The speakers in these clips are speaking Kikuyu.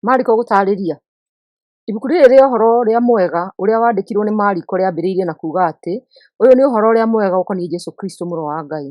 Mariko gũtaarĩria. Ibuku rĩrĩ rĩa Ũhoro ũrĩa Mwega ũrĩa waandĩkirwo nĩ Mariko rĩambĩrĩirie na kuuga atĩ, ũyũ nĩ Ũhoro ũrĩa Mwega ũkoniĩ Jesũ Kristũ Mũrũ wa Ngai.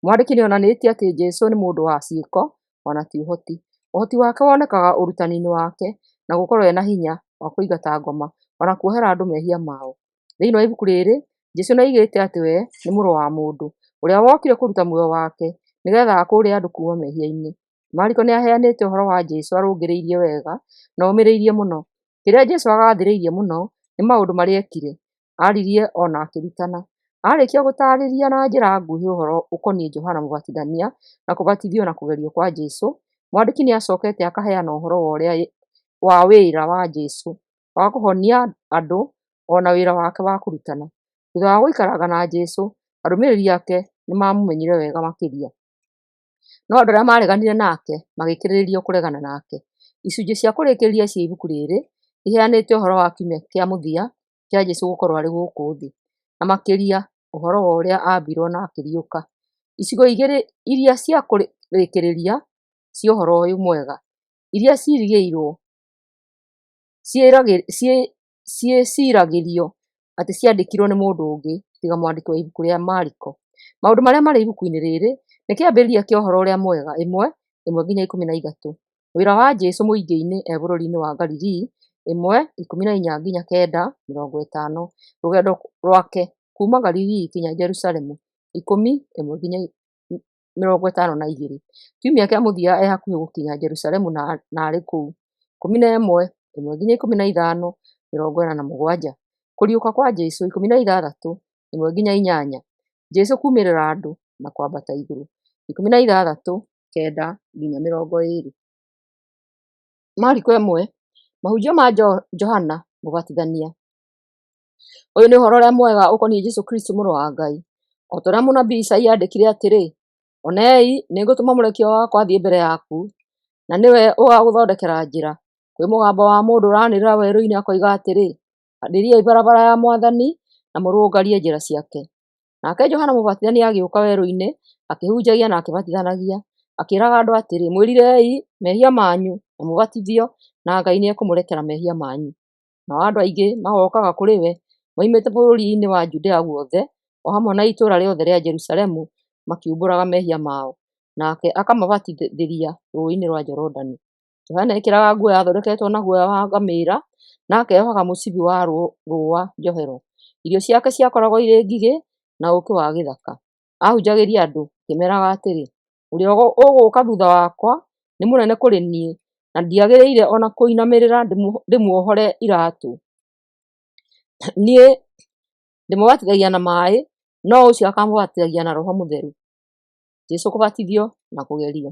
Mwandĩki nĩonanĩtie atĩ Jesũ nĩ mũndũ wa ciĩko o na ti ũhoti. Ũhoti wake wonekaga ũrutani-inĩ wake na gũkorwo ena hinya wa kũingata ngoma o na kuohera andũ mehia mao. Thĩinĩ wa ibuku rĩrĩ, Jesũ nĩoigĩte atĩ we nĩ Mũrũ wa Mũndũ, ũrĩa wokire kũruta muoyo wake nĩgeetha akũũre andũ kuuma mehia-inĩ. Mariko nĩaheanĩte ũhoro wa Jesũ arũngĩrĩirie wega na omĩrĩirie mũno. Kĩrĩa Jesũ agathĩrĩirie mũno nĩ maũndũ marĩa ekire, aririe o na akĩrutana. Aarĩkia gũtaarĩria na njĩra nguhĩ ũhoro ũkoniĩ Johana Mũbatithania na kũbatithio na kũgerio kwa Jesũ, mwandĩki nĩacokete akaheana ũhoro wa wĩra wa Jesũ wa kũhonia andũ o na wĩra wake wa kũrutana. Thutha wa gũikaranga na Jesũ, arũmĩrĩri ake nĩmamũmenyire wega makĩria. No andũ arĩa maareganire nake magĩkĩrĩrĩria kũregana nake. Icunjĩ cia kũrĩkĩrĩria cia ibuku rĩrĩ iheanĩte ũhoro wa kiumia kĩa mũthia kĩa Jesũ gũkorwo arĩ gũkũ thĩ, na makĩria ũhoro wa ũrĩa aambirwo na akĩriũka. Icigo igĩrĩ iria cia kũrĩkĩrĩria cia Ũhoro ũyũ Mwega iria ciĩciragĩrio atĩ ciandĩkirwo nĩ mũndũ ũngĩ tiga mwandĩki wa ibuku rĩa Mariko. Maũndũ marĩa marĩ ibuku-inĩ rĩrĩ nĩ kĩambĩrĩria kĩa Ũhoro ũrĩa Mwega 1:1-13, wĩra wa Jesũ mũingĩ-inĩ e bũrũri-inĩ wa Galili 1:14-9:50, rũgendo rwake kuuma Galili nginya Jerusalemu 10:1-52, kiumia kĩa mũthia e hakuhĩ gũkinya Jerusalemu na arĩ kũu 11:1-15:47, kũriũka kwa Jesũ 16:1-8, Jesũ kuumĩrĩra andũ na kwambata igũrũ 16:9-20. Mariko 1. Mahunjio ma Johana Mũbatithania. Ũyũ nĩ Ũhoro ũrĩa Mwega ũkoniĩ Jesũ Kristũ Mũrũ wa Ngai. O ta ũrĩa mũnabii Isaia aandĩkire atĩrĩ, Onei, nĩngũtũma mũrekio wakwa athiĩ mbere yaku, na nĩwe ũgaagũthondekera njĩra. Kwĩ mũgambo wa mũndũ ũranĩrĩra werũ-inĩ akoiga atĩrĩ, Haarĩriai barabara ya Mwathani, na mũrũngarie njĩra ciake. Nake Johana Mũbatithania agĩũka werũ-inĩ, akĩhunjagia na akĩbatithanagia, akĩĩraga andũ atĩrĩ, Mwĩrirei mehia manyu na mũbatithio, na Ngai nĩekũmũrekera mehia manyu. Nao andũ aingĩ magokaga kũrĩ we moimĩte bũrũri-inĩ wa Judea guothe, o hamwe na itũũra rĩothe rĩa Jerusalemu, makiumbũraga mehia mao, nake akamabatithĩria rũũĩ-inĩ rwa Jorodani. Johana ekĩraga nguo yathondeketwo na guoya wa ngamĩĩra na akeohaga mũcibi wa rũũa njohero. Irio ciake ciakoragwo irĩ ngigĩ na ũũkĩ wa gĩthaka. Ahunjagĩria andũ, akĩmeeraga atĩrĩ, Ũrĩa ũgũũka thutha wakwa nĩ mũnene kũrĩ niĩ, na ndiagĩrĩire o na kũinamĩrĩra ndĩmuohore iraatũ. Niĩ ndĩmũbatithagia na maaĩ, no ũcio akaamũbatithagia na Roho Mũtheru. Jesũ kũbatithio na kũgerio.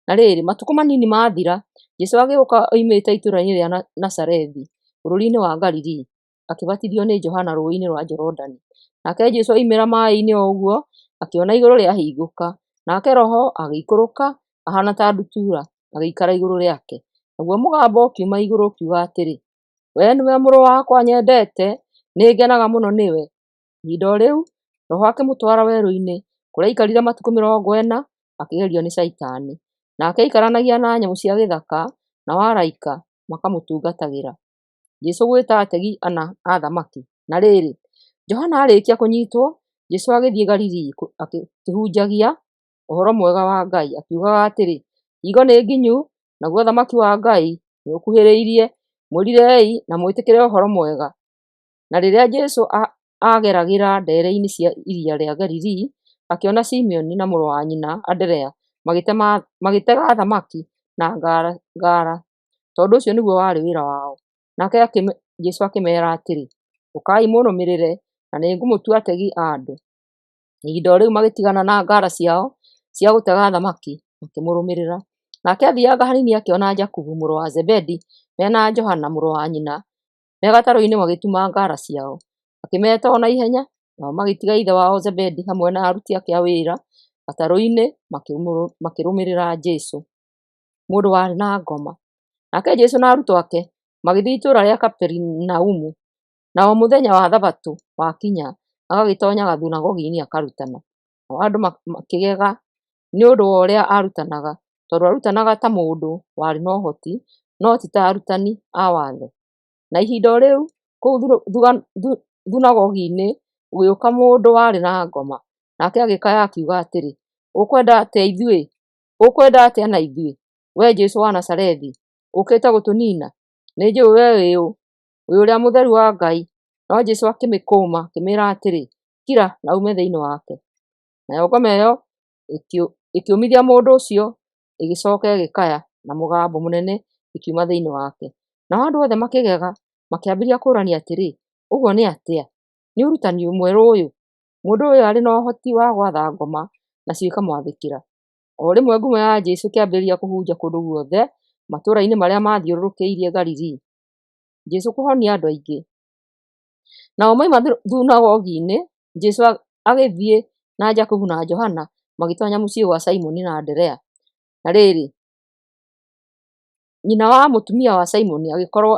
Na rĩrĩ, matukũ manini maathira, Jesũ agĩũka oimĩte itũũra-inĩ rĩa Nazarethi bũrũri-inĩ wa Galili, akĩbatithio nĩ Johana rũũĩ-inĩ rwa Jorodani. Nake Jesũ oimĩra maaĩ-inĩ o ũguo, akĩona igũrũ rĩahingũka, nake Roho agĩikũrũka ahaana ta ndutura, agĩikara igũrũ rĩake. Naguo mũgambo ũkiuma igũrũ ũkiuga atĩrĩ, Wee nĩwe Mũrũ wakwa nyendete, nĩngenaga mũno nĩwe. Ihinda o rĩu Roho akĩmũtwara werũ-inĩ, kũrĩa aikarire matukũ 40 akĩgerio nĩ Shaitani. Nake aikaranagia na nyamũ cia gĩthaka, nao araika makamũtungatagĩra. Jesũ gwĩta ategi ana a thamaki. Na rĩrĩ, Johana aarĩkia kũnyitwo, Jesũ agĩthiĩ Galili akĩhunjagia Ũhoro Mwega wa Ngai, akiugaga atĩrĩ, Hingo nĩ nginyu, naguo ũthamaki wa Ngai nĩũkuhĩrĩirie, mwĩrirei na mwĩtĩkĩre Ũhoro Mwega. Na rĩrĩa Jesũ aageragĩra ndeere-inĩ cia iria rĩa Galili, akĩona Simeoni na mũrũ wa nyina Anderea magĩtega thamaki na ngara, tondũ ũcio nĩguo warĩ wĩra wao. Nake Jesũ akĩmeera atĩrĩ, Ũkai mũnũmĩrĩre, na nĩngũmũtua ategi a andũ. Ihinda o rĩu magĩtigana na ngara ciao cia gũtega thamaki, makĩmũrũmĩrĩra. Nake aathianga hanini akĩona Jakubu mũrũ wa Zebedi me na Johana mũrũ wa nyina me gatarũ-inĩ magĩtuma ngara ciao. Akĩmeeta o na ihenya, nao magĩtiga ithe wao Zebedi hamwe na aruti ake a wĩra gatarũ-inĩ, makĩrũmĩrĩra Jesũ. Mũndũ warĩ na ngoma. Nake Jesũ na arutwo ake magĩthiĩ itũũra rĩa Kaperinaumu, na o mũthenya wa Thabatũ wakinya, agagĩtoonya gathunagogi-inĩ akarutana. Nao andũ makĩgega nĩ ũndũ wa ũrĩa aarutanaga, tondũ aarutanaga ta mũndũ warĩ na ũhoti, no ti ta arutani a watho. Na ihinda o rĩu kũu thunagogi-inĩ gũgĩũka mũndũ warĩ na ngoma, nake agĩkaya akiuga atĩrĩ, Ũkwenda atĩa na ithuĩ, wee Jesũ wa Nazarethi? Ũũkĩte gũtũniina? Nĩnjũũĩ wee wĩ ũ, wĩ ũrĩa Mũtheru wa Ngai. No Jesũ akĩmĩkũma, akĩmĩĩra atĩrĩ, Kira na uume thĩinĩ wake. Nayo ngoma ĩyo ĩkĩũmithia mũndũ ũcio, ĩgĩcooka ĩgĩkaya na mũgambo mũnene ĩkiuma thĩinĩ wake. Nao andũ othe makĩgega, makĩambĩrĩria kũũrania atĩrĩ, Ũguo nĩ atĩa? Nĩ ũrutani mwerũ ũyũ! Mũndũ ũyũ arĩ na ũhoti wa gwatha ngoma, nacio ikamwathĩkĩra. O rĩmwe ngumo ya Jesũ ĩkĩambĩrĩria kũhunja kũndũ guothe matũũra-inĩ marĩa maathiũrũrũkĩirie Galili. Jesũ kũhonia andũ aingĩ. Nao moima thunagogi-inĩ, Jesũ agĩthiĩ na Jakubu na Johana magĩtoonya mũciĩ gwa Simoni na Anderea. Na rĩrĩ, nyina wa mũtumia wa Simoni agĩkorwo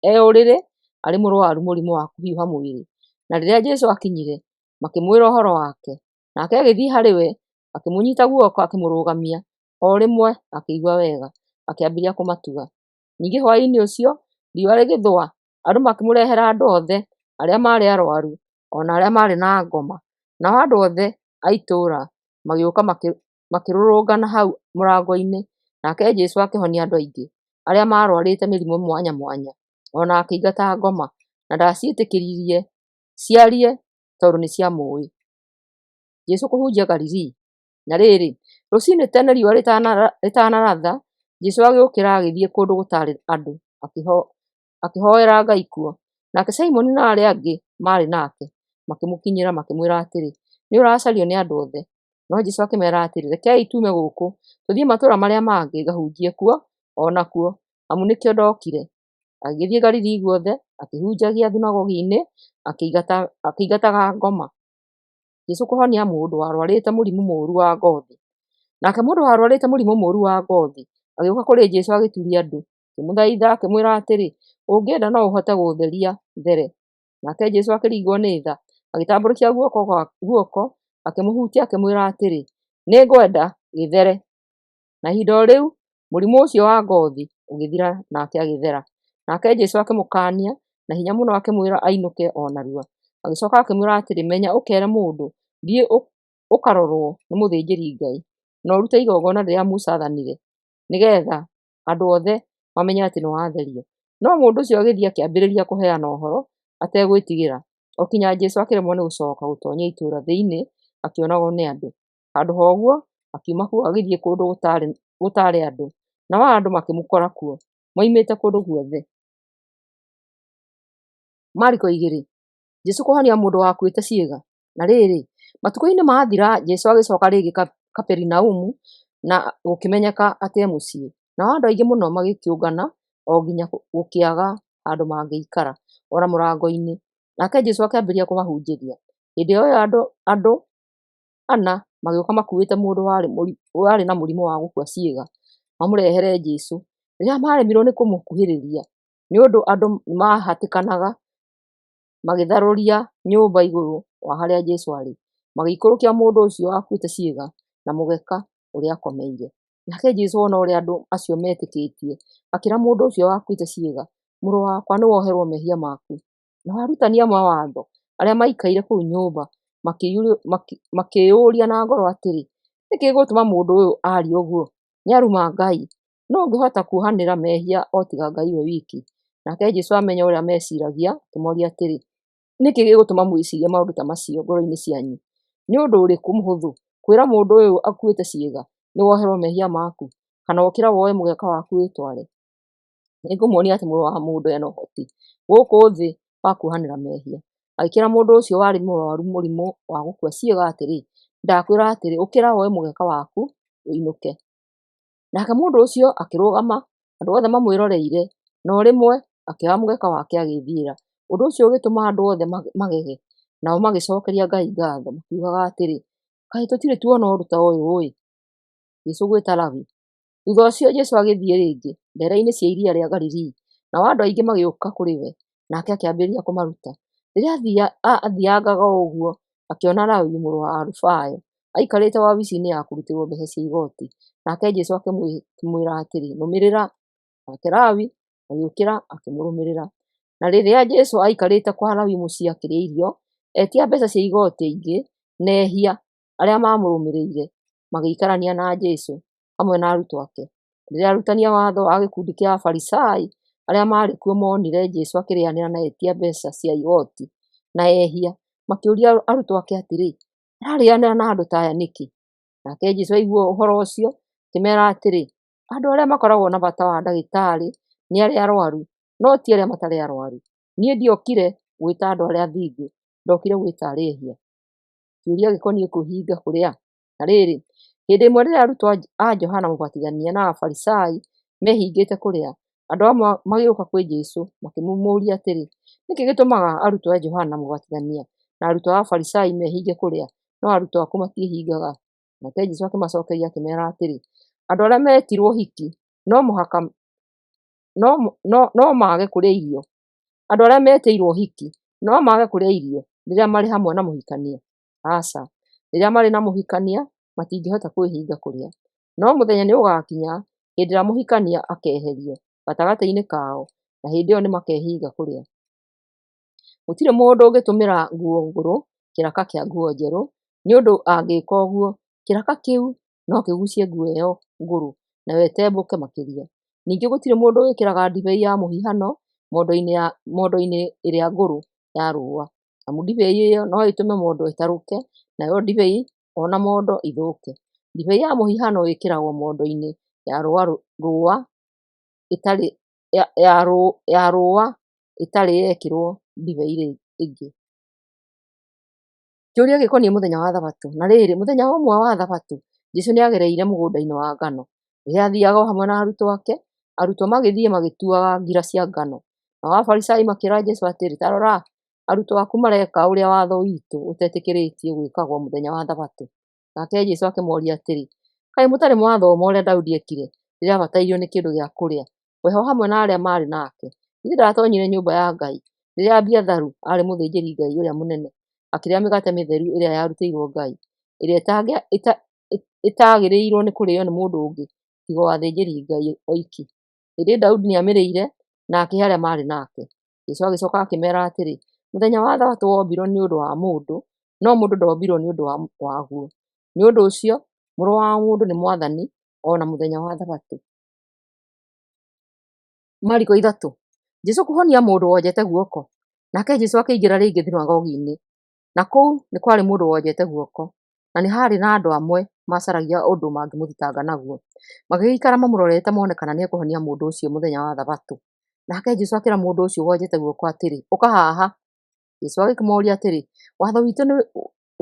e ũrĩrĩ arĩ mũrũaru mũrimũ wa kũhiũha mwĩrĩ. Na rĩrĩa Jesũ aakinyire, makĩmwĩra ũhoro wake. Nake agĩthiĩ harĩ we, akĩmũnyiita guoko akĩmũrũgamia. O rĩmwe akĩigua wega, akĩambĩrĩria kũmatuga. Ningĩ hwaĩ-inĩ ũcio, riũa rĩgĩthũa, andũ makĩmũrehera andũ othe arĩa maarĩ arũaru o na arĩa maarĩ na ngoma. Nao andũ othe a itũũra magĩũka makĩrũrũngana hau mũrango-inĩ, nake Jesũ akĩhonia andũ aingĩ arĩa maarũarĩte mĩrimũ mwanya mwanya, o na akĩingata ngoma, na ndaciĩtĩkĩririe ciarie tondũ nĩciamũũĩ. Jesũ kũhunjia Galili. Na rĩrĩ, rũcinĩ tene riũa rĩtanaratha, Jesũ agĩũkĩra agĩthiĩ kũndũ gũtaarĩ andũ, akĩhoera Ngai kuo. Nake Simoni na arĩa angĩ maarĩ nake makĩmũkinyĩra makĩmwĩra atĩrĩ, Nĩ ũracario nĩ andũ othe. No Jesũ akĩmeera atĩrĩ, Rekei tuume gũkũ, tũthiĩ matũũra marĩa mangĩ ngahunjie kuo o nakuo, amu nĩkĩo ndokire. Agĩgĩthiĩ Galili guothe, akĩhunjagia thunagogi-inĩ, akĩingataga ngoma. Jesũ kũhonia mũndũ warũarĩte mũrimũ mũũru wa ngothi. Nake mũndũ warũarĩte mũrimũ mũũru wa ngothi agĩũka kũrĩ Jesũ agĩturia ndu, akĩmũthaitha akĩmwĩra atĩrĩ, Ũngĩenda no ũhote gũũtheria there. Nake Jesũ akĩringwo nĩ tha, agĩtambũrũkia guoko akĩmũhutia akĩmwĩra atĩrĩ, Nĩngwenda, gĩthere. Na ihinda o rĩu mũrimũ ũcio wa ngothi ũgĩthira nake agĩthera. Nake Jesũ akĩmũkaania na hinya mũno akĩmwĩra ainũke o narua. Agĩcoka akĩmwĩra atĩrĩ, Menya ũkeere mũndũ, thiĩ ũkarorwo nĩ mũthĩnjĩri-Ngai, na ũrute igongona rĩrĩa Musa aathanire, nĩgeetha andũ othe mamenye atĩ nĩwatherio. No mũndũ ũcio agĩthiĩ akĩambĩrĩria kũheana ũhoro ategwĩtigĩra, o kinya Jesũ akĩremwo nĩ gũcooka gũtoonya itũũra thĩinĩ akĩonagwo nĩ andũ. Handũ ha ũguo, akiuma kuo agĩthiĩ kũndũ gũtaarĩ andũ, nao andũ makĩmũkora kuo, moimĩte kũndũ guothe. Mariko 2. Jesũ kũhonia mũndũ wakuĩte ciĩga. Na rĩrĩ, matukũ-inĩ maathira, Jesũ agĩcooka rĩngĩ Kaperinaumu, na gũkĩmenyeka atĩ e mũciĩ. Nao andũ aingĩ mũno magĩkĩũngana o nginya gũkĩaga handũ mangĩikara, o na mũrango-inĩ. Nake Jesũ akĩambĩrĩria kũmahunjĩria. Hĩndĩ o ĩyo andũ ana magĩũka makuuĩte mũndũ warĩ na mũrimũ wa gũkua ciĩga, mamũrehere Jesũ. Rĩrĩa maaremirwo nĩ kũmũkuhĩrĩria, nĩ ũndũ andũ nĩmahatĩkanaga, magĩtharũria nyũmba igũrũ wa harĩa Jesũ aarĩ, magĩikũrũkia mũndũ ũcio wakuĩte ciĩga na mũgeka ũrĩa aakomeire. Nake Jesũ ona ũrĩa andũ acio meetĩkĩtie, akĩĩra mũndũ ũcio wakuĩte ciĩga, Mũrũ wakwa, nĩwoherwo mehia maku. Nao arutani amwe a watho arĩa maikaire kũu nyũmba makĩĩyũria na ngoro atĩrĩ, Nĩ kĩĩ gĩgũtũma mũndũ ũyũ aarie ũguo? Nĩaruma Ngai! Nũũ ũngĩhota kuohanĩra mehia o tiga Ngai we wiki? Nake Jesũ amenya ũrĩa meeciiragia, akĩmooria atĩrĩ, Nĩ kĩĩ gĩgũtũma mwĩciirie maũndũ ta macio ngoro-inĩ cianyu? Nĩ ũndũ ũrĩkũ mũhũthũ, kwĩra mũndũ ũyũ akuĩte ciĩga, 'Nĩwoherwo mehia maku,' kana 'Ũkĩra woe mũgeka waku wĩtware'? Nĩngũmuonia atĩ Mũrũ wa Mũndũ e na ũhoti gũkũ thĩ wa kuohanĩra mehia. Agĩkĩĩra mũndũ ũcio warĩ mũrũaru mũrimũ wa gũkua ciĩga atĩrĩ, Ndakwĩra atĩrĩ, ũkĩra woe mũgeka waku ũinũke. Nake mũndũ ũcio akĩrũgama, andũ othe mamwĩroreire, na o rĩmwe akĩoya mũgeka wake agĩĩthiĩra. Ũndũ ũcio ũgĩtũma andũ othe magege, nao magĩcookeria Ngai ngaatho, makiugaga atĩrĩ, Kaĩ tũtirĩ tuona ũndũ ta ũyũ-ĩ! Jesũ gwĩta Lawi. Thuutha ũcio Jesũ agĩthiĩ rĩngĩ ndeere-inĩ cia iria rĩa Galili, nao andũ aingĩ magĩũka kũrĩ we, nake akĩambĩrĩria kũmaruta. Rĩrĩa aathiangaga o ũguo, akĩona Lawi mũrũ wa Alufayo aikarĩte wabici-inĩ ya kũrutĩrwo mbeeca cia igooti, nake Jesũ akĩmwĩra atĩrĩ, Nũmĩrĩra. Nake Lawi agĩũkĩra akĩmũrũmĩrĩra. Na rĩrĩa Jesũ aikarĩte kwa Lawi mũciĩ akĩrĩa irio, etia mbeca cia igooti aingĩ na ehia arĩa maamũrũmĩrĩire magĩikarania na Jesũ hamwe na arutwo ake. Rĩrĩa arutani a watho a gĩkundi kĩa Afarisai arĩa maarĩ kuo moonire Jesũ akĩrĩanĩra na etia mbeca cia igooti na ehia, makĩũria arutwo ake atĩrĩ, "Ararĩanĩra na andũ ta aya nĩkĩ?" Nake Jesũ aigua ũhoro ũcio, akĩmeera atĩrĩ, "Andũ arĩa makoragwo na bata wa ndagĩtarĩ nĩ arĩa arwaru, no ti arĩa matarĩ arwaru. Niĩ ndiokire gwĩta andũ arĩa athingu, ndokire gwĩta arĩa ehia." Kĩũria gĩkoniĩ kwĩhinga kũrĩa. Na rĩrĩ, hĩndĩ ĩmwe rĩrĩa arutwo a Johana Mũbatithania na Afarisai meehingĩte kũrĩa, andũ amwe magĩũka kwĩ Jesũ makĩmũũria atĩrĩ, "Nĩ kĩĩ gĩtũmaga arutwo a Johana Mũbatithania na arutwo a Afarisai mehinge kũrĩa, no arutwo aku matiĩhingaga?" Nake Jesũ akĩmacokeria akĩmeera atĩrĩ, "Andũ arĩa meetirwo ũhiki no mũhaka no mage kũrĩa irio? Andũ arĩa metĩirwo ũhiki no mage kũrĩa irio rĩrĩa marĩ hamwe na mũhikania? Aca, rĩrĩa marĩ na mũhikania matingĩhota kwĩhinga kũrĩa. No mũthenya nĩũgakinya hĩndĩ ĩrĩa mũhikania akeeherio gatagatĩ-inĩ kao, na hĩndĩ ĩyo nĩmakehinga kũrĩa. Gũtirĩ mũndũ ũngĩtumĩra nguo ngũrũ kĩraka kĩa nguo njerũ, nĩ ũndũ angĩka ũguo, kĩraka kĩu no kĩgucie nguo ĩyo ngũrũ, nayo ĩtembũke makĩria. Ningĩ gũtirĩ mũndũ wĩkĩraga ndibei ya mũhihano mondo-inĩ ĩrĩa ngũrũ ya rũũa, amu ndibei ĩyo no ĩtũme mondo ĩtarũke, nayo ndibei o na mondo ithũke. Ndibei ya mũhihano ĩkĩragwo mondo-inĩ ya rũũa ĩtarĩ yekĩrwo ndibei ĩngĩ. Kĩũria gĩkoniĩ mũthenya wa Thabatũ. Na rĩrĩ, mũthenya ũmwe wa Thabatũ, Jesũ nĩagereire mũgũnda-inĩ wa ngano. Rĩrĩa aathiiaga o hamwe na arutwo ake, arutwo magĩthiĩ magĩtuaga ngira cia ngano. Nao Afarisai makĩĩra Jesũ atĩrĩ, “Ta rora, arutwo aku mareka ũrĩa watho witũ ũtetĩkĩrĩtie gwĩkagwo mũthenya wa Thabatũ.” Nake Jesũ akĩmooria atĩrĩ, “Kaĩ mũtarĩ mwathoma ũrĩa Daudi eekire rĩrĩa aabatairio nĩ kĩndũ gĩa kũrĩa, we o hamwe na arĩa maarĩ nake? Githĩ ndaatoonyire nyũmba ya Ngai rĩrĩa Abiatharu aarĩ mũthĩnjĩri-Ngai ũrĩa mũnene, akĩrĩa mĩgate mĩtheru ĩrĩa yarutĩirwo Ngai, ĩrĩa ĩtaagĩrĩirwo nĩ kũrĩĩo nĩ mũndũ ũngĩ tiga o athĩnjĩri-Ngai oiki? Ĩndĩ Daudi nĩamĩrĩire na akĩhe arĩa maarĩ nake.” Jesũ agĩcoka akĩmeera atĩrĩ, “Mũthenya wa Thabatũ wombirwo nĩ ũndũ wa mũndũ, no mũndũ ndombirwo nĩ ũndũ waguo. Nĩ ũndũ ũcio Mũrũ wa Mũndũ nĩ Mwathani o na mũthenya wa Thabatũ.” Mariko 3. Jesũ kũhonia mũndũ wonjete guoko. Nake Jesũ akĩingĩra rĩngĩ thunagogi-inĩ, na kũu nĩ kwarĩ mũndũ wonjete guoko. Na nĩ haarĩ na andũ amwe maacaragia ũndũ mangĩmũthitanga naguo, magĩgĩikara mamũrorete mone kana nĩekũhonia mũndũ ũcio mũthenya wa Thabatũ. Nake Jesũ akĩĩra mũndũ ũcio wonjete guoko atĩrĩ, “Ũka haha.” Jesũ agĩkĩmooria atĩrĩ,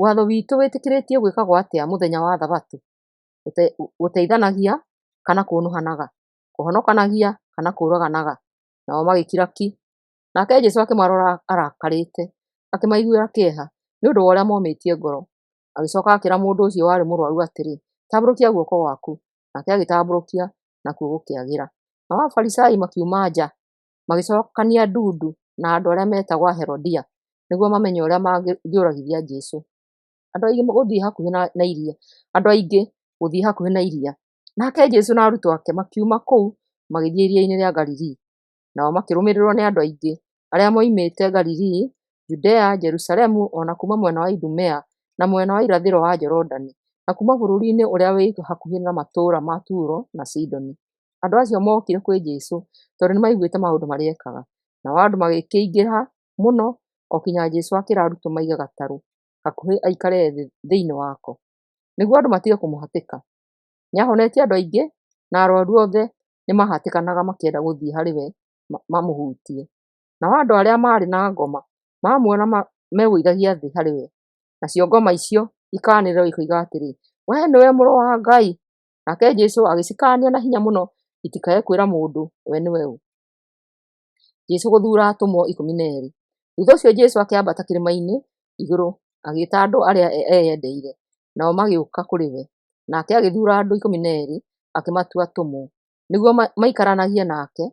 “Watho witũ wĩtĩkĩrĩtie gwĩkagwo atĩa mũthenya wa Thabatũ, gũteithanagia kana kũũnũhanaga, kũhonokanagia kana kũũraganaga?” Nao magĩkira ki. Nake Jesũ akĩmarora arakarĩte, akĩmaiguĩra kĩeha nĩ ũndũ wa ũrĩa momĩtie ngoro. Agĩcoka akĩĩra mũndũ ũcio warĩ mũrũaru atĩrĩ, “Tambũrũkia guoko gwaku.” Nake agĩgũtambũrũkia, nakuo gũkĩagĩra. Nao Afarisai makiuma nja, magĩcokania ndundu na andũ arĩa meetagwo Aherodia, nĩguo mamenye ũrĩa mangĩũragithia Jesũ. Andũ aingĩ gũthiĩ hakuhĩ na iria. Nake Jesũ na arutwo ake makiuma kũu magĩthiĩ iria-inĩ rĩa Galili. Nao makĩrũmĩrĩrwo nĩ andũ aingĩ, arĩa moimĩte Galili, Judea, Jerusalemu, o na kuuma mwena wa Idumea na mwena wa irathĩro wa Jorodani, na kuuma bũrũri-inĩ ũrĩa wĩ hakuhĩ na matũũra ma Turo na Sidoni. Andũ acio mookire kwĩ Jesũ tondũ nĩmaiguĩte maũndũ marĩa ekaga. Nao andũ magĩkĩingĩha mũno o kinya Jesũ akĩĩra arutwo maige gatarũ hakuhĩ aikare thĩ thĩinĩ wako, nĩguo andũ matige kũmũhatĩka. Nĩahonetie andũ aingĩ, na arũaru othe nĩmahatĩkanaga makĩenda gũthiĩ harĩ we mamũhutie. Nao andũ arĩa maarĩ na ngoma mamuona megũithagia thĩ harĩ we, nacio ngoma icio ikaanĩrĩra ikoiga atĩrĩ, “Wee nĩwe Mũrũ wa Ngai.” Nake Jesũ agĩcikaania na hinya mũno itikae kwĩra mũndũ we nĩwe ũ. Jesũ gũthuura atũmwo 12. Thutha ũcio Jesũ akĩambata kĩrĩma-inĩ igũrũ agĩĩta andũ arĩa eyendeire, nao magĩũka kũrĩ we. Nake agĩthuura andũ 12 akĩmatua atũmwo, nĩguo maikaranagie nake,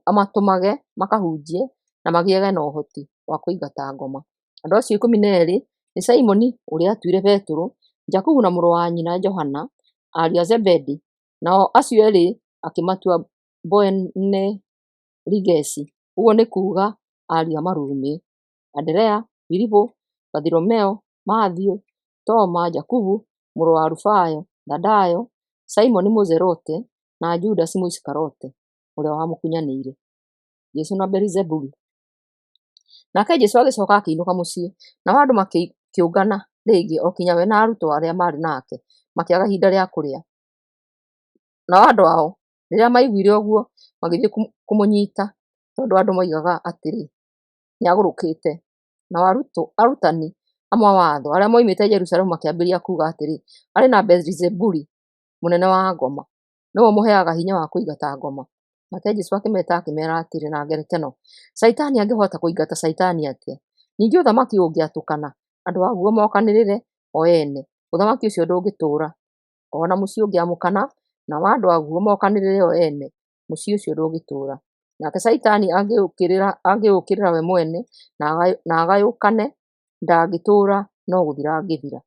amatũmage makahunjie na magĩage na ũhoti wa kũingata ngoma. Andũ acio 12 nĩ Simoni ũrĩa aatuire Petero, Jakubu na mũrũ wa nyina Johana, ariũ a Zebedi, nao acio eerĩ akĩmatua Boanerigesi, ũguo nĩ kuuga Ariũ a Marurumĩ: Anderea, Filipu, Bathilomeo, Mathayo, Toma, Jakubu mũrũ wa Alufayo, Thadayo, Simoni Mũzelote, na Judasi Mũisikariote, ũrĩa wamũkunyanĩire. Jesũ na Beelizebuli. Nake Jesũ agĩcoka akĩinũka mũciĩ, nao andũ makĩũngana rĩngĩ o nginya we na arutwo arĩa maarĩ nake makĩaga ihinda rĩa kũrĩa. Nao andũ ao, rĩrĩa maaiguire ũguo, magĩthiĩ kũmũnyiita, tondũ andũ moigaga atĩrĩ, “Nĩagũrũkĩte.” Nao arutani amwe a watho arĩa moimĩte Jerusalemu makĩambĩrĩria kuuga atĩrĩ, “Arĩ na Beelizebuli, mũnene wa ngoma, nĩwe ũmũheaga hinya wa kũingata ngoma.” Nake Jesũ akĩmeeta akĩmeera atĩrĩ na ngerekano, “Shaitani angĩhota kũingata Shaitani atĩa? Ningĩ ũthamaki ũngĩatũkana, andũ aguo mokanĩrĩre o ene, ũthamaki ũcio ndũngĩtũũra. O na mũciĩ ũngĩamũkana, nao andũ aguo mokanĩrĩre o ene, mũciĩ ũcio ndũngĩtũũra. Nake Shaitani angĩũkĩrĩra we mwene na agayũkane, ndangĩtũũra, no gũthira angĩthira.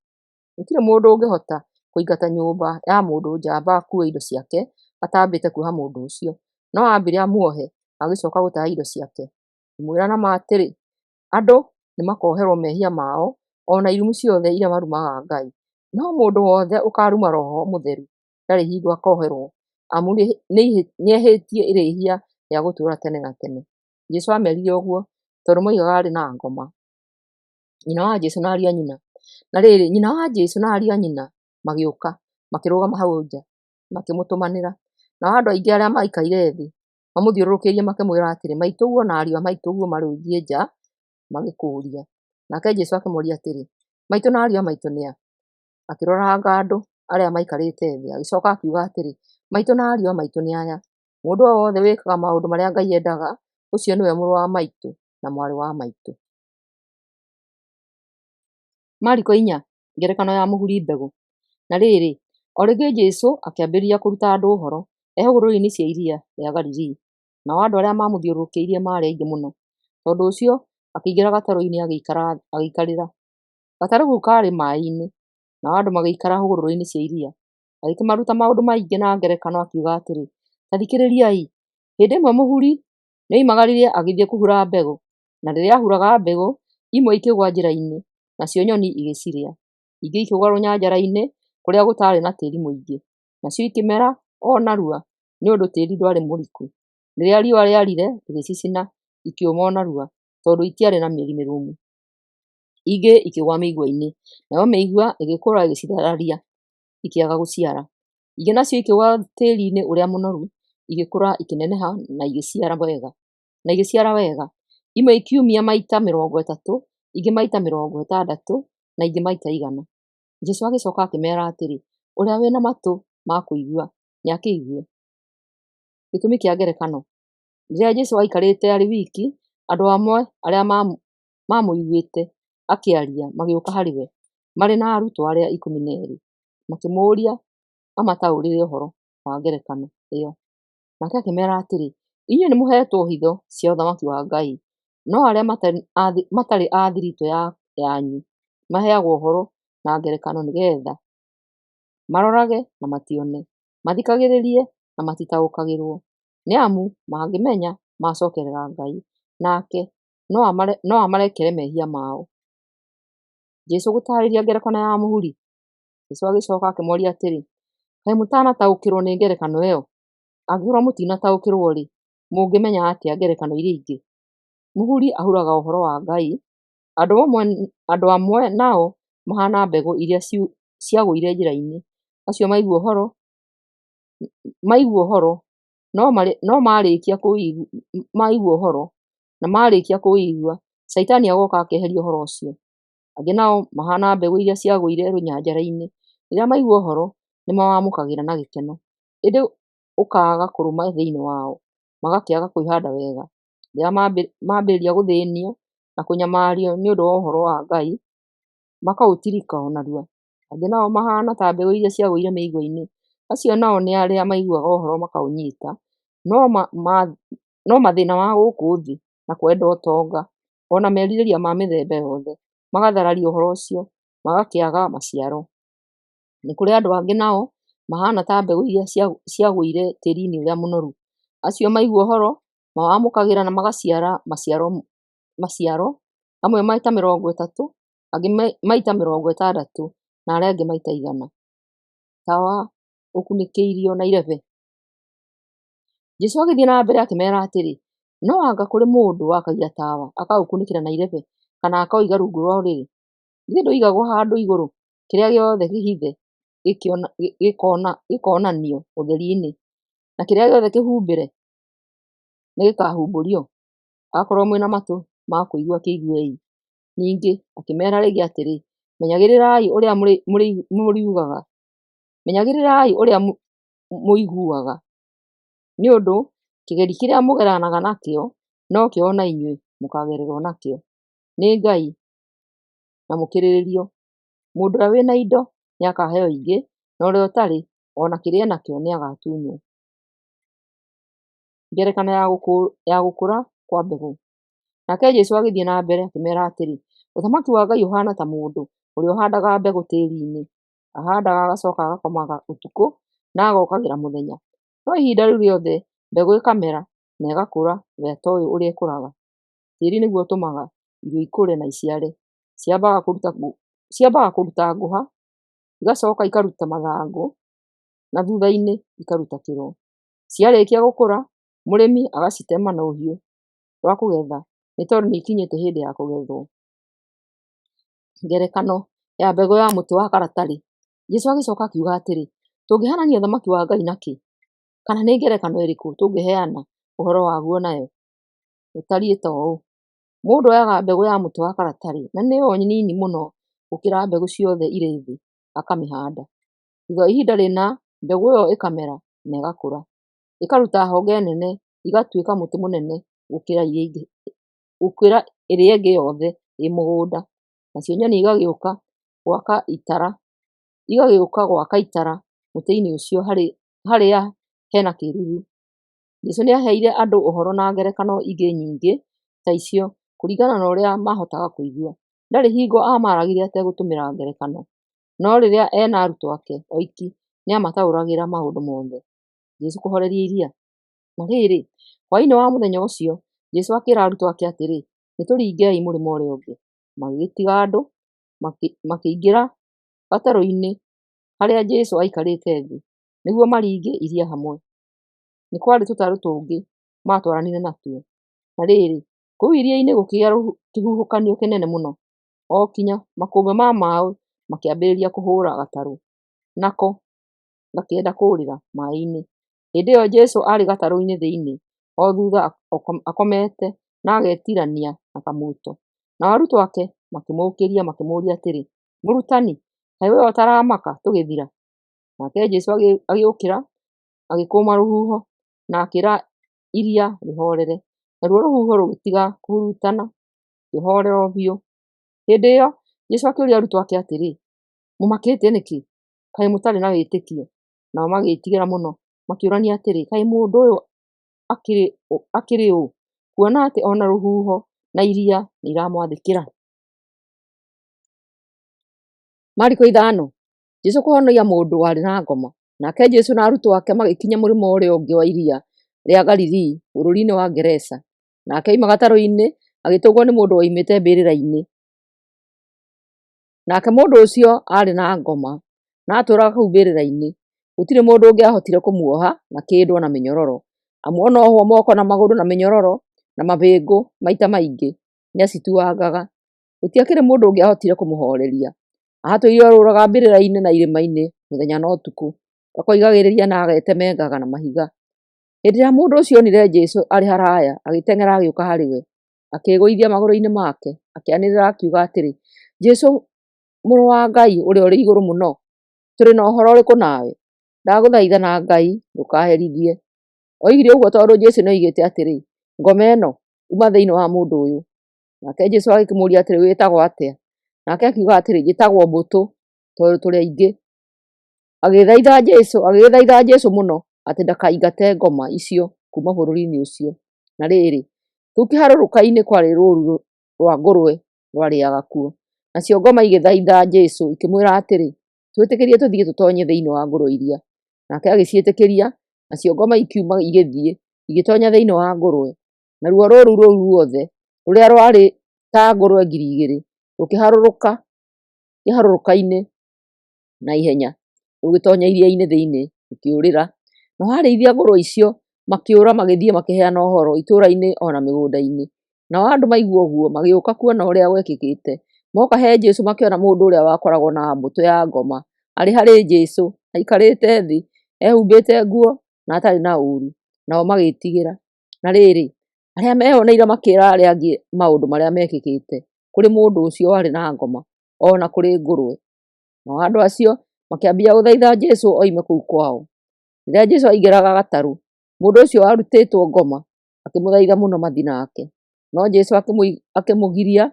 Gũtirĩ mũndũ ũngĩhota kũingata nyũmba ya mũndũ njamba akuue indo ciake atambĩte kuoha mũndũ ũcio; no aambire amuohe, agĩcoka gũtaha indo ciake. Ngũmwĩra na ma atĩrĩ, andũ nĩmakoherwo mehia mao o na irumi ciothe iria marumaga Ngai; no mũndũ wothe ũkaaruma Roho Mũtheru ndarĩ hingo akoherwo, amu nĩehĩtie rĩĩhia rĩa gũtũũra tene na tene. Jesũ aamerire ũguo tondũ moigaga arĩ na ngoma. Nyina wa Jesũ na ariũ a nyina. Na rĩrĩ, nyina wa Jesũ na ariũ a nyina magĩũka, makĩrũgama hau nja, makĩmũtũmanĩra. Nao andũ aingĩ arĩa maikaire thĩ mamũthiũrũrũkĩirie makĩmwĩra atĩrĩ, “Maitũguo na ariũ a maitũguo marũngiĩ nja magĩkũũria.” Nake Jesũ akĩmooria atĩrĩ, “Maitũ na ariũ a maitũ nĩ a?” Akĩroranga andũ arĩa maikarĩte thĩ, agĩcoka akiuga atĩrĩ, “Maitũ na ariũ a maitũ nĩ aya. Mũndũ o wothe wĩkaga maũndũ marĩa Ngai endaga, ũcio nĩwe mũrũ wa maitũ na mwarĩ wa maitũ.” Mariko 4: Ngerekano ya mũhuri mbegũ. Na rĩrĩ, o rĩngĩ Jesũ akĩambĩrĩria kũruta andũ ũhoro e hũgũrũrũ-inĩ cia iria rĩa Galili, nao andũ arĩa maamũthiũrũrũkĩirie maarĩ aingĩ mũno. Tondũ ũcio akĩingĩra gatarũ-inĩ agĩikarĩra. Gatarũ kau kaarĩ maaĩ-inĩ, nao andũ magĩikara hũgũrũrũ-inĩ cia iria. Agĩkĩmaruta maũndũ maingĩ na ngerekano, akiuga atĩrĩ, “Ta thikĩrĩriai! Hĩndĩ ĩmwe mũhuri nĩoimagarire agĩthiĩ kũhura mbegũ. Na rĩrĩa aahuraga mbegũ, imwe ikĩgũa njĩra-inĩ, nacio nyoni igĩcirĩa. Ingĩ ikĩgũa rũnyanjara-inĩ kũrĩa gũtaarĩ na tĩĩri mũingĩ, nacio ikĩmera o narua nĩ ũndũ tĩĩri ndwarĩ mũriku. Rĩrĩa riũa rĩarire, igĩcicina, ikĩũma o narua, tondũ itiarĩ na mĩri mĩrũmu. Ingĩ ikĩgũa mĩigua-inĩ, nayo mĩigua ĩgĩkũra ĩgĩcithararia, ikĩaga gũciara. Ingĩ nacio ikĩgũa tĩĩri-inĩ ũrĩa mũnoru, igĩkũra ikĩneneha na igĩciara wega, imwe ikiumia maita 30, ingĩ maita 60, na ingĩ maita 100. Jesũ agĩcoka akĩmeera atĩrĩ, “Ũrĩa wĩ na matũ ma kũigua, nĩakĩigue.” Gĩtũmi kĩa ngerekano. Rĩrĩa Jesũ aikarĩte arĩ wiki, andũ amwe arĩa maamũiguĩte akĩaria magĩũka harĩ we, marĩ na arutwo arĩa 12, makĩmũũria amataũrĩre ũhoro wa ngerekano ĩyo. Nake akĩmeera atĩrĩ, “Inyuĩ nĩmũheetwo hitho cia ũthamaki wa Ngai, no arĩa matarĩ a thiritũ yanyu maheagwo ũhoro na ngerekano nĩgeetha ‘marorage na matione, mathikagĩrĩrie na matitaũkagĩrwo.’ Nĩ amu mangĩmenya, macookerera Ngai, nake no amarekere mehia mao.” Jesũ gũtaarĩria ngerekano ya mũhuri. Jesũ agĩcoka akĩmooria atĩrĩ, “Kaĩ mũtanataũkĩrwo nĩ ngerekano ĩyo? Angĩkorwo mũtinataũkĩrwo-rĩ, mũngĩmenya atĩa ngerekano iria ingĩ? Mũhuri ahuraga ũhoro wa Ngai. Andũ amwe nao mahaana mbegũ iria ciagũire njĩra-inĩ; acio maigua ũhoro, na maarĩkia kũũigua, Shaitani agoka akeheria ũhoro ũcio. Angĩ nao mahaana mbegũ iria ciagũire rũnyanjara-inĩ; rĩrĩa maigua ũhoro, nĩmawamũkagĩra na gĩkeno, ĩndĩ ũkaaga kũrũma thĩinĩ wao, magakĩaga kwĩhaanda wega. Rĩrĩa maambĩrĩria gũthĩĩnio na kũnyamario nĩ ũndũ wa ũhoro wa Ngai, makaũtirika o narua. Angĩ nao mahaana ta mbegũ iria ciagũire mĩigua-inĩ; acio nao nĩ arĩa maiguaga ũhoro makaũnyiita, no mathĩĩna ma gũkũ thĩ, na kwenda ũtonga, o na merirĩria ma mĩthemba yothe, magathararia ũhoro ũcio, magakĩaga maciaro. Nĩ kũrĩ andũ angĩ nao Mahaana ta mbegũ iria ciagũire tĩĩri-inĩ ũrĩa mũnoru. Acio maigua ũhoro, mawamũkagĩra na magaciara maciaro, amwe maita 30, angĩ maita 60, na arĩa angĩ maita 100. Tawa ũkunĩkĩirio na irebe. Jesũ agĩthiĩ na mbere akĩmeera atĩrĩ, “No anga kũrĩ mũndũ wakagia tawa akaũkunĩkĩra na irebe kana akaũiga rungu rwa ũrĩrĩ? Githĩ ndũigagwo handũ igũrũ Kĩrĩa gĩothe kĩhithe gĩkoonanio ũtheri-inĩ, na kĩrĩa gĩothe kĩhumbĩre nĩgĩkahumbũrio. Akorwo mwĩ na matũ ma kũigua, kĩiguei.” Ningĩ akĩmeera rĩngĩ atĩrĩ, “Menyagĩrĩrai ũrĩa mũiguaga, nĩ ũndũ kĩgeri kĩrĩa mũgeranaga nakĩo, nokĩo o na inyuĩ mũkaagererwo nakĩo. Nĩ Ngai na mũkirĩrĩrio. Mũndũ ũrĩa wĩ na indo nĩakaheo ingĩ, na ũrĩa ũtarĩ, o na kĩrĩa e nakĩo nĩagatunywo. Ngerekano ya gũkũra kwa mbegũ. Nake Jesũ agĩthiĩ na mbere akĩmeera atĩrĩ, “Ũthamaki wa Ngai ũhaana ta mũndũ ũrĩa ũhaandaga mbegũ tĩĩri-inĩ. Ahaandaga agacooka agakomaga ũtukũ na agokagĩra mũthenya, no ihinda rĩu rĩothe mbegũ ĩkamera na ĩgakũra we atooĩ ũrĩa ĩkũraga. Tĩĩri nĩguo ũtũmaga irio ikũre na iciare; ciambaga kũruta ngũha, igacoka ikaruta mathangũ, na thuutha-inĩ ikaruta kĩro. Ciarĩkia gũkũra, mũrĩmi agacitema na rũhiũ rwa kũgetha, nĩ tondũ nĩikinyĩte hĩndĩ ya kũgethwo.” Ngerekano ya mbegũ ya mũtĩ wa karatarĩ. Jesũ agĩcooka akiuga atĩrĩ, “Tũngĩhaanania ũthamaki wa Ngai na kĩ, kana nĩ ngerekano ĩrĩkũ tũngĩheana ũhoro waguo nayo? Ũtariĩ ta ũũ: Mũndũ oyaga mbegũ ya mũtĩ wa karatarĩ, na nĩyo nini mũno gũkĩra mbegũ ciothe irĩ thĩ, akamĩhaanda. Thuutha wa ihinda rĩna, mbegũ ĩyo ĩkamera na ĩgakũra, ĩkaruta honge nene igatuĩka mũtĩ mũnene gũkĩra ĩrĩa ĩngĩ yothe ĩ mũgũnda, nacio nyoni igagĩũka gwaka itara mũtĩ-inĩ ũcio harĩa he na kĩĩruru.” Jesũ nĩaheire andũ ũhoro na ngerekano ingĩ nyingĩ ta icio kũringana na ũrĩa maahotaga kũigua. Ndarĩ hingo aamaragĩria ategũtũmĩra ngerekano, no rĩrĩa e na arutwo ake oiki nĩamataũragĩra maũndũ mothe. Jesũ kũhooreria iria. Na rĩrĩ, hwaĩ-inĩ wa mũthenya ũcio, Jesũ akĩĩra arutwo ake atĩrĩ, “Nĩtũringei mũrĩmo ũrĩa ũngĩ.” Magĩgĩtiga andũ, makĩingĩra gatarũ-inĩ harĩa Jesũ aikarĩte thĩ, nĩguo maringe iria hamwe. Nĩ kwarĩ tũtarũ tũngĩ maatwaranire natuo. Na rĩrĩ, kũu iria-inĩ gũkĩgĩa kĩhuhũkanio kĩnene mũno, o kinya makũmbĩ ma maaĩ makĩambĩrĩria kũhũũra gatarũ, nako gakĩenda kũũrĩra maaĩ-inĩ. Hĩndĩ ĩyo Jesũ aarĩ gatarũ-inĩ thĩinĩ, o thutha akomete na agetiirania na kamuuto. Nao arutwo ake makĩmũũkĩria makĩmũũria atĩrĩ, “Mũrutani, kaĩ wee ũtaramaka tũgĩthira?” Nake Jesũ agĩũkĩra, agĩkũũma rũhuho, na akĩĩra iria rĩhoorere. Naruo rũhuho rũgĩtiga kũhurutana, rũkĩhoorera o biũ. Hĩndĩ ĩyo Jesũ akĩũria arutwo ake atĩrĩ, “Mũmakĩte nĩkĩ? Kaĩ mũtarĩ na wĩtĩkio?” Nao magĩĩtigĩra mũno, makĩũrania atĩrĩ, “Kaĩ mũndũ ũyũ akĩrĩ ũ, kuona atĩ o na rũhuho na iria nĩiramwathĩkĩra?” Mariko 5: Jesũ kũhonia mũndũ warĩ na ngoma. Nake Jesũ na arutwo ake magĩkinya mũrĩmo ũrĩa ũngĩ wa iria rĩa Galili, bũrũri-inĩ wa Gerasa. Nake oima gatarũ-inĩ, agĩtũngwo nĩ mũndũ woimĩte mbĩrĩra-inĩ. Nake mũndũ ũcio aarĩ na ngoma, na aatũũraga kũu mbĩrĩra-inĩ. Gũtirĩ mũndũ ũngĩahotire kũmuoha na kĩndũ o na mĩnyororo, amu o na ohwo moko na magũrũ na mĩnyororo na mabĩngũ maita maingĩ, nĩacituangaga. Gũtiakĩrĩ mũndũ ũngĩahotire kũmũhooreria. Aatũire orũraga mbĩrĩra-inĩ na irĩma-inĩ mũthenya na ũtukũ, akoigagĩrĩria na agetemengaga na mahiga. Hĩndĩ ĩrĩa mũndũ ũcio onire Jesũ arĩ haraaya, agĩteng'era agĩũka harĩ we, akĩĩgũithia magũrũ-inĩ make, akĩanĩrĩra akiuga atĩrĩ, “Jesũ, Mũrũ wa Ngai Ũrĩa ũrĩ Igũrũ Mũno, tũrĩ na ũhoro ũrĩkũ nawe? Ndagũthaitha na Ngai ndũkaherithie.” Oigire ũguo tondũ Jesũ nĩoigĩte atĩrĩ, “Ngoma ĩno, uma thĩinĩ wa mũndũ ũyũ.” Nake Jesũ agĩkĩmũũria atĩrĩ, “Wĩtagwo atĩa?” Nake akiuga atĩrĩ, “Njĩtagwo Mbũtũ, tondũ tũrĩ aingĩ.” Agĩgĩthaitha Jesũ mũno atĩ ndakaingate ngoma icio kuuma bũrũri-inĩ ũcio. Na rĩrĩ, kũu kĩharũrũka-inĩ kwarĩ rũũru rwa ngũrwe rwarĩĩaga kuo. Nacio ngoma igĩthaitha Jesũ ikĩmwĩra atĩrĩ, “Twĩtĩkĩrie tũthiĩ tũtoonye thĩinĩ wa ngũrwe iria.” Nake agĩciĩtĩkĩria, nacio ngoma ikiuma igĩthiĩ, igĩtonya thĩinĩ wa ngũrwe. Naruo rũũru rũu ruothe, rũrĩa rwarĩ ta ngũrwe 2,000, rũkĩharũrũka kĩharũrũka-inĩ na ihenya, rũgĩtonya iria-inĩ thĩinĩ, rũkĩũrĩra. Nao arĩithi a ngũrwe icio makĩũra magĩthiĩ makĩheana ũhoro itũũra-inĩ o na mĩgũnda-inĩ. Nao andũ maigua ũguo magĩũka kuona ũrĩa gwekĩkĩte. Moka he Jesũ makĩona mũndũ ũrĩa wakoragwo na mbũtũ ya ngoma arĩ harĩ Jesũ, aikarĩte thĩ, ehumbĩte nguo na atarĩ na ũũru, nao magĩĩtigĩra. Na rĩrĩ, arĩa meeyoneire makĩĩra arĩa angĩ maũndũ marĩa meekĩkĩte kũrĩ mũndũ ũcio warĩ na ngoma, o na kũrĩ ngũrwe. Nao andũ acio makĩambia gũthaitha Jesũ oime kũu kwao. Rĩrĩa Jesũ aingĩraga gatarũ, mũndũ ũcio warutĩtwo ngoma akĩmũthaitha mũno mathiĩ nake. No Jesũ akĩmũgiria,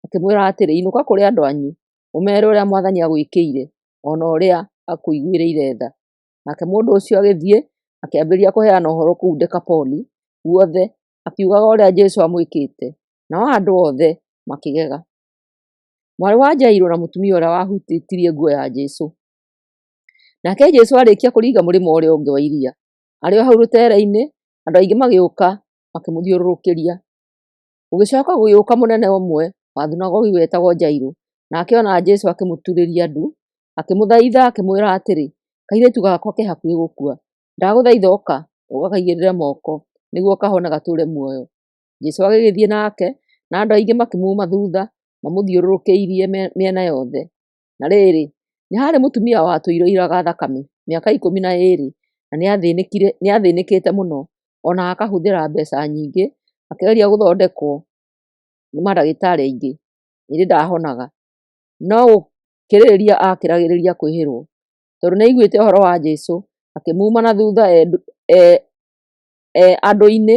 akĩmwĩra atĩrĩ, “Inũka kũrĩ andũ anyu, ũmeere ũrĩa Mwathani agwĩkĩire, o na ũrĩa akũiguĩrĩire tha.” Nake mũndũ ũcio agĩthiĩ, akĩambĩrĩria kũheana ũhoro kũu Dekapoli guothe, akiugaga ũrĩa Jesũ amwĩkĩte, nao andũ othe makĩgega. Mwarĩ wa Jairũ na mũtumia ũrĩa wahutĩtirie nguo ya Jesũ. Nake Jesũ aarĩkia kũringa mũrĩmo ũrĩa ũngĩ wa iria, arĩ o hau rũteere-inĩ, andũ aingĩ magĩũka makĩmũthiũrũrũkĩria. Gũgĩcoka gũgĩũka mũnene ũmwe wa thunagogi wetagwo Jairũ, nake ona Jesũ akĩmũturĩria ndu, akĩmũthaitha akĩmwĩra atĩrĩ, “Kairĩtu gakwa ke hakuhĩ gũkua. Ndagũthaitha ũka, ũgakaigĩrĩre moko, nĩguo kahone gatũũre muoyo.” Jesũ agĩgĩthiĩ nake, na andũ aingĩ makĩmuuma thutha mamũthiũrũrũkĩirie mĩena yothe. Na rĩrĩ, nĩ haarĩ mũtumia watũire oiraga thakame mĩaka 12, na nĩathĩnĩkĩte mũno, o na akahũthĩra mbeeca nyingĩ akĩgeria gũthondekwo nĩ mandagĩtarĩ aingĩ, ĩndĩ ndaahonaga, no gũkĩrĩrĩria aakĩragĩrĩria kwĩhĩrwo. Tondũ nĩaiguĩte ũhoro wa Jesũ, akĩmuuma na thutha e andũ-inĩ,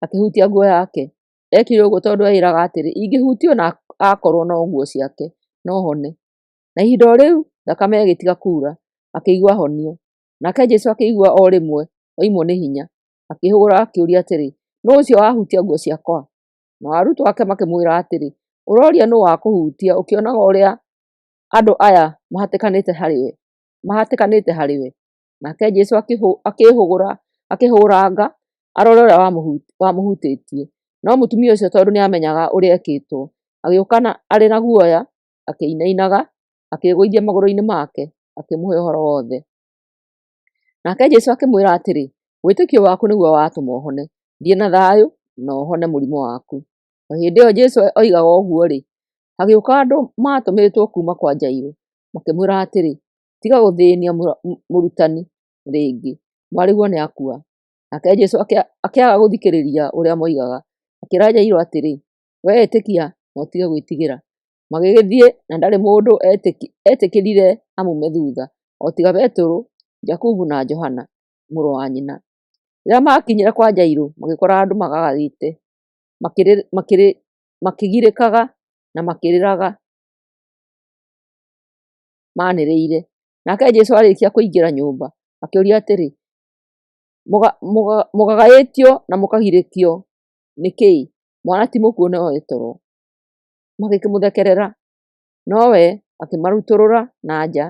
akĩhutia nguo yake. Eekire ũguo tondũ eĩĩraga atĩrĩ, “Ingĩhutia o na akorwo no nguo ciake, no hone.” Na ihinda o rĩu thakame ĩgĩtiga kuura, akĩigua ahonio. Nake Jesũ akĩigua o rĩmwe oimwo nĩ hinya, akĩĩhũgũra akĩũria atĩrĩ, “Nũũ ũcio wahutia nguo ciakwa?” Nao arutwo ake makĩmwĩra atĩrĩ, “Ũroria nũũ wakũhutia ũkĩonaga ũrĩa andũ aya mahatĩkanĩte harĩwe?” Nake Jesũ akĩĩhũgũra arore ũrĩa wamũhutĩtie. No mũtumia ũcio tondũ nĩamenyaga ũrĩa ekĩtwo, agĩũka arĩ na guoya, akĩinainaga, akĩĩgũithia magũrũ-inĩ make, akĩmũhe ũhoro wothe. Nake Jesũ akĩmwĩra atĩrĩ, “Wĩtĩkio waku nĩguo watũma ũhone. Thiĩ na thayũ na ũhone mũrimũ waku.” O hĩndĩ ĩyo Jesũ oigaga ũguo-rĩ, hagĩũka andũ maatũmĩtwo kuuma kwa Jairũ, makĩmwĩra atĩrĩ, “Tiga gũthĩĩnia mũrutani rĩngĩ, mwarĩguo nĩakua.” Nake Jesũ akĩaga gũthikĩrĩria ũrĩa moigaga, akĩĩra Jairũ atĩrĩ, “Wee ĩtĩkia na ũtige gwĩtigĩra.” Magĩgĩthiĩ, na ndarĩ mũndũ eetĩkĩrire amume thutha, o tiga Petero, Jakubu na Johana mũrũ wa nyina. Rĩrĩa maakinyire kwa Jairũ, magĩkora andũ magagarĩte, makĩgirĩkaga na makĩrĩraga maanĩrĩire. Nake Jesũ aarĩkia kũingĩra nyũmba, akĩũria atĩrĩ, “Mũgagaĩtio na mũkagirĩkio nĩ kĩĩ? Mwana ti mũkuũ no e toro.” Magĩkĩmũthekerera. Nowe akĩmarutũrũra na nja,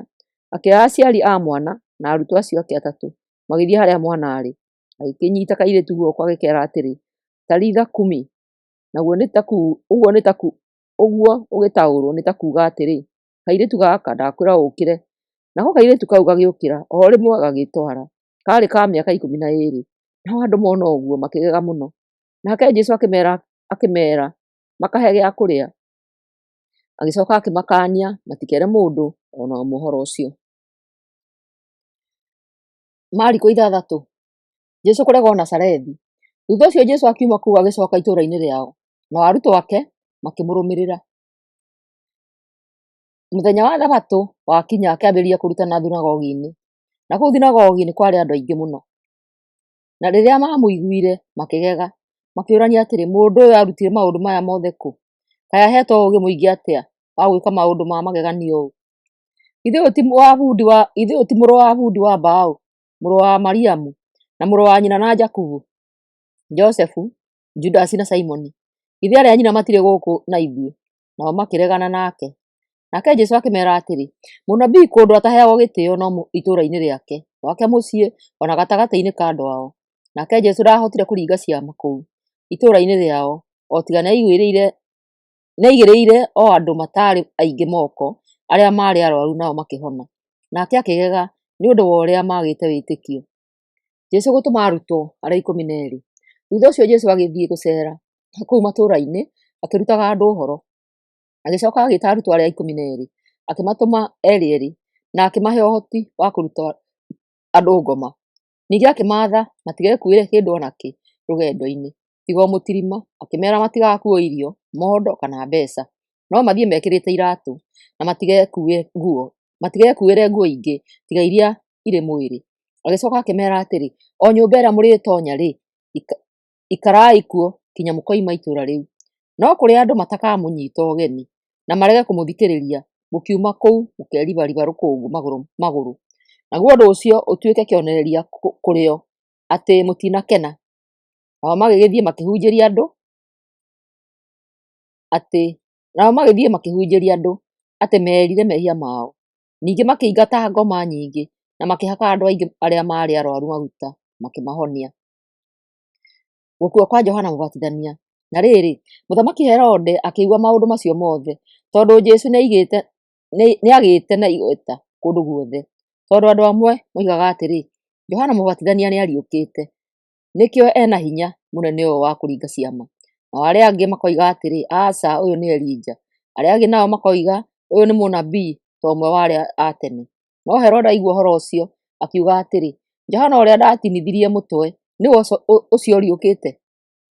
akĩoya aciari a mwana na arutwo acio ake atatũ, magĩthiĩ harĩa mwana aarĩ. Agĩkĩnyiita kairĩtu guoko agĩkeera atĩrĩ, “Talitha kumi,” naguo ũguo ũgĩtaũrwo nĩ ta kuuga atĩrĩ, “Kairĩtu gaka, ndakwĩra ũũkĩre.” Nako kairĩtu kau gagĩũkĩra o rĩmwe gagĩĩtwara. Kaarĩ ka mĩaka 12. Nao andũ mona ũguo makĩgega mũno. Nake Jesũ akĩmeera makahe gĩa kũrĩa. Agĩcoka akĩmakaania matikeere mũndũ o na ũmwe ũhoro ũcio. Mariko 6. Jesũ kũregwo Nazarethi. Thutha ũcio Jesũ akiuma kũu agĩcoka itũũra-inĩ rĩao, nao arutwo ake makĩmũrũmĩrĩra. Mũthenya wa Thabatũ wakinya akĩambĩrĩria kũrutana thunagogi-inĩ, na kũu thunagogi nĩ kwarĩ andũ aingĩ mũno. Na rĩrĩa maamũiguire, makĩgega, makĩũrania atĩrĩ, “Mũndũ ũyũ aarutire maũndũ maya mothe kũ? Kaĩ aheetwo ũũgĩ mũingĩ atĩa wa gwĩka maũndũ ma magegania ũũ? Githĩ ũyũ ti mũrũ wa bundi wa mbaũ, mũrũ wa Mariamu, na mũrũ wa nyina na Jakubu, Josefu, Judasi na Simoni? Githĩ aarĩ a nyina matirĩ gũkũ na ithuĩ?” Nao makĩregana nake. Nake Jesũ akĩmeera atĩrĩ, “Mũnabii kũndũ ataheagwo gĩtĩĩo no itũũra-inĩ rĩake, gwake mũciĩ, o na gatagatĩ-inĩ ka andũ ao. Nake Jesũ ndaahotire kũringa ciama kũu itũũra-inĩ rĩao, o tiga nĩaigĩrĩire o andũ mataarĩ aingĩ moko, arĩa maarĩ arũaru nao makĩhona. Nake akĩgega nĩ ũndũ wa ũrĩa maagĩte wĩtĩkio. Jesũ gũtũma arutwo arĩa 12. Thutha ũcio Jesũ agĩthiĩ gũceera kũu matũũra-inĩ akĩrutaga andũ ũhoro. Agĩcoka agĩĩta arutwo arĩa 12, akĩmatũma erĩ erĩ, na akĩmahe ũhoti wa kũruta andũ ngoma. Ningĩ akĩmaatha matigekuuĩre kĩndũ o nakĩ rũgendo-inĩ, tiga o mũtirima, akĩmeera matigakuue irio, mondo, kana mbeeca, no mathiĩ mekĩrĩte iraatũ, na matigekuuĩre nguo ingĩ tiga iria irĩ mwĩrĩ. Agĩcoka akĩmeera atĩrĩ, o nyũmba ĩrĩa mũrĩtoonya-rĩ, ikarai kuo kinya mũkoima itũũra rĩu. No kũrĩa andũ matakamũnyiita ũgeni na marege kũmũthikĩrĩria, mũkiuma kũu mũkeribariba rũkũngũ magũrũ. Naguo ũndũ ũcio ũtuĩke kĩonereria kũrĩ o atĩ mũtinakena. Nao magĩgĩthiĩ makĩhunjĩria andũ atĩ merire mehia mao. Ningĩ makĩingata ngoma nyingĩ na makĩhaka andũ aingĩ arĩa maarĩ arũaru maguta, makĩmahonia. Gũkua kwa Johana Mũbatithania. Na rĩrĩ, Mũthamaki Herode akĩigua maũndũ macio mothe, tondũ Jesũ nĩagĩĩte na igweta kũndũ guothe. Tondũ andũ amwe moigaga atĩrĩ, Johana Mũbatithania nĩariũkĩte, nĩkĩo e na hinya mũnene ũũ wa kũringa ciama. Nao arĩa angĩ makoiga atĩrĩ, aca, ũyũ nĩ Elija. Arĩa angĩ nao makoiga, ũyũ nĩ mũnabii ta ũmwe wa arĩa a tene. No Herode aigua ũhoro ũcio, akiuga atĩrĩ, Johana ũrĩa ndatinithirie mũtwe, nĩwe ũcio ũriũkĩte.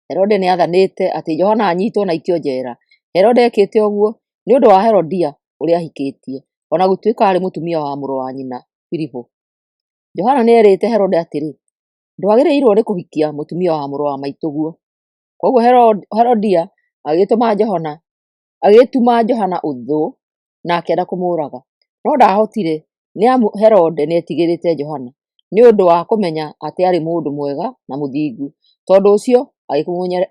Herode nĩathanĩte atĩ Johana anyiitwo na aikio njeera. Herode ekĩte ũguo nĩ ũndũ wa Herodia ũrĩa aahikĩtie, o na gũtuĩka aarĩ mũtumia wa mũrũ wa nyina Filipu. Johana nĩerĩte Herode atĩrĩ, ndwagĩrĩirwo nĩ kũhikia mũtumia wa mũrũ wa maitũguo. Kwoguo Herodia agĩgĩtuma Johana ũthũ na akĩenda kũmũũraga. No ndaahotire, nĩ amu Herode nĩetigĩrĩte Johana, nĩ ũndũ wa kũmenya atĩ aarĩ mũndũ mwega na mũthingu, tondũ ũcio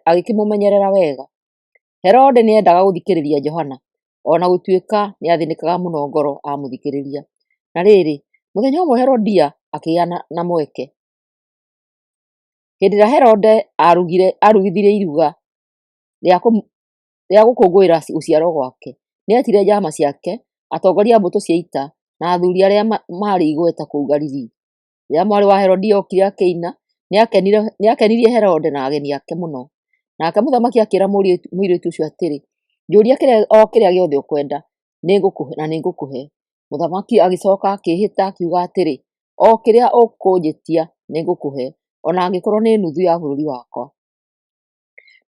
agĩkĩmũmenyerera wega. Herode nĩendaga gũthikĩrĩria Johana, o na gũtuĩka nĩathĩnĩkaga mũno ngoro amũthikĩrĩria. Na rĩrĩ, mũthenya ũmwe Herodia akĩgĩa na mweke. Hĩndĩ ĩrĩa Herode aarugithirie iruga rĩa gũkũngũĩra gũciarwo gwake, nĩetire njaama ciake, atongoria a mbũtũ cia ita, na athuuri arĩa maarĩ igweta kũu Galili. Rĩrĩa mwarĩ wa Herodia okire akĩina, nĩakenirie Herode na ageni ake mũno. Nake mũthamaki akĩĩra mũirĩtu ũcio atĩrĩ, njũria o kĩrĩa gĩothe ũkwenda, na nĩngũkũhe. Mũthamaki agĩcoka akĩĩhĩta akiuga atĩrĩ, o kĩrĩa ũkũnjĩtia nĩngũkũhe, o na angĩkorwo nĩ nuthu ya bũrũri wakwa.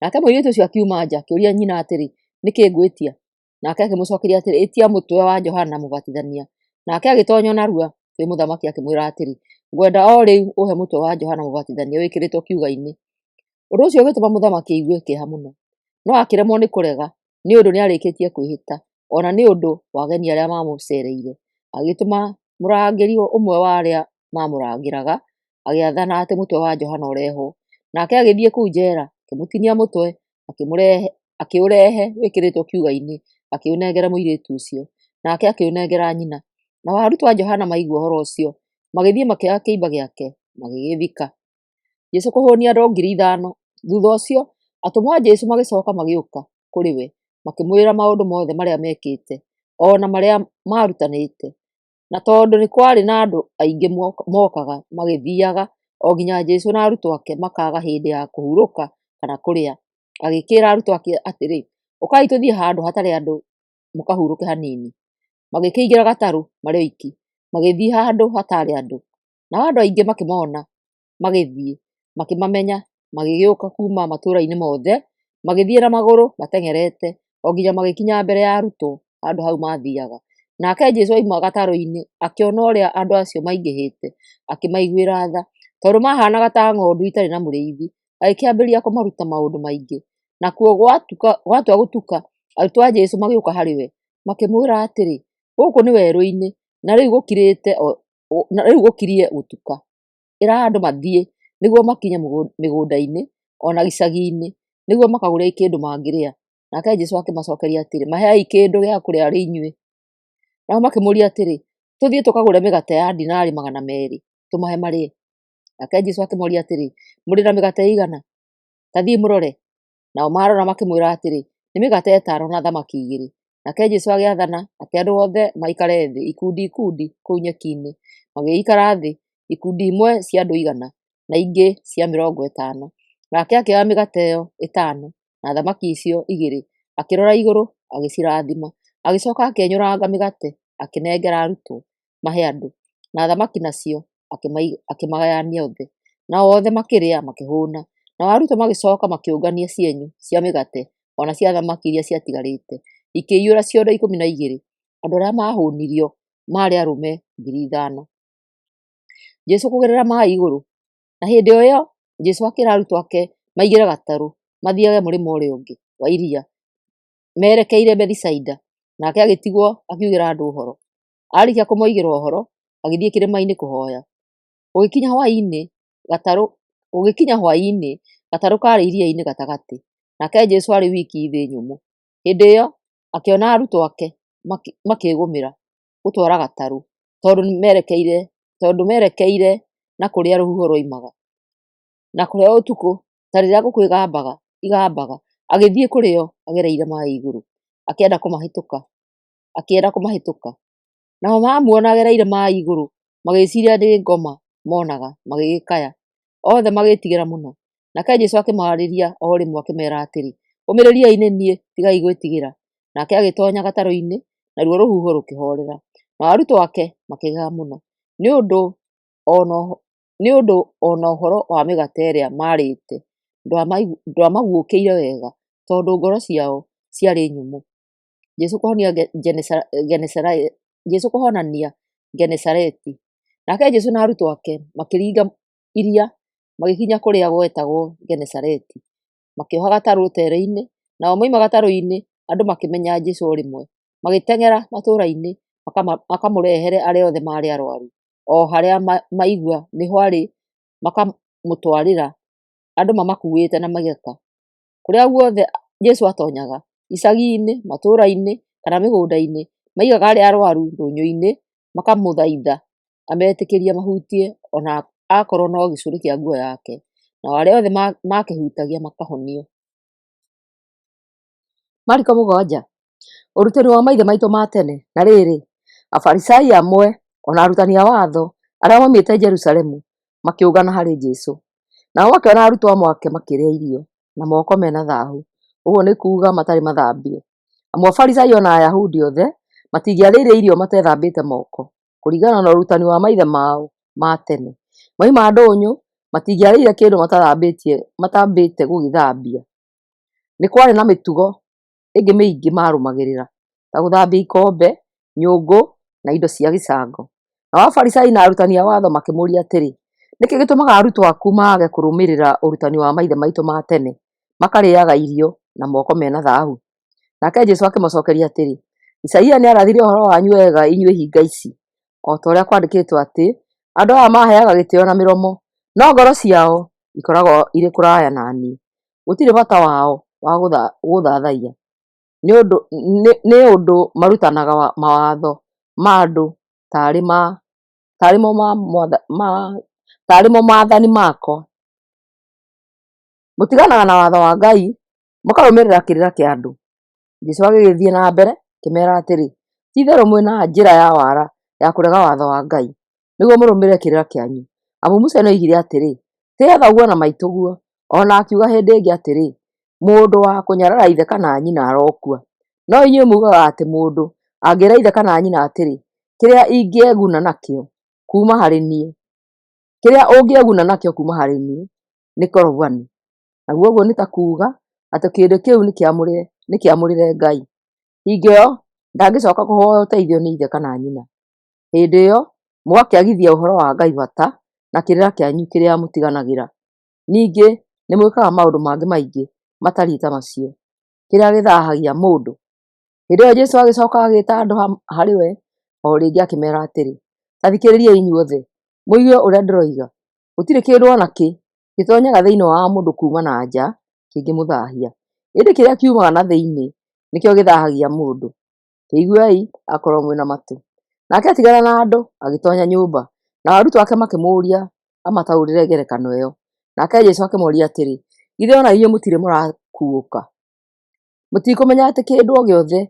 Nake mũirĩtu ũcio akiuma nja akĩũria nyina atĩrĩ, nĩ kĩĩ ngwĩtia? Nake akĩmũcookeria atĩrĩ, ĩtia mũtwe wa Johana Mũbatithania. Nake agĩtoonya narua kwĩ mũthamaki akĩmwĩra atĩrĩ, ngwenda o rĩu ũhe mũtwe wa Johana Mũbatithania wĩkĩrĩtwo kiuga-inĩ. Ũndũ ũcio ũgĩtũma mũthamaki aigue kĩeha mũno, no akĩremwo nĩ kũrega nĩ ũndũ nĩarĩkĩtie kwĩhĩta, o na nĩ ũndũ wa ageni arĩa maamũceereire. Agĩtũma mũrangĩri ũmwe wa arĩa maamũrangĩraga, agĩathana atĩ mũtwe wa Johana ũrehwo. Nake agĩthiĩ kũu njeera, akĩmũtinia mũtwe, akĩũrehe wĩkĩrĩtwo kiuga-inĩ, akĩũnengera mũirĩtu ũcio, nake akĩũnengera nyina. Nao arutwo a Johana maigua ũhoro ũcio, magĩthiĩ makĩoya kĩimba gĩake, magĩgĩthika. Jesũ kũhũũnia andũ 5,000. Thutha ũcio, atũmwo a Jesũ magĩcooka magĩũka kũrĩ we, makĩmwĩra maũndũ mothe marĩa meekĩte, o na marĩa maarutanĩte. Na tondũ nĩ kwarĩ na andũ aingĩ mookaga magĩthiiaga, o nginya Jesũ na arutwo ake makaaga hĩndĩ ya kũhurũka kana kũrĩa, agĩkĩĩra arutwo ake atĩrĩ, ũkai tũthiĩ handũ hatarĩ andũ mũkahurũke hanini. Magĩkĩingĩra gatarũ marĩ oiki, magĩthiĩ handũ hataarĩ andũ. Nao andũ aingĩ makĩmona magĩthiĩ, makĩmamenya, magĩgĩũka kuuma matũũra-inĩ mothe, magĩthiĩ na magũrũ mateng'erete, o nginya magĩkinya mbere ya arutwo handũ hau maathiiaga. Nake Jesũ oima gatarũ-inĩ, akĩona ũrĩa andũ acio maingĩhĩte, akĩmaiguĩra tha, tondũ mahaanaga ta ng'ondu itarĩ na mũrĩithi, agĩkĩambĩrĩria kũmaruta maũndũ maingĩ. Nakuo gwatua gũtuka, arutwo a Jesũ magĩũka harĩ we, makĩmwĩra atĩrĩ, gũkũ nĩ werũ-inĩ, na rĩu gũkirie gũtuka. Ĩra andũ mathiĩ, nĩguo makinye mĩgũnda-inĩ o na icagi-inĩ, nĩguo makagũre kĩndũ mangĩrĩa. Nake Jesũ akĩmacookeria atĩrĩ, maheei kĩndũ gĩa kũrĩa arĩ inyuĩ. Nao makĩmũũria atĩrĩ, tũthiĩ tũkagũre mĩgate ya dinari 200 Tũmahe marĩe? Nake Jesũ akĩmoria atĩrĩ, Mũrĩ na mĩgate ĩigana? Ta thiĩi mũrore. Nao maarora makĩmwĩra atĩrĩ, Nĩ mĩgate ĩtano na thamaki igĩrĩ. Nake Jesũ agĩathana atĩ andũ othe maikare thĩ ikundi ikundi kũu nyeki-inĩ. Magĩgĩikara thĩ, ikundi imwe cia andũ 100, na ingĩ cia 50. Nake akĩoya mĩgate ĩyo ĩtano na thamaki icio igĩrĩ, akĩrora igũrũ, agĩcirathima. Agĩcoka akĩenyũranga mĩgate, akĩnengera arutwo mahe andũ, na thamaki nacio akĩmagayania othe. Nao othe makĩrĩa makĩhũũna. Nao arutwo magĩcoka makĩũngania cienyũ cia mĩgate o na cia thamaki iria ciatigarĩte, ikĩiyũra ciondo 12. Andũ arĩa maahũnirio maarĩ arũme 5,000. Jesũ kũgerera maĩ igũrũ. Na hĩndĩ o ĩyo Jesũ akĩra arutwo ake maingĩre gatarũ mathiage mũrĩmo ũrĩa ũngĩ wa iria merekeire Bethisaida, nake agĩtigwo akiugĩra andũ ũhoro. Aarĩkia kũmoigĩra ũhoro, agĩthiĩ kĩrĩma-inĩ kũhoya. Gũgĩkinya hwaĩ-inĩ, gatarũ kaarĩ iria-inĩ gatagatĩ, nake Jesũ aarĩ wiki thĩ nyũmũ. Hĩndĩ ĩyo akĩona arutwo ake makĩĩgũmĩra gũtwara gatarũ, tondũ merekeire na kũrĩa rũhuho ruoimaga. Na kũrĩ o ũtukũ, ta rĩrĩa ngũkũ igambaga, agĩthiĩ kũrĩ o agereire maĩ igũrũ, akĩenda kũmahĩtũka. Nao mamuona agereire maĩ igũrũ, magĩĩciiria nĩ ngoma moonaga, magĩgĩkaya. Othe magĩĩtigĩra mũno. Nake Jesũ akĩmaarĩria o rĩmwe akĩmeera atĩrĩ, Ũmĩrĩriai, nĩ niĩ, tigai gwĩtigĩra. Nake agĩtoonya gatarũ-inĩ, naruo rũhuho rũkĩhoorera. Nao arutwo ake makĩgega mũno, nĩ ũndũ o na ũhoro wa mĩgate ĩrĩa maarĩĩte ndwamaguũkĩire wega, tondũ ngoro ciao ciarĩ nyũmũ. Jesũ kũhonania Genesareti. Nake Jesũ na arutwo ake makĩringa iria magĩkinya kũrĩa gwetagwo Genesareti, makĩoha gatarũ rũteere-inĩ. Nao moima gatarũ-inĩ, andũ makĩmenya Jesũ o rĩmwe, magĩteng'era matũũra-inĩ makamũrehere arĩa othe maarĩ arũaru, o harĩa maigua nĩho aarĩ makamũtwarĩra andũ mamakuuĩte na mĩgeka. Kũrĩa guothe Jesũ atoonyaga, icagi-inĩ, matũũra-inĩ kana mĩgũnda-inĩ, maigaga arĩa arũaru ndũnyũ-inĩ, makamũthaitha ametĩkĩrie mahutie o na akorwo no gĩcũrĩ kĩa nguo yake, nao arĩa othe maakĩhutagia makahonio. Mariko 7. Ũrutani wa maithe maitũ ma tene. Na rĩrĩ, Afarisai amwe o na arutani a watho arĩa moimĩte Jerusalemu makĩũngana harĩ Jesũ. Nao makĩona arutwo amwe ake makĩrĩa irio na moko me na thaahu, ũguo nĩ kuuga matarĩ mathambie. Amu Afarisai o na Ayahudi othe matingĩarĩire irio matethambĩte moko, kũringana na ũrutani wa maithe mao ma tene. Moima ndũnyũ, matingĩarĩire kĩndũ matambĩte gũgĩthambia. Nĩ kwarĩ na mĩtugo ĩngĩ mĩingĩ maarũmagĩrĩra, ta gũthambia ikombe, nyũngũ, na indo cia gĩcango. Nao Afarisai na arutani a watho makĩmũũria atĩrĩ, Nĩkĩ gĩtũmaga arutwo aku maage kũrũmĩrĩra ũrutani wa maithe maitũ ma tene, makarĩĩaga irio na moko me na thaahu? Nake Jesũ akĩmacookeria atĩrĩ, Isaia nĩarathire ũhoro wanyu wega inyuĩ hinga ici, o ta ũrĩa kwandĩkĩtwo atĩ, 'Andũ aya maaheaga gĩtĩĩo na mĩromo, no ngoro ciao ikoragwo irĩ kũraya na niĩ. Gũtirĩ bata wao wa gũũthathaiya, nĩ ũndũ marutanaga mawatho ma andũ taarĩ mo maathani makwa. Mũtiganaga na watho wa Ngai, mũkarũmĩrĩra kĩrĩra kĩa andũ.' Jesũ agĩgĩthiĩ na mbere akĩmeera atĩrĩ, Ti-itherũ mwĩ na njĩra ya wara ya kũrega watho wa Ngai, nĩguo mũrũmĩrĩre kĩrĩra kĩanyu. Amu Musa nĩoigire atĩrĩ, 'Tĩĩa thoguo na maitũguo,' o na akiuga hĩndĩ ĩngĩ atĩrĩ, 'Mũndũ wa kũnyarara ithe kana nyina arokua.' No inyuĩ muugaga atĩ mũndũ angĩĩra ithe kana nyina atĩrĩ, 'Kĩrĩa ingĩeguna nakĩo kuuma harĩ niĩ nĩ Korobani,' naguo ũguo nĩ ta kuuga atĩ kĩndũ kĩu nĩ kĩamũrĩre Ngai. Hingo ĩyo ndangĩcooka kũhooya ũteithio nĩ ithe kana nyina. Hĩndĩ ĩyo mũgakĩagithia ũhoro wa Ngai bata na kĩrĩra kĩanyu kĩrĩa mũtiganagĩra. Ningĩ nĩmwĩkaga maũndũ mangĩ maingĩ matariĩ ta macio. Kĩrĩa gĩthaahagia mũndũ. Hĩndĩ ĩyo Jesũ agĩcooka agĩĩta andũ harĩ we o rĩngĩ akĩmeera atĩrĩ, Ta thikĩrĩriai inyuothe, mũigue ũrĩa ndĩroiga. Gũtirĩ kĩndũ o nakĩ gĩtoonyaga thĩinĩ wa mũndũ kuuma na nja kĩngĩmũthaahia, ĩndĩ kĩrĩa kiumaga na thĩinĩ nĩkĩo gĩthaahagia mũndũ. Kĩiguei akorwo mwĩ na matũ. Nake atigana na andũ, agĩtoonya nyũmba. Nao arutwo ake makĩmũũria amataũrĩre ngerekano ĩyo. Nake Jesũ akĩmoria atĩrĩ, githĩ o na inyuĩ mũtirĩ mũrakuũka? Mũtikũmenya atĩ kĩndũ o gĩothe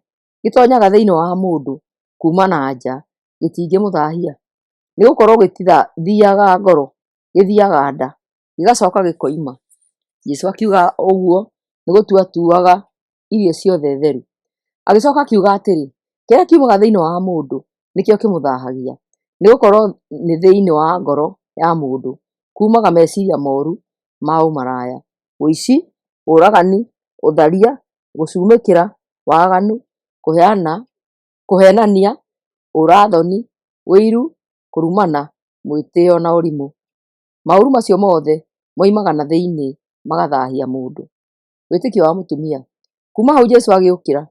gĩtoonyaga thĩinĩ wa mũndũ kuuma na nja gĩtingĩmũthaahia? Nĩgũkorwo gĩtithiiaga ngoro, gĩthiiaga nda, gĩgacooka gĩkoima. Jesũ akiuga ũguo nĩ gũtua atuaga irio ciothe theru. Agĩcoka akiuga atĩrĩ, kĩrĩa kiumaga thĩinĩ wa mũndũ nĩkĩo kĩmũthaahagia. Nĩgũkorwo nĩ thĩinĩ wa ngoro ya mũndũ kuumaga meciiria mooru ma ũmaraya, ũici, ũragani, ũtharia, gũcumĩkĩra, waganu, kũheenania, ũũra-thoni, ũiru, kũrumana, mwĩtĩĩo na ũrimũ. Maũru macio mothe moimaga na thĩinĩ magathaahia mũndũ. Wĩtĩkio wa mũtumia. Kuuma hau Jesũ agĩũkĩra,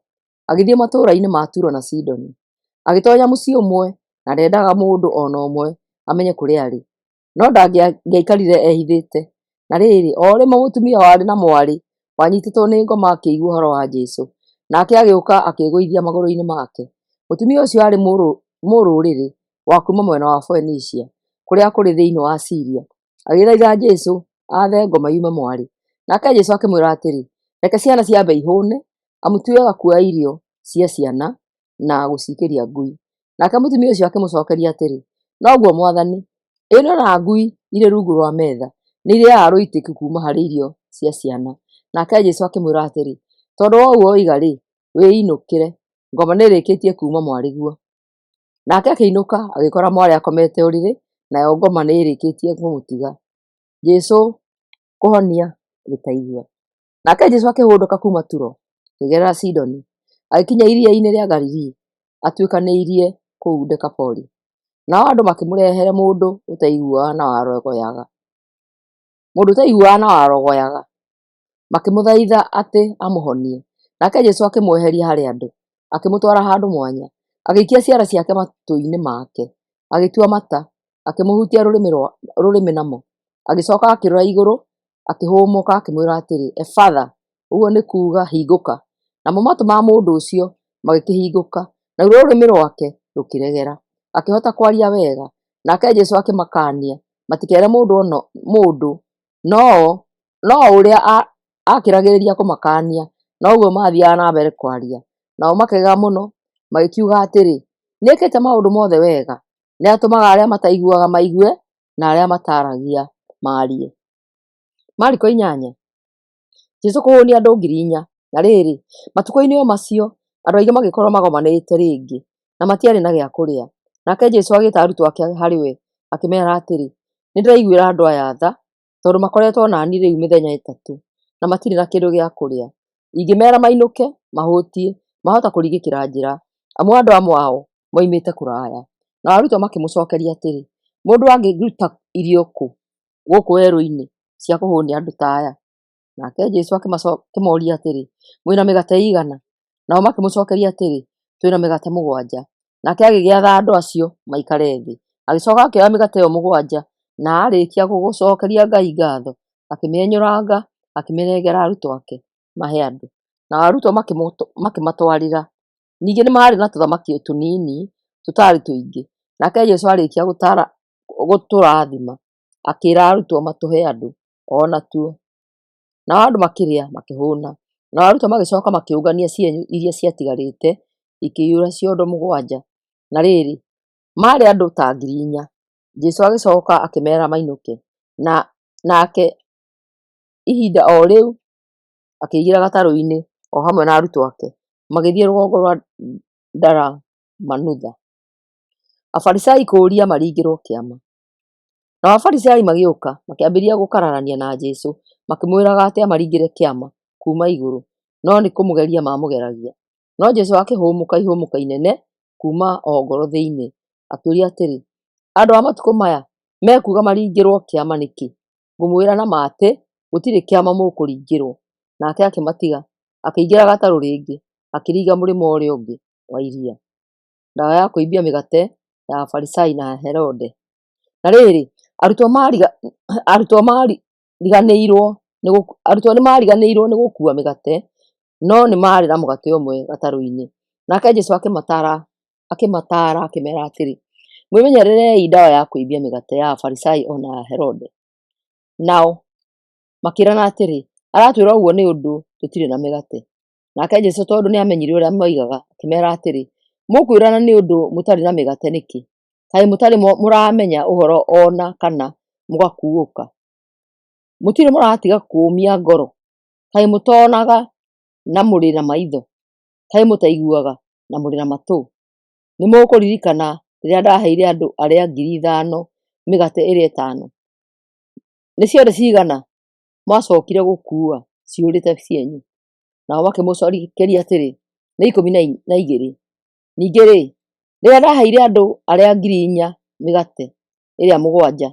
agĩthiĩ matũũra-inĩ ma Turo na Sidoni. Agĩtoonya mũciĩ ũmwe, na ndeendaga mũndũ o na ũmwe amenye kũrĩa aarĩ, no ndangĩaikarire ehithĩte. Na rĩrĩ, o rĩmwe mũtumia warĩ na mwarĩ wanyiitĩtwo nĩ ngoma akĩigua ũhoro wa Jesũ, nake agĩũka akĩĩgũithia magũrũ-inĩ make. Mũtumia ũcio aarĩ mũrũrĩrĩ wa kuuma mwena wa Foenicia, kũrĩa kũrĩ thĩinĩ wa Siria. Agĩthaitha Jesũ aathe ngoma yume mwarĩ. Nake Jesũ akĩmwĩra atĩrĩ, reke ciana ciambe ihũũne, amu ti wega kuoya irio cia ciana na gũciikĩria ngui. Nake mũtumia ũcio akĩmũcookeria atĩrĩ, noguo Mwathani, ĩ no na ngui irĩ rungu rwa metha nĩirĩaga rũitĩki kuuma harĩ irio cia ciana. Nake Jesũ akĩmwĩra atĩrĩ, tondũ wa ũguo woiga-rĩ, wĩinũkĩre, ngoma nĩĩrĩkĩtie kuuma mwarĩguo. Nake akĩinũka agĩkora mwarĩ akomete ũrĩrĩ, nayo ngoma nĩĩrĩkĩtie kũmũtiga. Jesũ kũhonia gĩtaigua. Nake Jesũ akĩhũndũka kuuma Turo, akĩgerera Sidoni, agĩkinya iria-inĩ rĩa Galili, atuĩkanĩirie kũu Dekapoli. Nao andũ makĩmũrehere mũndũ ũtaiguaga na warogoyaga, mũndũ ũtaiguaga na warogoyaga, makĩmũthaitha atĩ amũhonie. Nake Jesũ akĩmweheria harĩ andũ, akĩmũtwara handũ mwanya, agĩikia ciara ciake matũ-inĩ make, agĩtua mata, akĩmũhutia rũrĩmĩ namo. Agĩcoka akĩrora igũrũ, akĩhũmũka, akĩmwĩra atĩrĩ, Efatha, ũguo nĩ kuuga hingũka. Namo matũ ma mũndũ ũcio magĩkĩhingũka, naruo rũrĩmĩ rwake rũkĩregera, akĩhota kwaria wega. Nake Jesũ akĩmakaania matikere mũndũ, no ũrĩa akĩragĩrĩria kũmakaania, noguo maathiiaga na mbere kwaria. Nao makĩgega mũno, magĩkiuga atĩrĩ, nĩekĩte maũndũ mothe wega, nĩatũmaga arĩa mataiguaga maigue, na arĩa mataaragia maarie. Mariko 8. Jesũ kũhũnia andũ 4,000. Na rĩrĩ, matukũ-inĩ o macio, andũ aingĩ magĩkorwo magomanĩte rĩngĩ, na matiarĩ na gĩa kũrĩa. Nake Jesũ agĩĩta arutwo ake harĩ we, akĩmeera atĩrĩ, nĩndĩraiguĩra andũ aya tha, tondũ makoretwo na niĩ rĩu mĩthenya 3, na matirĩ na kĩndũ gĩa kũrĩa. Ingĩmeera mainũke mahũtiĩ, mahota kũringĩkĩra njĩra, amu andũ amwe ao moimĩte kũraya. Nao arutwo makĩmũcookeria atĩrĩ, mũndũ angĩruta irio kũ gũkũ werũ-inĩ cia kũhũnia andũ ta aya? Nake Jesũ akĩmooria atĩrĩ, mwĩ na mĩgate ĩigana? Nao makĩmũcookeria atĩrĩ, twĩ na mĩgate 7. Nake agĩgĩatha andũ acio maikare thĩ. Agĩcoka akĩoya mĩgate ĩyo 7, na aarĩkia gũcookeria Ngai ngaatho, akĩmĩenyũranga, akĩmĩnengera arutwo ake mahe andũ. Nao arutwo makĩmatwarĩra. Ningĩ nĩ maarĩ na tũthamaki tũnini tũtaarĩ tũingĩ. Nake Jesũ aarĩkia gũtũrathima, akĩĩra arutwo matũhe andũ o natuo. Nao andũ makĩrĩa makĩhũũna. Nao arutwo magĩcoka makĩũngania cienyũ iria ciatigarĩte, ikĩiyũra ciondo 7. Na rĩrĩ, maarĩ andũ ta 4,000. Jesũ agĩcoka akĩmeera mainũke, nake ihinda o rĩu akĩingĩra gatarũ-inĩ o hamwe na arutwo ake, magĩthiĩ rũgongo rwa Dalamanutha. Afarisai kũũria maringĩrwo kĩama. Nao Afarisai magĩũka, makĩambĩrĩria gũkararania na Jesũ, makĩmwĩraga atĩ amaringĩre kĩama kuuma igũrũ, no nĩ kũmũgeria maamũgeragia. No Jesũ akĩhũmũka ihũmũka inene kuuma o ngoro thĩinĩ, akĩũria atĩrĩ, andũ a matukũ maya mekuuga maringĩrwo kĩama nĩkĩ? Ngũmwĩra na ma atĩ gũtirĩ kĩama mũkũringĩrwo. Nake akĩmatiga, akĩingĩra gatarũ rĩngĩ, akĩringa mũrĩmo ũrĩa ũngĩ wa iria. Ndawa ya kũimbia mĩgate ya Afarisai na Herode. Na rĩrĩ, arutwo nĩmariganĩirwo nĩ gũkuua mĩgate, no nĩ maarĩ na mũgate ũmwe gatarũ-inĩ. Nake Jesũ akĩmataara akĩmeera atĩrĩ, Mwĩmenyererei ndawa ya kũimbia mĩgate ya Afarisai o na ya Herode. Nao makĩĩrana atĩrĩ, Aratwĩra ũguo nĩ ũndũ tũtirĩ na mĩgate. Nake Jesũ tondũ nĩamenyire ũrĩa moigaga, akĩmeera atĩrĩ, Mũkwĩrana nĩ ũndũ mũtarĩ na mĩgate nĩkĩ? Kaĩ mũtarĩ mũramenya ũhoro o na kana mũgakuũka? Mũtirĩ mũratiga kũũmia ngoro? Kaĩ mũtonaga na mũrĩ na maitho? Kaĩ mũtaiguaga na mũrĩ na matũ? Nĩ mũkũririkana rĩrĩa ndaheire andũ arĩa 5,000 mĩgate ĩrĩa ĩtano? Nĩ ciondo cigana mwacokire gũkuua ciyũrĩte cienyũ? Nao makĩmũcokeria atĩrĩ, Nĩ 12. Ningĩ-rĩ, rĩrĩa ndaheire andũ arĩa 4,000 mĩgate ĩrĩa mũgwanja,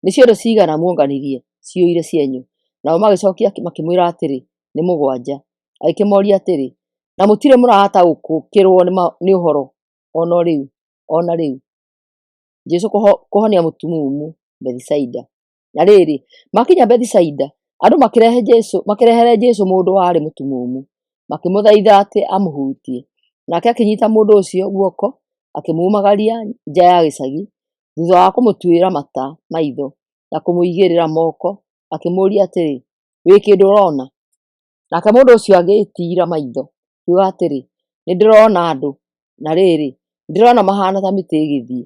nĩ ciondo cigana muonganirie ciyũire cienyũ? Nao magĩcokia makĩmwĩra atĩrĩ, Nĩ mũgwanja. Agĩkĩmoria atĩrĩ, Na mũtirĩ mũrataũkĩrwo nĩ ũhoro o na rĩu? Jesũ kũhonia mũtumumu Bethisaida. Na rĩrĩ, makinya Bethisaida, andũ makĩrehere Jesũ mũndũ warĩ mũtumumu, makĩmũthaitha atĩ amũhutie. Nake akĩnyita mũndũ ũcio guoko, akĩmumagaria nja ya gĩcagi, thutha wa kũmũtuĩra mata maitho na kũmũigĩrĩra moko, akĩmũũria atĩrĩ, Wĩ kĩndũ ũrona? Nake mũndũ ũcio agĩĩtiira maitho, akiuga atĩrĩ, Nĩndĩrona andũ, na rĩrĩ, nĩndĩrona mahaana ta mĩtĩ ĩgĩthiĩ.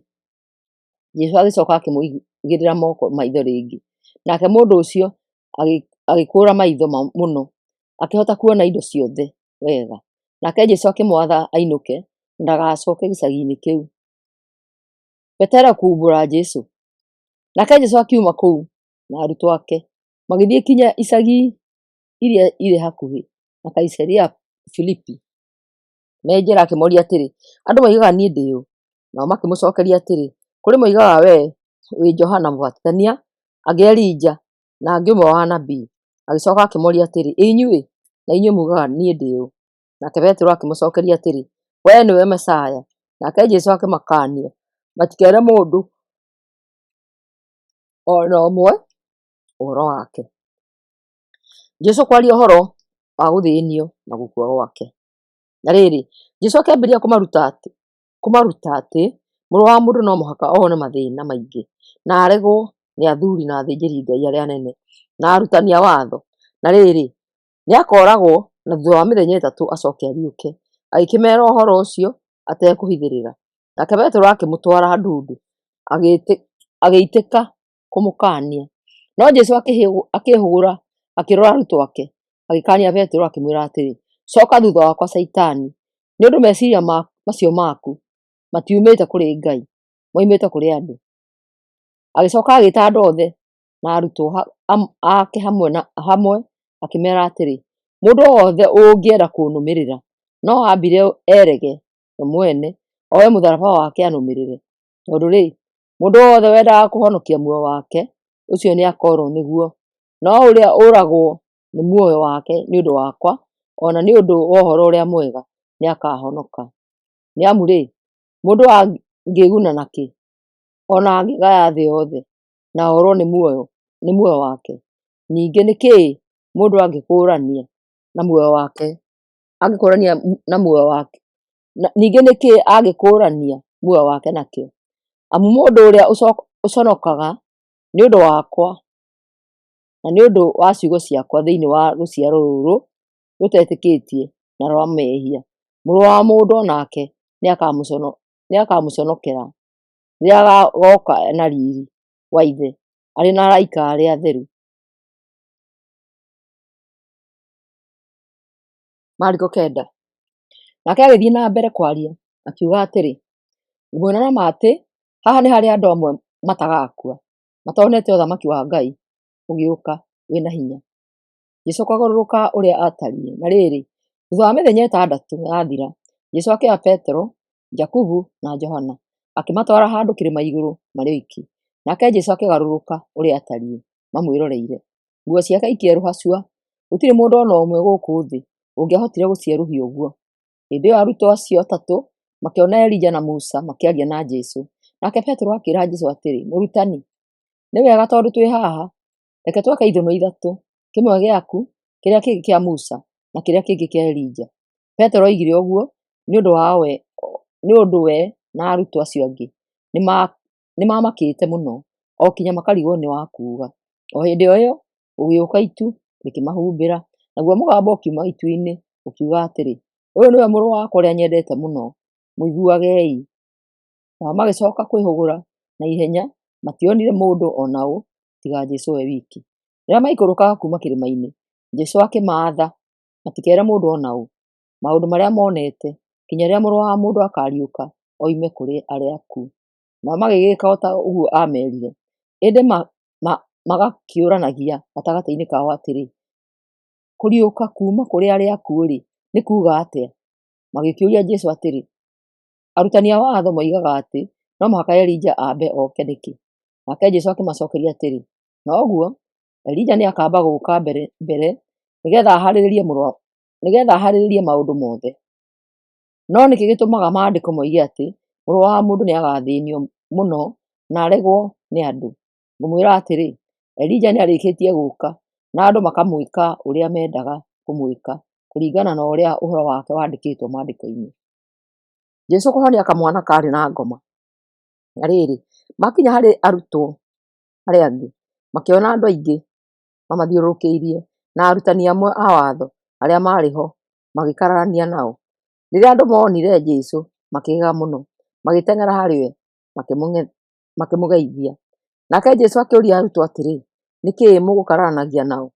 Jesũ agĩcoka akĩmũigĩrĩra moko maitho rĩngĩ, nake mũndũ ũcio agĩkũũra maitho mũno, akĩhota kuona indo ciothe wega. Nake Jesũ akĩmwatha ainũke ndagacoke gĩcagi-inĩ kĩu. Petero kuumbũra Jesũ. Nake Jesũ akiuma kũu na arutwo ake, magĩthiĩ kinya icagi iria irĩ hakuhĩ na Kaisaria Filipi. Me njĩra akĩmoria atĩrĩ, Andũ moigaga niĩ ndĩ ũ? Nao makĩmũcokeria atĩrĩ, Kũrĩ moigaga wee wĩ Johana Mũbatithania, angĩ Elija, na angĩ ũmwe wa anabii. Agĩcoka akĩmoria atĩrĩ, Ĩ inyuĩ, na inyuĩ muugaga niĩ ndĩ ũ? Nake Petero akĩmũcokeria atĩrĩ, Wee nĩwe Mesaya. Nake Jesũ akĩmakaania matikere mũndũ o na ũmwe ũhoro wake. Jesũ kwaria ũhoro wa gũthĩnio na gũkua gwake. Na rĩrĩ, Jesũ akĩambĩrĩria kũmaruta atĩ Mũrũ wa Mũndũ no mũhaka one mathĩna maingĩ, na aregwo nĩ athuri na athĩnjĩri-Ngai arĩa anene na arutani a watho. Na rĩrĩ, nĩakooragwo na thutha wa mĩthenya 3 acoke ariũke. Agĩkĩmeera ũhoro ũcio atekũhithĩrĩra. Nake Petero akĩmũtwara ndundu, agĩitĩka kũmũkaania. No Jesũ akĩĩhũgũra akĩrora arutwo ake, agĩkaania Petero akĩmwĩra atĩrĩ, Coka thutha wakwa Shaitani, nĩ ũndũ meciria macio maku matiumĩte kũrĩ Ngai, moimĩte kũrĩ andũ. Agĩcoka agĩĩta andũ othe na arutwo ake hamwe, akĩmeera atĩrĩ, Mũndũ o wothe ũngĩenda kũnũmĩrĩra, no ambire erege we mwene, oe mũtharaba wake anũmĩrĩre. Tondũ-rĩ, mũndũ o wothe wendaga kũhonokia muoyo wake, ũcio nĩakoorwo nĩguo, no ũrĩa ũragwo nĩ muoyo wake nĩ ũndũ wakwa, o na nĩ ũndũ wa Ũhoro-ũrĩa-Mwega, nĩakahonoka. Nĩ amu-rĩ, mũndũ angĩĩguna nakĩ, o na angĩgaya thĩ yothe, na orwo nĩ muoyo wake? Ningĩ nĩ kĩĩ mũndũ angĩkũũrania na muoyo wake? Ningĩ nĩ kĩĩ angĩkũũrania muoyo wake nakĩo? Amu mũndũ ũrĩa ũconokaga nĩ ũndũ wakwa na nĩ ũndũ wa ciugo ciakwa thĩinĩ wa rũciaro rũrũ rũtetĩkĩtie na rwa mehia, Mũrũ wa Mũndũ o nake nĩakamũconokera rĩrĩa agooka na riiri wa Ithe arĩ na araika arĩa atheru. Mariko 9. Nake agĩthiĩ na mbere kwaria, akiuga atĩrĩ, Ngũmwĩra na ma atĩ, haha nĩ harĩ andũ amwe matagakua, matonete ũthamaki wa Ngai ũgĩũka wĩ na hinya. Jesũ kũgarũrũka ũrĩa aatariĩ. Na rĩrĩ, thutha wa mĩthenya 6 yathira, Jesũ akĩoya Petero, Jakubu na Johana, akĩmatwara handũ kĩrĩma igũrũ marĩ oiki. Nake Jesũ akĩgarũrũka ũrĩa aatariĩ mamwĩroreire. Nguo ciake ikĩerũha cua, gũtirĩ mũndũ o na ũmwe gũkũ thĩ ũngĩahotire gũcierũhia ũguo. Hĩndĩ ĩyo arutwo acio atatũ makĩona Elija na Musa makĩaria na Jesũ. Nake Petero akĩĩra Jesũ atĩrĩ, Mũrutani, nĩ wega tondũ twĩ haha, reke twake ithũnũ ithatũ, kĩmwe gĩaku, kĩrĩa kĩngĩ kĩa Musa, na kĩrĩa kĩngĩ kĩa Elija. Petero oigire ũguo nĩ ũndũ we na arutwo acio angĩ Nĩmamakĩte mũno, o kinya makarigwo nĩ wa kuuga. O hĩndĩ o ĩyo gũgĩũka itu rĩkĩmahumbĩra, naguo mũgambo ũkiuma itu-inĩ ũkiuga atĩrĩ, "Ũyũ nĩwe Mũrũ wakwa ũrĩa nyendete mũno, mũiguagei." Nao magĩcoka kwĩhũgũra na ihenya, mationire mũndũ o na ũ tiga Jesũ we wiki. Rĩrĩa maikũrũkaga kuuma kĩrĩma-inĩ, Jesũ akĩmaatha matikeere mũndũ o na ũ maũndũ marĩa monete, kinya rĩrĩa Mũrũ wa Mũndũ akaariũka oime kũrĩ arĩa akuũ. Nao magĩgĩka o ta ũguo aamerire, ĩndĩ magakĩũranagia gatagatĩ-inĩ kao atĩrĩ, "Kũriũka kuuma kũrĩ arĩa akuũ-rĩ, nĩ kuuga atĩa?" Magĩkĩũria Jesũ atĩrĩ, "Arutani a watho moigaga atĩ no mũhaka Elija ambe oke nĩkĩ?" Nake Jesũ akĩmacokeria atĩrĩ, "Noguo, Elija nĩakamba gũũka mbere nĩgetha ahaarĩrie maũndũ mothe. No nĩkĩ gĩtũmaga maandĩko moige atĩ Mũrũ wa Mũndũ nĩagathĩĩnio mũno na aregwo nĩ andũ? Ngũmwĩra atĩrĩ, Elija nĩarĩkĩtie gũũka, na andũ makamwĩka ũrĩa mendaga kũmwĩka, kũringana na ũrĩa ũhoro wake wandĩkĩtwo Maandĩko-inĩ." Jesũ kũhonia kamwana kaarĩ na ngoma. Na rĩrĩ, maakinya harĩ arutwo arĩa angĩ, makĩona andũ aingĩ mamathiũrũrũkĩirie, na arutani amwe a watho arĩa maarĩ ho magĩkararania nao. Rĩrĩa andũ moonire Jesũ, makĩgega mũno, magĩteng'era harĩ we, makĩmũgeithia. Nake Jesũ akĩũria arutwo atĩrĩ, "Nĩ kĩĩ mũgũkararanagia nao?"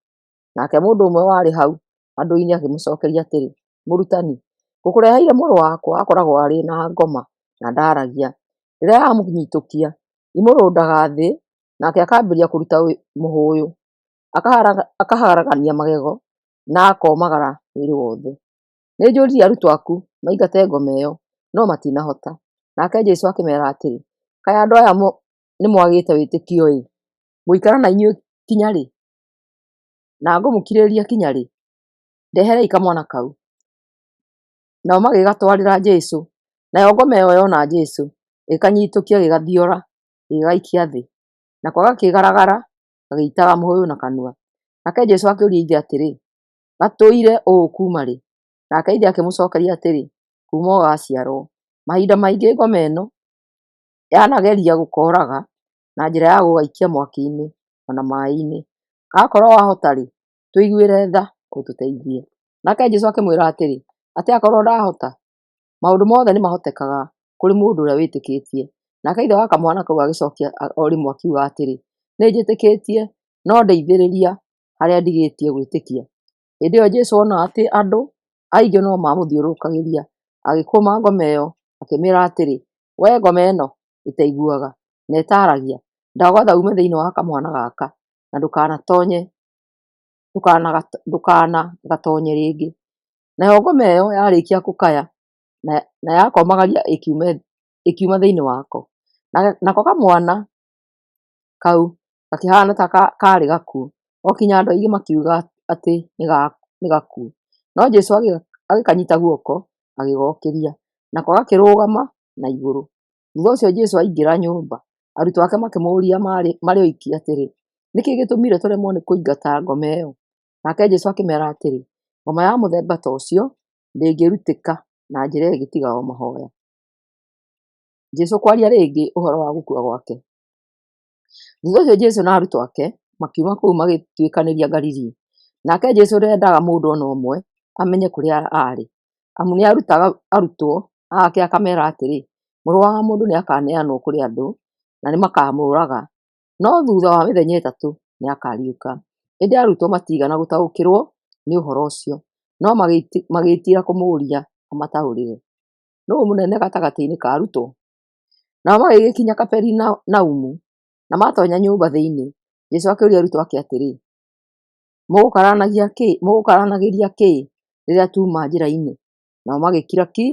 Nake mũndũ ũmwe warĩ hau andũ-inĩ akĩmũcookeria atĩrĩ, "Mũrutani, ngũkũreheire mũrũ wakwa akoragwo arĩ na ngoma na ndaaragia. Rĩrĩa yamũnyitũkia, ĩmũrũndaga thĩ, nake akambĩrĩria kũruta mũhũyũ, akaharagania magego, na akomagara mwĩrĩ wothe. Nĩnjũririe arutwo aku maingate ngoma ĩyo, no matinahota." Nake Jesũ akĩmeera atĩrĩ, "Kaĩ andũ aya nĩmwagĩte wĩtĩkio-ĩ! Ngũikara na inyuĩ kinya rĩ? Na ngũmũkirĩrĩria kinya rĩ? Ndeherei kamwana kau." Nao magĩgatwarĩra Jesũ. Nayo ngoma ĩyo yona Jesũ, ĩgĩkanyitũkia ĩgĩgathiora, ĩgĩgaikia thĩ. Nako gakĩgaragara, gagĩitaga mũhũyũ na kanua. Nake Jesũ akĩũria ithe atĩrĩ, "Gatũire ũũ kuuma rĩ?" Nake ithe akĩmũcookeria atĩrĩ, "Kuuma o gaciarwo. Mahinda maingĩ ngoma ĩno yanageria gũkooraga na njĩra ya gũgaikia mwaki-inĩ o na maaĩ-inĩ. Akorwo wahota-rĩ, tũiguĩre tha ũtũteithie." Nake Jesũ akĩmwĩra atĩrĩ, "Atĩ akorwo ndahota? Maũndũ mothe nĩmahotekaga kũrĩ mũndũ ũrĩa wĩtĩkĩtie." Nake ithe wa kamwana kau agĩcookia o rĩmwe akiuga atĩrĩ, "Nĩnjĩtĩkĩtie, no ndeithĩrĩria harĩa ndigĩtie gwĩtĩkia." Hĩndĩ ĩyo Jesũ ona atĩ andũ aingĩ no maamũthiũrũrũkagĩria, agĩkũma ngoma ĩyo, akĩmĩĩra atĩrĩ, "Wee ngoma ĩno ĩtaiguaga na ĩtaaragia, ndagwatha uume thĩinĩ wa kamwana gaka, na ndũkanagatoonye rĩngĩ." Nayo ngoma ĩyo yarĩkia kũkaya na yakomagaria ĩkiuma thĩinĩ wako. Nako kamwana kau gakĩhaana ta kaarĩ gakuũ, o kinya andũ aingĩ makiuga atĩ nĩ gakuũ. No Jesũ agĩkanyita guoko, agĩgokĩria, nako gakĩrũgama na igũrũ. Thutha ũcio Jesũ aingĩra nyũmba, arutwo ake makĩmũũria marĩ oiki atĩrĩ, "Nĩ kĩĩ gĩtũmire tũremwo nĩ kũingata ngoma ĩyo?" Nake Jesũ akĩmeera atĩrĩ, "Ngoma ya mũthemba ta ũcio ndĩngĩrutĩka na njĩra ĩngĩ tiga o mahooya." Jesũ kwaria rĩngĩ ũhoro wa gũkua gwake. Thutha ũcio Jesũ na arutwo ake makiuma kũu magĩtuĩkanĩria Galili. Nake Jesũ ndeendaga mũndũ o na ũmwe amenye kũrĩa aarĩ, amu nĩarutaga arutwo ake akameera atĩrĩ, "Mũrũ wa Mũndũ nĩakaneanwo kũrĩ andũ, na nĩmakamũũraga, no thutha wa mĩthenya ĩtatũ nĩakariũka." Ĩndĩ arutwo matiigana gũtaũkĩrwo nĩ ũhoro ũcio, no magĩĩtiira kũmũũria amataũrĩre. Nũũ mũnene gatagatĩ-inĩ ka arutwo? Nao magĩgĩkinya Kaperinaumu, na maatoonya nyũmba thĩinĩ, Jesũ akĩũria arutwo ake atĩrĩ, "Mũgũkaranagĩria kĩĩ rĩrĩa tuuma njĩra-inĩ?" Nao magĩkira ki,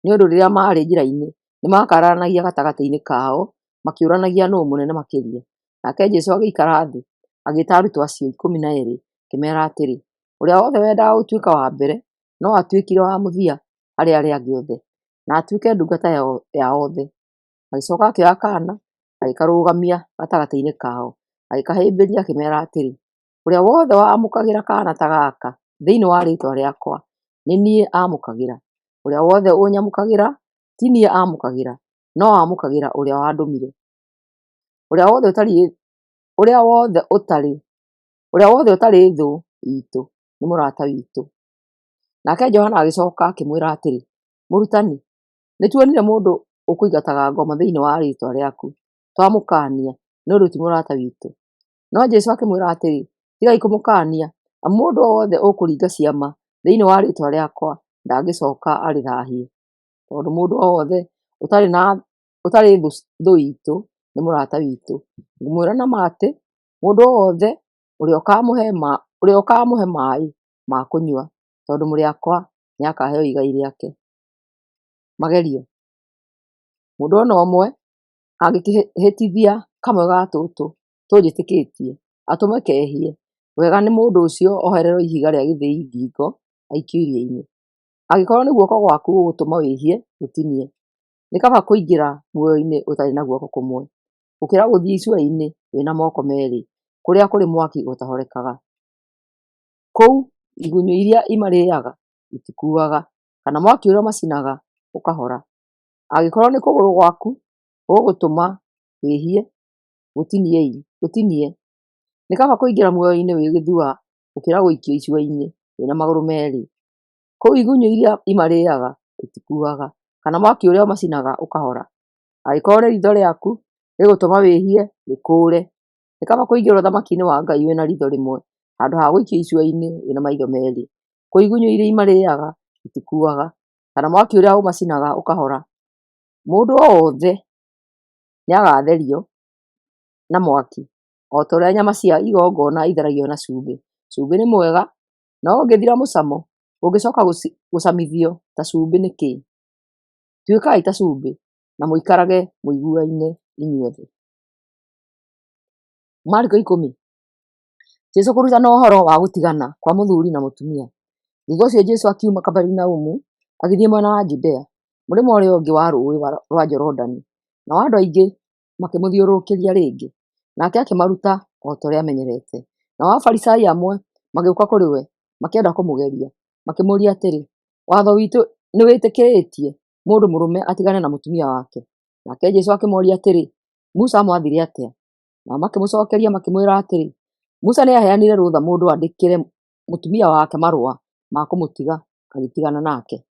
nĩ ũndũ rĩrĩa maarĩ njĩra-inĩ nĩmakararanagia gatagatĩ-inĩ kao makĩũranagia nũũ mũnene makĩria. Nake Jesũ agĩikara thĩ, agĩĩta arutwo acio 12, akĩmeera atĩrĩ, "Ũrĩa wothe wendaga gũtuĩka wa mbere no atuĩkire wa mũthia harĩ arĩa angĩ othe, na atuĩke ndungata ya othe." Agĩcooka akĩoya kaana, agĩkarũgamia gatagatĩ-inĩ kao, agĩkahĩmbĩria akĩmeera atĩrĩ, "Ũrĩa wothe wamũkagĩra kaana ta gaka thĩinĩ wa rĩĩtwa rĩakwa, nĩ niĩ aamũkagĩra. Ũrĩa wothe ũnyamũkagĩra, ti niĩ aamũkagĩra, no wamũkagĩra ũrĩa wandũmire. Ũrĩa wothe ũtarĩ ũrĩa wothe ũtarĩ ũrĩa wothe ũtarĩ thũ itũ nĩ mũrata witũ. Nake Johana agĩcoka akĩmwĩra atĩrĩ, Mũrutani, nĩ tuonire mũndũ ũkũingataga ngoma thĩinĩ wa rĩĩtwa rĩaku, twamũkaania, nĩ ũndũ ti mũrata witũ. No Jesũ akĩmwĩra atĩrĩ, Tigai kũmũkaania, amu mũndũ o wothe ũkũringa ciama thĩinĩ wa rĩĩtwa rĩakwa ndangĩcoka arĩthahie, tondũ mũndũ o wothe ũtarĩ na ũtarĩ thũ itũ nĩ mũrata witũ. Ngũmwĩra na ma atĩ, mũndũ o wothe ũrĩa ũkaamũhe maaĩ ma kũnyua tondũ mũrĩ akwa nĩakaheo igai rĩake. Magerio. Mũndũ o na ũmwe angĩkĩhĩtithia kamwe ga tũtũ tũnjĩtĩkĩtie, atũme kehie, wega nĩ mũndũ ũcio ohererwo ihiga rĩa gĩthĩi ngingo aikio iria-inĩ. Angĩkorwo nĩ guoko gwaku gũgũtũma wĩhie, gũtinie. Nĩ kaba kũingĩra muoyo-inĩ ũtarĩ na guoko kũmwe, gũkĩra gũthiĩ icua-inĩ wĩna moko merĩ, kũrĩa kũrĩ mwaki ũtahorekaga. Kũu igunyũ iria imarĩaga itikuaga, kana mwaki ũrĩa ũmacinaga ũkahora. Angĩkorwo nĩ kũgũrũ gwaku gũgũtũma wĩhie, gũtinie. Nĩ kaba kũingĩra muoyo-inĩ wĩ gĩthua gũkĩra gũikio icua-inĩ wĩna magũrũ merĩ. Kũu igunyũ iria imarĩaga itikuaga, kana mwaki ũrĩa ũmacinaga ũkahora. Angĩkorwo nĩ riitho rĩaku rĩgũtũma wĩhie, rĩkũũre. Nĩ kaba kũingĩra ũthamaki-inĩ wa Ngai wĩna riitho rĩmwe, handũ ha gũikio icua-inĩ wĩna maitho merĩ. Kũu igunyũ iria imarĩaga itikuaga, kana mwaki ũrĩa ũmacinaga ũkahora. Mũndũ o wothe nĩagatherio na mwaki, o ta ũrĩa nyama cia igongona itheragio na cumbĩ. Cumbĩ nĩ mwega, no ũngĩthira mũcamo, ũngĩcoka gũcamithio ta cumbĩ nĩkĩ? Tuĩkai ta cumbĩ, na mũikarage mũiguaine inyuothe. Mariko 10. Jesũ kũrutana ũhoro wa gũtigana kwa mũthuri na mũtumia. Thutha ũcio Jesũ akiuma Kaperinaumu agĩthiĩ mwena wa Judea, mũrĩmo ũrĩa ũngĩ wa rũũĩ rwa Jorodani, nao andũ aingĩ makĩmũthiũrũrũkĩria rĩngĩ, nake akĩmaruta o ta ũrĩa amenyerete. Nao Afarisai amwe magĩũka kũrĩ we makĩenda kũmũgeria, makĩmũũria atĩrĩ, Watho witũ nĩwĩtĩkĩrĩtie mũndũ mũrũme atigane na mũtumia wake? Nake Jesũ akĩmoria atĩrĩ, Musa aamwathire atĩa? Nao makĩmũcookeria makĩmwĩra atĩrĩ, Musa nĩaheanire rũtha mũndũ andĩkĩre mũtumia wake marũa ma kũmũtiga agĩtigana nake.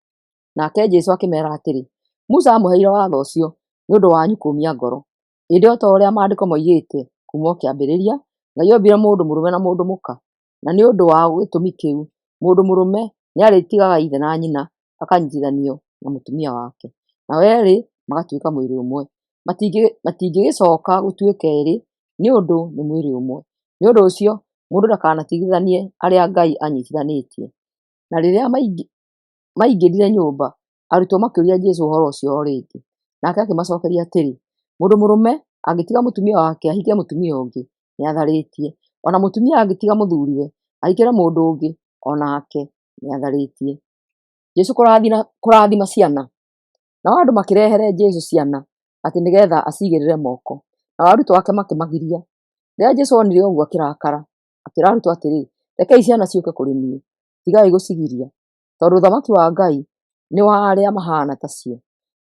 Nake Jesũ akĩmeera atĩrĩ, Musa aamũheire watho ũcio nĩ ũndũ wanyu kũũmia ngoro. Ĩndĩ o ta ũrĩa maandĩko moigĩte kuuma o kĩambĩrĩria, Ngai ombire mũndũ mũrũme na mũndũ mũka, na nĩ ũndũ wa gĩtũmi kĩu mũndũ mũrũme nĩarĩtigaga ithe na nyina akanyitithanio na mũtumia wake, nao eerĩ magatuĩka mwĩrĩ ũmwe. Matingĩgĩcoka gũtuĩka eerĩ, nĩ ũndũ nĩ mwĩrĩ ũmwe. Nĩ ũndũ ũcio mũndũ ndakanatigithanie arĩa Ngai anyitithanĩtie. Na rĩrĩa maingĩrire nyũmba, arutwo makĩũria Jesũ ũhoro ũcio o rĩngĩ. Nake akĩmacookeria atĩrĩ, Mũndũ mũrũme angĩtiga mũtumia wake ahike mũtumia ũngĩ, nĩatharĩtie. O na mũtumia angĩtiga mũthuriwe ahikĩre mũndũ ũngĩ, o nake nĩatharĩtie. Jesũ kũrathima ciana. Nao andũ makĩrehere Jesũ ciana atĩ nĩgeetha acigĩrĩre moko, nao arutwo ake makĩmagiria. Rĩrĩa Jesũ onire ũguo akĩrakara, akĩĩra arutwo atĩrĩ, Rekei ciana ciũke kũrĩ niĩ, tigai gũcigiria, tondũ ũthamaki wa Ngai nĩ wa arĩa mahaana ta cio.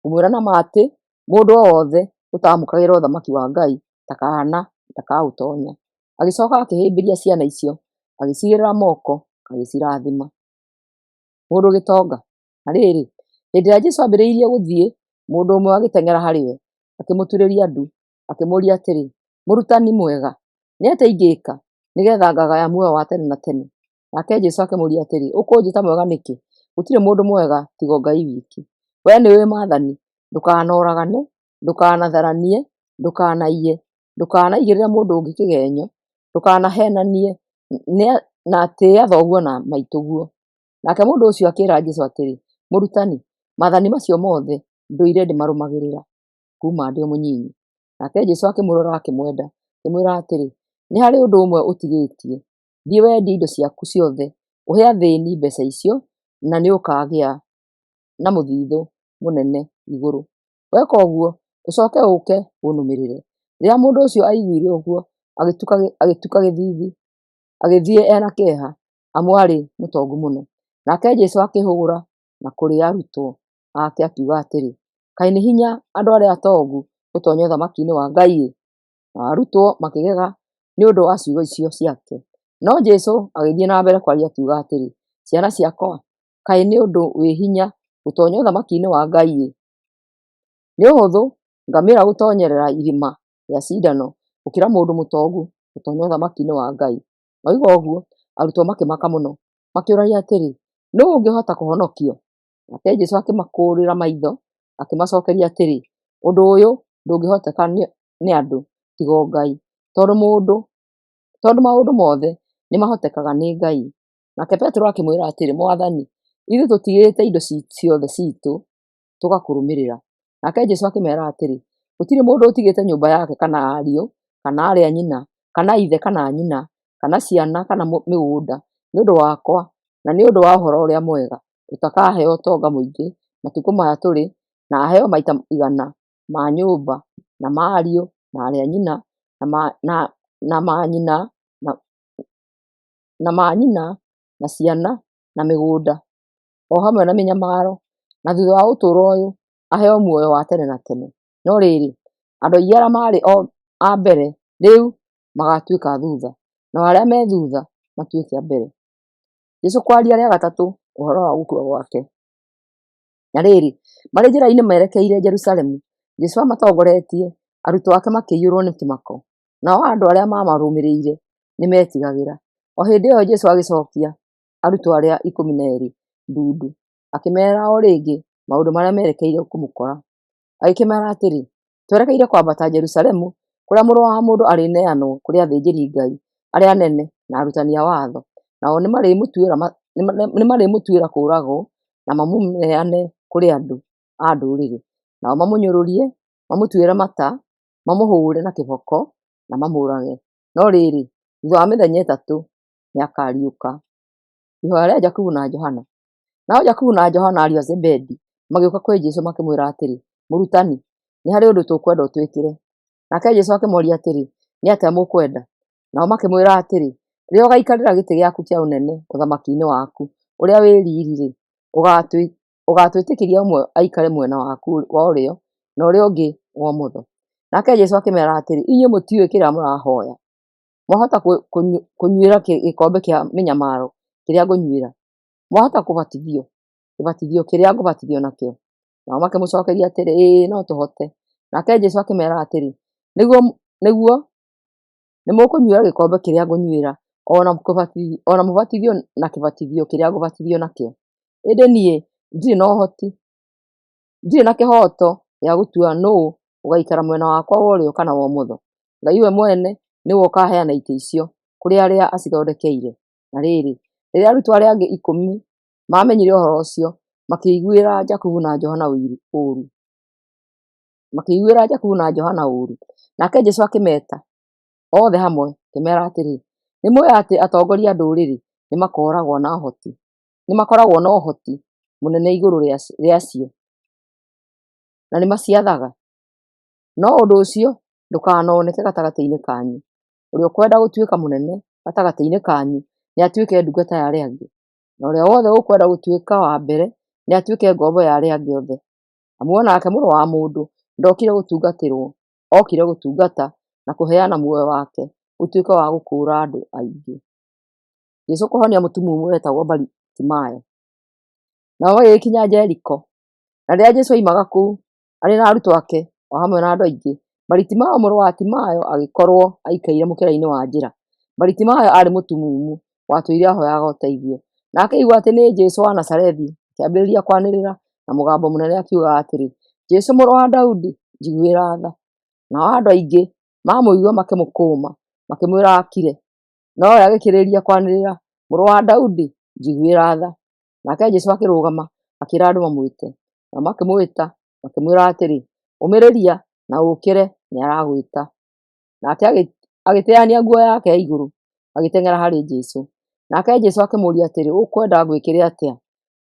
Ngũmwĩra na ma atĩ, mũndũ o wothe ũtaamũkagĩra ũthamaki wa Ngai ta kaana ndakaũtoonya. Agĩcoka akĩhĩmbĩria ciana icio, agĩcigĩrĩra moko, agĩcirathima. Mũndũ gĩtonga. Na rĩrĩ, hĩndĩ ĩrĩa Jesũ aambĩrĩirie gũthiĩ, mũndũ ũmwe agĩteng'era harĩ we, akĩmũturĩria ndu, akĩmũũria atĩrĩ, Mũrutani mwega, nĩ atĩa ingĩka nĩgeetha ngagaya muoyo wa tene na tene? Nake Jesũ akĩmũũria atĩrĩ, Ũkũnjĩta mwega nĩkĩ? Gũtirĩ mũndũ mwega tiga o Ngai wiki. Wee nĩũĩ maathani, ndũkanoragane, ndũkanatharanie, ndũkanaiye, ndũkanaigĩrĩre mũndũ ũngĩ kĩgenyo, ndũkanaheenanie, na tĩĩa thoguo na maitũguo. Nake mũndũ ũcio akĩĩra Jesũ atĩrĩ, Mũrutani, maathani macio mothe ndũire ndĩmarũmagĩrĩra kuuma ndĩ o mũnyinyi. Nake Jesũ akĩmũrora akĩmwenda, akĩmwĩra atĩrĩ, Nĩ harĩ ũndũ ũmwe ũtigĩtie. Thiĩ wendie indo ciaku ciothe, ũhe athĩĩni mbeeca icio, na nĩũkagĩa na mũthithũ mũnene igũrũ. Weka ũguo, ũcoke ũũke ũnũmĩrĩre. Rĩrĩa mũndũ ũcio aiguire ũguo, agĩtuka gĩthiithi, agĩthiĩ e na kĩeha, amu aarĩ mũtongu mũno. Nake Jesũ akĩĩhũgũra na kũrĩ arutwo ake akiuga atĩrĩ, Kaĩ nĩ hinya andũ arĩa atongu gũtonya ũthamaki-inĩ wa Ngai-ĩ!" Nao arutwo makĩgega nĩ ũndũ wa ciugo icio ciake. No Jesũ agĩthiĩ na mbere kwaria akiuga atĩrĩ, "Ciana ciakwa, kaĩ nĩ ũndũ wĩ hinya gũtonya ũthamaki-inĩ wa Ngai-ĩ! Nĩ ũhũthũ ngamĩra gũtoonyerera irima rĩa cindano gũkĩra mũndũ mũtongu gũtonya ũthamaki-inĩ wa Ngai." Oiga ũguo, arutwo makĩmaka mũno, makĩũrania atĩrĩ, "Nũũ ũngĩhota kũhonokio?" Nake Jesũ akĩmakũũrĩra maitho, akĩmacookeria atĩrĩ, "Ũndũ ũyũ ndũngĩhoteka nĩ andũ, tiga o Ngai, tondũ maũndũ mothe nĩmahotekaga nĩ Ngai." Nake Petero akĩmwĩra atĩrĩ, "Mwathani, ithuĩ tũtigĩte indo ciothe ciitũ tũgakũrũmĩrĩra." Nake Jesũ akĩmeera atĩrĩ, "Gũtirĩ mũndũ ũtigĩte nyũmba yake kana ariũ kana aarĩ a nyina kana ithe kana nyina kana ciana kana mĩgũnda nĩ ũndũ wakwa na nĩ ũndũ wa Ũhoro-ũrĩa-Mwega, ũtakaheo ũtonga mũingĩ matukũ maya tũrĩ, na aheo maita 100 ma nyũmba, na ma ariũ na aarĩ a nyina, na ma nyina, na ciana, na mĩgũnda, o hamwe na mĩnyamaro, na thutha wa ũtũũro ũyũ aheo muoyo wa tene na tene. No rĩrĩ, andũ aingĩ arĩa maarĩ a mbere rĩu magaatuĩka a thutha, nao arĩa me thutha matuĩke a mbere." Jesũ kwaria rĩa gatatũ ũhoro wa gũkua gwake. Na rĩrĩ, marĩ njĩra-inĩ merekeire Jerusalemu, Jesũ amatongoretie, arutwo ake makĩiyũrwo nĩ kĩmako, nao andũ arĩa maamarũmĩrĩire nĩmetigagĩra. O hĩndĩ ĩyo Jesũ agĩcookia arutwo arĩa 12 ndundu, akĩmeera o rĩngĩ maũndũ marĩa merekeire kũmũkora. Agĩkĩmeera atĩrĩ, "Twerekeire kwambata Jerusalemu, kũrĩa Mũrũ wa Mũndũ arĩneanwo kũrĩ athĩnjĩri-Ngai arĩa anene na arutani a watho, nao nĩmarĩmũtuĩra kũũragwo na mamũneane kũrĩ andũ a ndũrĩrĩ, nao mamũnyũrũrie, mamũtuĩre mata, mamũhũũre na kĩboko, na mamũũrage. No rĩrĩ, thutha wa mĩthenya 3 nĩakariũka." Ihooya rĩa Jakubu na Johana. Nao Jakubu na Johana ariũ a Zebedi magĩũka kwĩ Jesũ makĩmwĩra atĩrĩ, "Mũrutani, nĩ harĩ ũndũ tũkwenda ũtwĩkĩre." Nake Jesũ akĩmooria atĩrĩ, "Nĩ atĩa mũkwenda?" Nao makĩmwĩra atĩrĩ, "Rĩrĩa ũgaikarĩra gĩtĩ gĩaku kĩa ũnene ũthamaki-inĩ waku ũrĩa wĩ riiri-rĩ, ũgaatwĩtĩkĩria ũmwe aikare mwena waku wa ũrĩo na ũrĩa ũngĩ wa ũmotho." Nake Jesũ akĩmeera atĩrĩ, "Inyuĩ mũtiũĩ kĩrĩa mũrahooya. Mwahota kũnyuĩra gĩkombe kĩa mĩnyamaro kĩrĩa ngũnyuĩra? Mwahota kũbatithio kĩbatithio kĩrĩa ngũbatithio nakĩo?" Nao makĩmũcookeria atĩrĩ, "Ĩĩ, no tũhote." Nake Jesũ akĩmeera atĩrĩ, "Nĩguo nĩmũkũnyuĩra gĩkombe kĩrĩa ngũnyuĩra, o na mũbatithio na kĩbatithio kĩrĩa ngũbatithio nakĩo. Ĩndĩ niĩ ndirĩ na kĩhooto gĩa gũtua nũũ ũgaikara mwena wakwa wa ũrĩo kana wa ũmotho. Ngai we mwene nĩwe ũkaaheana itĩ icio kũrĩ arĩa acithondekeire." Na rĩrĩ, rĩrĩa arutwo arĩa angĩ 10 maamenyire ũhoro ũcio, makĩiguĩra Jakubu na Johana ũũru. Nake Jesũ akĩmeeta othe hamwe, akĩmeera atĩrĩ, "Nĩmũũĩ atĩ atongoria a ndũrĩrĩ nĩmakoragwo na ũhoti mũnene igũrũ rĩacio, na nĩmaciathaga. No ũndũ ũcio ndũkanoneke gatagatĩ-inĩ kanyu. Ũrĩa ũkwenda gũtuĩka mũnene gatagatĩ-inĩ kanyu nĩatuĩke ndungata ya arĩa angĩ, na ũrĩa wothe ũkwenda gũtuĩka wa mbere nĩatuĩke ngombo ya arĩa angĩ othe. Amu o nake Mũrũ wa Mũndũ ndokire gũtungatĩrwo, okire gũtungata na kũheana muoyo wake ũtuĩke wa gũkũũra andũ aingĩ." Jesũ kũhonia mũtumumu wetagwo Baritimayo. Nao magĩgĩkinya Jeriko. Na rĩrĩa Jesũ oimaga kũu, arĩ na arutwo ake o hamwe na andũ aingĩ, Baritimayo mũrũ wa Timayo agĩkorwo aikaire mũkĩra-inĩ wa njĩra. Baritimayo aarĩ mũtumumu watũire ahooyaga ũteithio. Na akĩigua atĩ nĩ Jesũ wa Nazarethi, akĩambĩrĩria kwanĩrĩra na mũgambo mũnene akiugaga atĩrĩ, "Jesũ mũrũ wa Daudi, njiguĩra tha." Nao andũ aingĩ maamũigua makĩmũkũma, makĩmwĩra akire. Nowe agĩkĩrĩrĩria kwanĩrĩra, "Mũrũ wa Daudi, njiguĩra tha." Nake Jesũ akĩrũgama, akĩĩra andũ mamwĩte. Nao makĩmwĩta, makĩmwĩra atĩrĩ, "Ũmĩrĩria na ũũkĩre, nĩaragwĩta." Nake agĩteania nguo yake ya igũrũ, agĩteng'era harĩ Jesũ. Nake Jesũ akĩmũũria atĩrĩ, "Ũkwenda ngwĩkĩre atĩa?"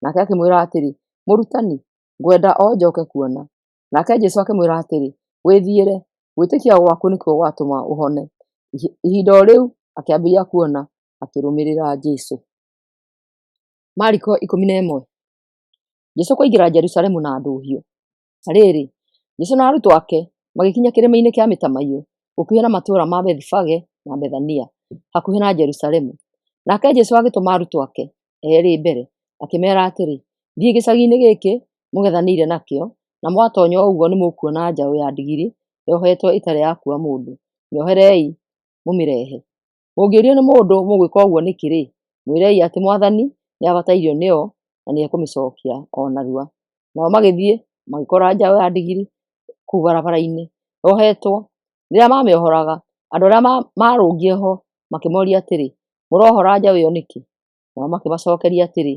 Nake akĩmwĩra atĩrĩ, "Mũrutani, ngwenda o njoke kuona." Nake Jesũ akĩmwĩra atĩrĩ, "Wĩthiĩre, gwĩtĩkia gwaku nĩkuo gwatũma ũhone." Ihinda o rĩu akĩambĩrĩria kuona, akĩrũmĩrĩra Jesũ. Mariko 11. Jesũ kũingĩra Jerusalemu na ndũhiũ. Na rĩrĩ, Jesũ na arutwo ake magĩkinya kĩrĩma-inĩ kĩa Mĩtamaiyũ, gũkuhĩ na matũũra ma Bethifage na Bethania, hakuhĩ na Jerusalemu. Nake Jesũ agĩtũma arutwo ake eerĩ mbere, akĩmeera atĩrĩ, Thiĩi gĩcagi-inĩ gĩkĩ mũng'ethanĩire nakĩo, na mwatoonya ũguo nĩmũkuona njaũ ya ndigiri yohetwo ĩtarĩ yakuua mũndũ. Mĩohorei mũmĩrehe. Mũngĩũrio nĩ mũndũ mũgwĩka ũguo nĩkĩ-rĩ, mwĩrei atĩ Mwathani nĩabatairio nĩyo na nĩekũmĩcookia o narua. Nao magĩthiĩ magĩkora njaũ ya ndigiri kũu barabara-inĩ yohetwo. Rĩrĩa maamĩohoraga, andũ arĩa maarũngiĩ ho makĩmoria atĩrĩ, Mũrohora njaũ ĩyo nĩkĩ? Nao makĩmacookeria atĩrĩ,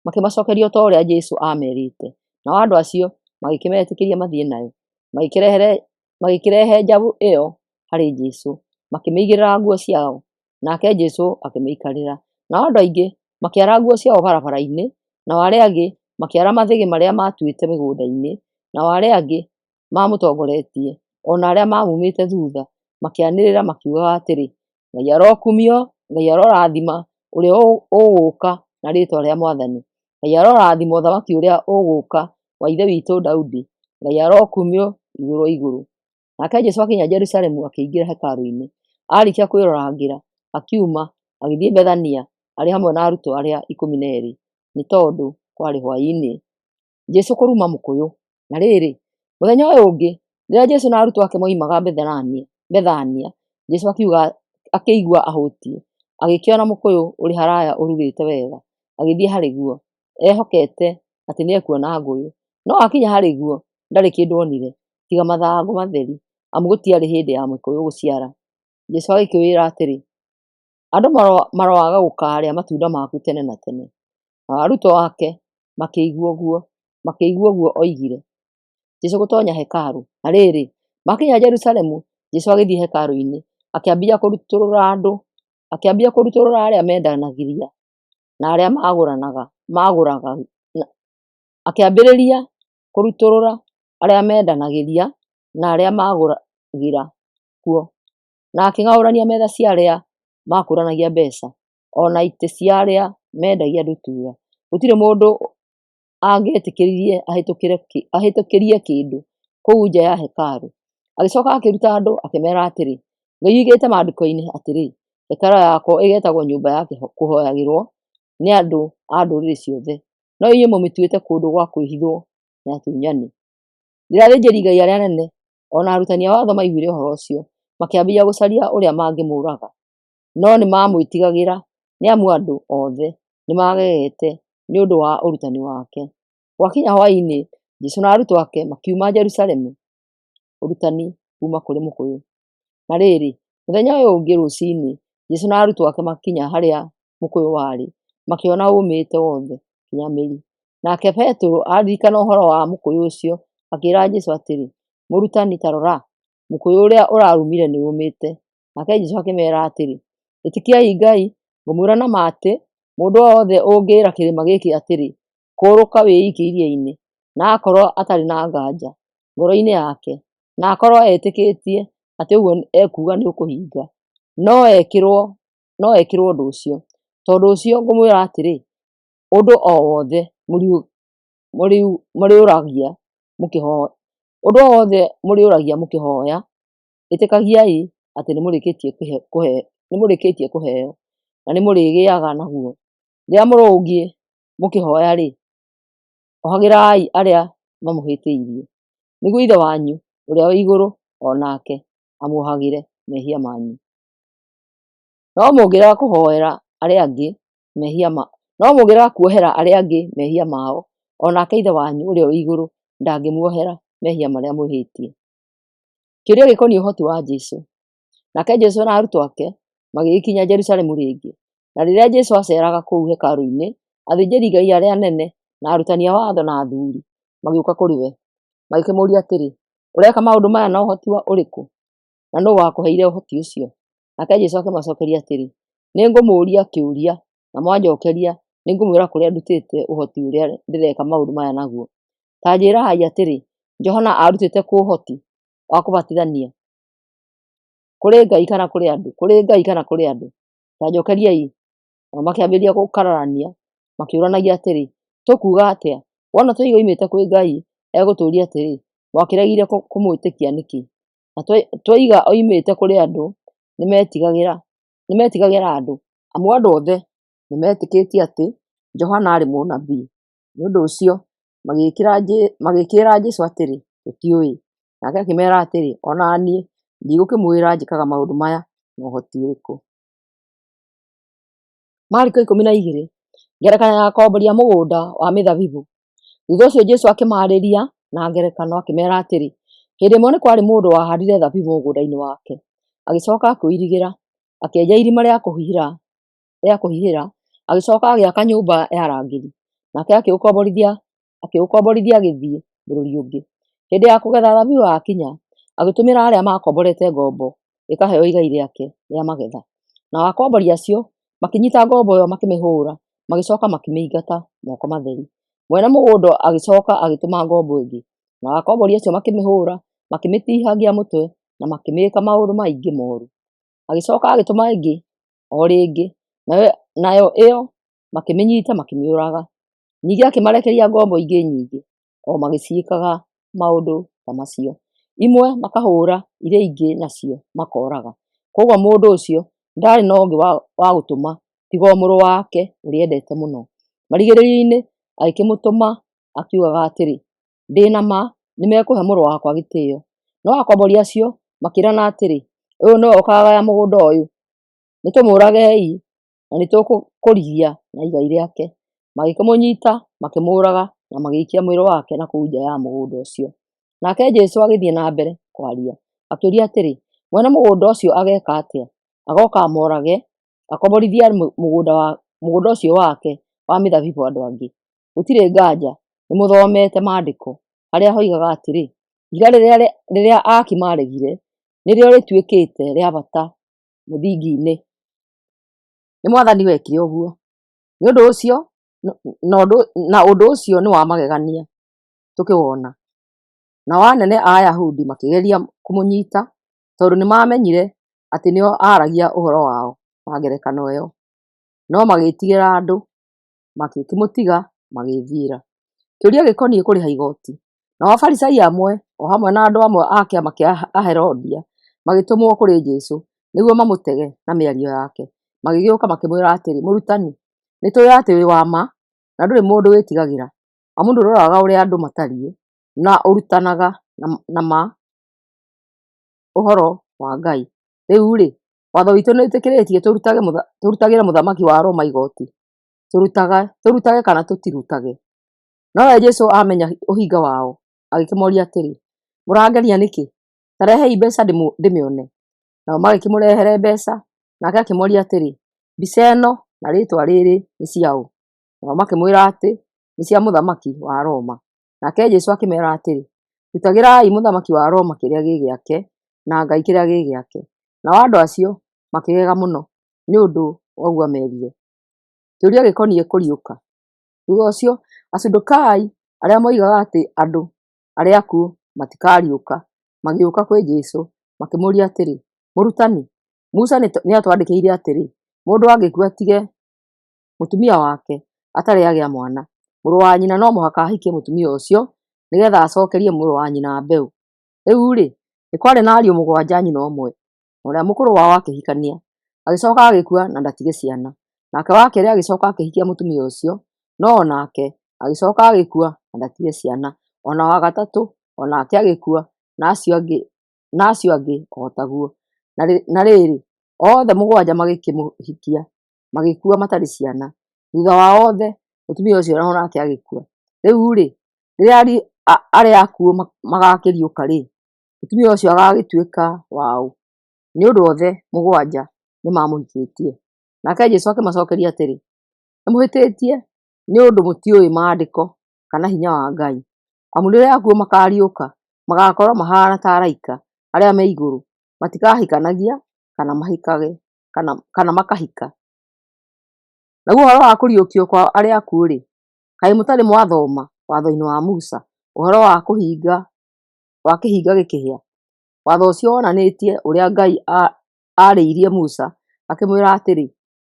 makĩmacookeria o ta ũrĩa Jesũ aamerĩte. Nao andũ acio magĩkĩmetĩkĩria mathiĩ nayo. Magĩkĩrehe njaũ ĩyo harĩ Jesũ, makĩmĩigĩrĩra nguo ciao, nake Jesũ akĩmĩikarĩra. Nao andũ aingĩ makĩara nguo ciao barabara-inĩ, nao arĩa angĩ makĩara mathĩgĩ marĩa maatuĩte mĩgũnda-inĩ, nao arĩa angĩ maamũtongoretie, o na arĩa maamumĩte thutha, makĩanĩrĩra makiugaga atĩrĩ, Ngai arokumio, Ngai arorathima ũrĩa ũgũũka na rĩĩtwa rĩa Mwathani. Ngai arorathima ũthamaki ũrĩa ũgũũka wa ithe witũ Daudi. Ngai arokumio igũrũ igũrũ. Nake Jesũ akinya Jerusalemu akĩingĩra hekarũ-inĩ. Aarĩkia kwĩrorangĩra, akiuma, agĩthiĩ Bethania arĩ hamwe na arutwo arĩa 12, nĩ tondũ kwarĩ hwaĩ-inĩ. Jesũ kũruma mũkũyũ. Na rĩrĩ, mũthenya ũyũ ũngĩ, rĩrĩa Jesũ na arutwo ake moimaga Bethania, Jesũ akĩigua ahũtiĩ. Agĩkĩona mũkũyũ ũrĩ haraya ũrurĩte wega, agĩthiĩ harĩ guo, ehokete atĩ nĩekuona ngũyũ. No akinya harĩ guo, ndarĩ kĩndũ onire, tiga mathangũ matheri, amu gũtiarĩ hĩndĩ ya mĩkũyũ gũciara. Jesũ agĩkĩwĩra atĩrĩ, Andũ maroaga gũkaarĩa matunda maku tene na tene. Nao arutwo ake makĩigua ũguo oigire. Jesũ gũtoonya hekarũ. Na rĩrĩ, makinya Jerusalemu, Jesũ agĩthiĩ hekarũ-inĩ, akĩambia kũrutũrũra arĩa meendanagĩria na arĩa maagũraga, akĩambĩrĩria kũrutũrũra arĩa meendanagĩria na arĩa maagũragĩra kuo, na akĩng'aũrania metha cia arĩa maakũũranagia mbeeca, o na itĩ cia arĩa meendagia ndutura. Gũtirĩ mũndũ angĩetĩkĩririe ahĩtũkĩrie kĩndũ kũu nja ya hekarũ. Agĩcooka akĩruta andũ akĩmeera atĩrĩ, Ngai oigĩte Maandĩko-inĩ atĩrĩ, 'Hekarũ yakwa ĩgeetagwo nyũmba ya kũhooyagĩrwo nĩ andũ a ndũrĩrĩ ciothe,' no inyuĩ mũmĩtuĩte kũndũ gwa kwĩhithwo nĩ atunyani. Rĩrĩa athĩnjĩri-Ngai arĩa anene o na arutani a watho maiguire ũhoro ũcio, makĩambĩrĩria gũcaria ũrĩa mangĩmũũraga. No nĩmamwĩtigagĩra, nĩ amu andũ othe nĩmagegete nĩ ũndũ wa ũrutani wake. Gwakinya hwaĩ-inĩ, Jesũ na arutwo ake makiuma Jerusalemu. Ũrutani kuuma kũrĩ mũkũyũ. Na rĩrĩ, mũthenya ũyũ ũngĩ rũcinĩ, Jesũ na arutwo ake makinya harĩa mũkũyũ warĩ, makĩona ũũmĩte wothe nginya mĩri. Nake Petero aririkana ũhoro wa mũkũyũ ũcio, akĩĩra Jesũ atĩrĩ, Mũrutani, ta rora, mũkũyũ ũrĩa ũrarumire nĩũũmĩte. Nake Jesũ akĩmeera atĩrĩ, Ĩtĩkiai Ngai, ngũmwĩra na ma atĩ, mũndũ o wothe ũngĩĩra kĩrĩma gĩkĩ atĩrĩ, 'Kũũrũka wĩikie iria-inĩ,' na akorwo atarĩ na nganja ngoro-inĩ yake, na akorwo etĩkĩtie atĩ ũguo ekuuga nĩũkũhinga, no ekĩrwo ũndũ ũcio. Tondũ ũcio ngũmwĩra atĩrĩ, ũndũ o wothe mũrĩũragia mũkĩhooya, ĩtĩkagiai atĩ nĩmũrĩkĩtie kũheo, na nĩmũrĩgĩaga naguo. Rĩrĩa mũrũngiĩ mũkĩhooya-rĩ, ohagĩrai arĩa mamũhĩtĩirie, nĩguo Ithe wanyu ũrĩa wĩ igũrũ o nake amuohagĩre mehia manyu. No mũngĩrega kuohera arĩa angĩ mehia mao, o nake Ithe wanyu ũrĩa wĩ igũrũ ndangĩmuohera mehia marĩa mwĩhĩtie. Kĩũria gĩkoniĩ ũhoti wa Jesũ. Nake Jesũ na arutwo ake magĩgĩkinya Jerusalemu rĩngĩ. Na rĩrĩa Jesũ aaceeraga kũu hekarũ-inĩ, athĩnjĩri-Ngai arĩa anene na arutani a watho na athuuri magĩũka kũrĩ we. Magĩkĩmũũria atĩrĩ, Ũreka maũndũ maya na ũhoti ũrĩkũ? Na nũũ wakũheire ũhoti ũcio? Nake Jesũ akĩmacookeria atĩrĩ, Nĩngũmũũria kĩũria, na mwanjookeria nĩngũmwĩra kũrĩa ndutĩte ũhoti ũrĩa ndĩreka maũndũ maya naguo. Ta njĩĩrai atĩrĩ, Johana aarutĩte kũ ũhoti wa kũbatithania? Kũrĩ Ngai kana kũrĩ andũ? Kũrĩ Ngai kana kũrĩ andũ? Ta njookeriai. Nao makĩambĩrĩria gũkararania, makĩũranagia atĩrĩ, Tũkuuga atĩa? Wona twoiga oimĩte kwĩ Ngai, egũtũũria atĩrĩ, Mwakĩregire kũmwĩtĩkia nĩkĩ? Na twoiga oimĩte kũrĩ andũ, nĩmetigagĩra andũ, amu andũ othe nĩmetĩkĩtie atĩ Johana aarĩ mũnabii. Nĩ ũndũ ũcio magĩkĩĩra Jesũ atĩrĩ, Tũtiũĩ. Nake akĩmeera atĩrĩ, O na niĩ ndigũkĩmwĩra njĩkaga maũndũ maya na ũhoti ũrĩkũ. Mariko 12. Ngerekano ya akombori a mũgũnda wa mĩthabibũ. Thutha ũcio Jesũ akĩmaarĩria na ngerekano akĩmeera atĩrĩ, Hĩndĩ ĩmwe nĩ kwarĩ mũndũ wahaandire thabibũ mũgũnda-inĩ wake, agĩcoka akĩũirigĩra, akĩenja irima rĩa kũhihĩra, agĩcoka agĩaka nyũmba ya arangĩri, nake akĩũkomborithia agĩthiĩ bũrũri ũngĩ. Hĩndĩ ya kũgetha thabibũ yakinya, agĩtũmĩra arĩa maakomborete ngombo ĩkaheo igai rĩake rĩa magetha. Nao akombori acio makĩnyiita ngombo ĩyo makĩmĩhũũra, magĩcoka makĩmĩingata moko matheri. Mwene mũgũnda agĩcoka agĩtũma ngombo ĩngĩ, nao akombori acio makĩmĩhũũra, makĩmĩtihangia mũtwe, na makĩmĩĩka maũndũ maingĩ mooru. Agĩcoka agĩtũma ĩngĩ o rĩngĩ, nayo ĩyo makĩmĩnyiita makĩmĩũraga. Ningĩ akĩmarekeria ngombo ingĩ nyingĩ, o magĩciĩkaga maũndũ ta macio, imwe makahũũra, iria ingĩ nacio makooraga. Kwoguo mũndũ ũcio ndaarĩ na ũngĩ wa gũtũma tiga o mũrũ wake ũrĩa endete mũno. Marigĩrĩrio-inĩ agĩkĩmũtũma akiugaga atĩrĩ, 'Ndĩ na ma nĩmekũhe mũrũ wakwa gĩtĩĩo.' No akombori acio makĩĩrana atĩrĩ, 'Ũyũ nĩwe ũkaagaya mũgũnda ũyũ. Nĩtũmũũragei, na nĩtũkũrigia na igai rĩake.' Magĩkĩmũnyiita, makĩmũũraga, na magĩikia mwĩrĩ wake na kũu nja ya mũgũnda ũcio. Nake Jesũ agĩthiĩ na mbere kwaria, akĩũria atĩrĩ, Mwene mũgũnda ũcio ageeka atĩa? Agooka amoorage, akomborithie mũgũnda ũcio wake wa mĩthabibũ andũ angĩ. Gũtirĩ nganja nĩmũthomete Maandĩko, harĩa hoigaga atĩrĩ, 'Ihiga rĩrĩa aaki maaregire, nĩrĩo rĩtuĩkĩte rĩa bata mũthingi-inĩ. Nĩ Mwathani wekire ũguo, nĩ ũndũ ũcio na ũndũ ũcio nĩ wa magegania tũkĩwona.' Nao anene a Ayahudi makĩgeria kũmũnyiita, tondũ nĩmamenyire atĩ nĩo aaragia ũhoro wao na ngerekano ĩyo. No magĩĩtigĩra andũ, magĩkĩmũtiga magĩĩthiĩra. Kĩũria gĩkoniĩ kũrĩha igooti. Nao Afarisai amwe, o hamwe na andũ amwe a kĩama kĩa Aherodia, magĩtũmwo kũrĩ Jesũ nĩguo mamũtege na mĩario yake. Magĩgĩũka makĩmwĩra atĩrĩ, Mũrutani, nĩtũũĩ atĩ wĩ wa ma na ndũrĩ mũndũ wĩtigagĩra, amu ndũroraga ũrĩa andũ matariĩ, na ũrutanaga na ma ũhoro wa Ngai. Rĩu-rĩ, watho witũ nĩwĩtĩkĩrĩtie tũrutagĩre mũthamaki wa Roma igooti, tũrutage kana tũtirutage? Nowe Jesũ aamenya ũhinga wao, agĩkĩmooria atĩrĩ, Mũrangeria nĩkĩ? Ta rehei mbeeca ndĩmĩone. Nao magĩkĩmũrehere mbeeca, nake akĩmooria atĩrĩ, Mbica ĩno na rĩĩtwa rĩrĩ nĩ cia ũ? Nao makĩmwĩra atĩ nĩ cia mũthamaki wa Roma. Nake Jesũ akĩmeera atĩrĩ, Rutagĩrai mũthamaki wa Roma kĩrĩa gĩ gĩake, na Ngai kĩrĩa gĩ gĩake. Nao andũ acio makĩgega mũno nĩ ũndũ wa ũguo aamerire. Kĩũria gĩkoniĩ kũriũka. Thutha ũcio Asadukai, arĩa moigaga atĩ andũ arĩa akuũ matikariũka, magĩũka kwĩ Jesũ makĩmũũria atĩrĩ, Mũrutani, Musa nĩatwandĩkĩire atĩrĩ, mũndũ angĩkua atige mũtumia wake atarĩ agĩa mwana, mũrũ wa nyina no mũhaka ahikie mũtumia ũcio nĩgeetha acookerie mũrũ wa nyina mbeũ. Rĩu-rĩ, nĩ kwarĩ na ariũ mũgwanja a nyina ũmwe, na ũrĩa mũkũrũ wao akĩhikania, agĩcoka agĩkua na ndatige ciana. Nake wa keerĩ agĩcoka akĩhikia mũtumia ũcio, no o nake agĩcoka agĩkua na ndatige ciana. O na wa gatatũ o nake agĩkua, na acio angĩ o taguo. Na rĩrĩ, othe mũgwanja magĩkĩmũhikia, magĩkua matarĩ ciana. Thutha wa othe, mũtumia ũcio o nake agĩkua. Rĩu-rĩ, rĩrĩa arĩa akuũ magaakĩriũka-rĩ, mũtumia ũcio agagĩtuĩka wa ũ? Nĩ ũndũ othe mũgwanja nĩmamũhikĩtie. Nake Jesũ akĩmacookeria atĩrĩ, Nĩmũhĩtĩtie nĩ ũndũ mũtiũĩ Maandĩko kana hinya wa Ngai. Amu rĩrĩa akuũ makaariũka, magaakorwo mahaana ta araika arĩa me igũrũ, matikahikanagia kana makahika. Naguo ũhoro wa kũriũkio kwa arĩa akuũ-rĩ, kaĩ mũtarĩ mwathoma watho-inĩ wa Musa ũhoro wa kĩhinga gĩkĩhĩa? Watho ũcio wonanĩtie ũrĩa Ngai aarĩirie Musa akĩmwĩra atĩrĩ,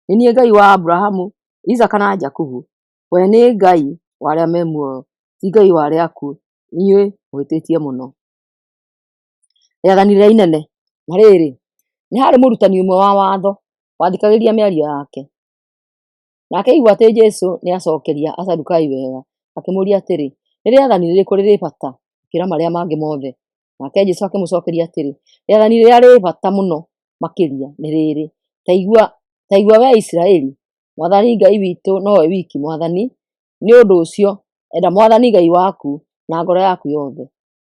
'Nĩ niĩ Ngai wa Aburahama, Isaaka na Jakubu.' We nĩ Ngai wa arĩa me muoyo, ti Ngai wa arĩa akuũ. Inyuĩ Mũhĩtĩtie mũno. Rĩathani rĩrĩa inene. Na rĩrĩ, nĩ haarĩ mũrutani ũmwe wa watho wathikagĩrĩria mĩario yake. Nake aigua atĩ Jesũ nĩacokeria Asadukai wega, akĩmũũria atĩrĩ, Nĩ rĩathani rĩrĩkũ rĩrĩ bata gũkĩra marĩa mangĩ mothe? Nake Jesũ akĩmũcokeria atĩrĩ, Rĩathani rĩrĩa rĩrĩ bata mũno makĩria nĩ rĩrĩ, Ta igua wee Isiraeli, Mwathani Ngai witũ nowe wiki Mwathani, nĩ ũndũ ũcio enda Mwathani Ngai waku na ngoro yaku yothe,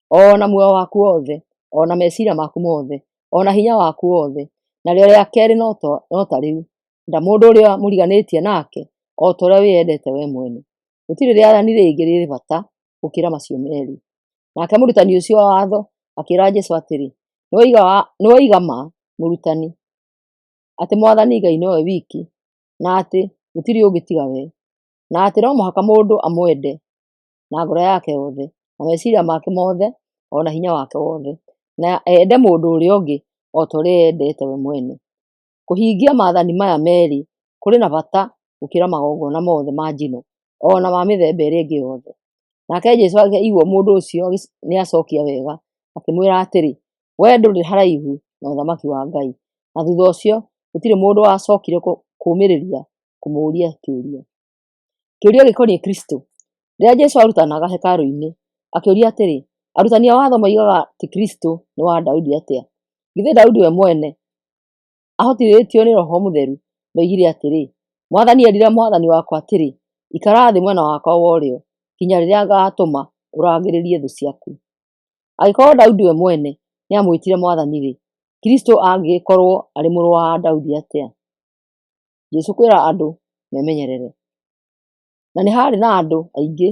o na muoyo waku wothe, o na meciria maku mothe, o na hinya waku wothe. Narĩo rĩa kerĩ no ta rĩu, enda mũndũ ũrĩa mũriganĩtie nake o ta ũrĩa wĩyendete wee mwene. Gũtirĩ rĩathani rĩngĩ rĩrĩ bata gũkĩra macio merĩ. Nake mũrutani ũcio wa watho akĩĩra Jesũ atĩrĩ, Nĩwoiga ma, mũrutani, atĩ Mwathani Ngai nowe wiki, na atĩ gũtirĩ ũngĩ tiga we, na atĩ no mũhaka mũndũ amwende na ngoro yake yothe, na meciria make mothe, o na hinya wake wothe, na ende mũndũ ũrĩa ũngĩ o ta ũrĩa eyendete we mwene. Kũhingia maathani maya merĩ kũrĩ na bata gũkĩra magongona mothe ma njino o na ma mĩthemba ĩrĩa ĩngĩ yothe. Nake Jesũ aigua mũndũ ũcio nĩacokia wega, akĩmwĩra atĩrĩ, Wee ndũrĩ haraihu na ũthamaki wa Ngai. Na thutha ũcio gũtirĩ mũndũ wacokire kũũmĩrĩria kũmũũria kĩũria. Kĩũria gĩkoniĩ Kristũ. Rĩrĩa Jesũ aarutanaga hekarũ-inĩ, akĩũria atĩrĩ, Arutani a watho moigaga atĩ Kristũ nĩ wa Daudi atĩa? Githĩ Daudi we mwene ahotithĩtio nĩ Roho Mũtheru ndoigire atĩrĩ, Mwathani eerire Mwathani wakwa atĩrĩ, Ikara thĩ mwena wakwa wa ũrĩo, nginya rĩrĩa ngaatũma ũrangĩrĩrie thũ ciaku. Angĩkorwo Daudi we mwene nĩamwĩtire Mwathani-rĩ, Kristũ angĩgĩkorwo arĩ mũrũ wa Daudi atĩa? Jesũ kwĩra andũ memenyerere. Na nĩ haarĩ na andũ aingĩ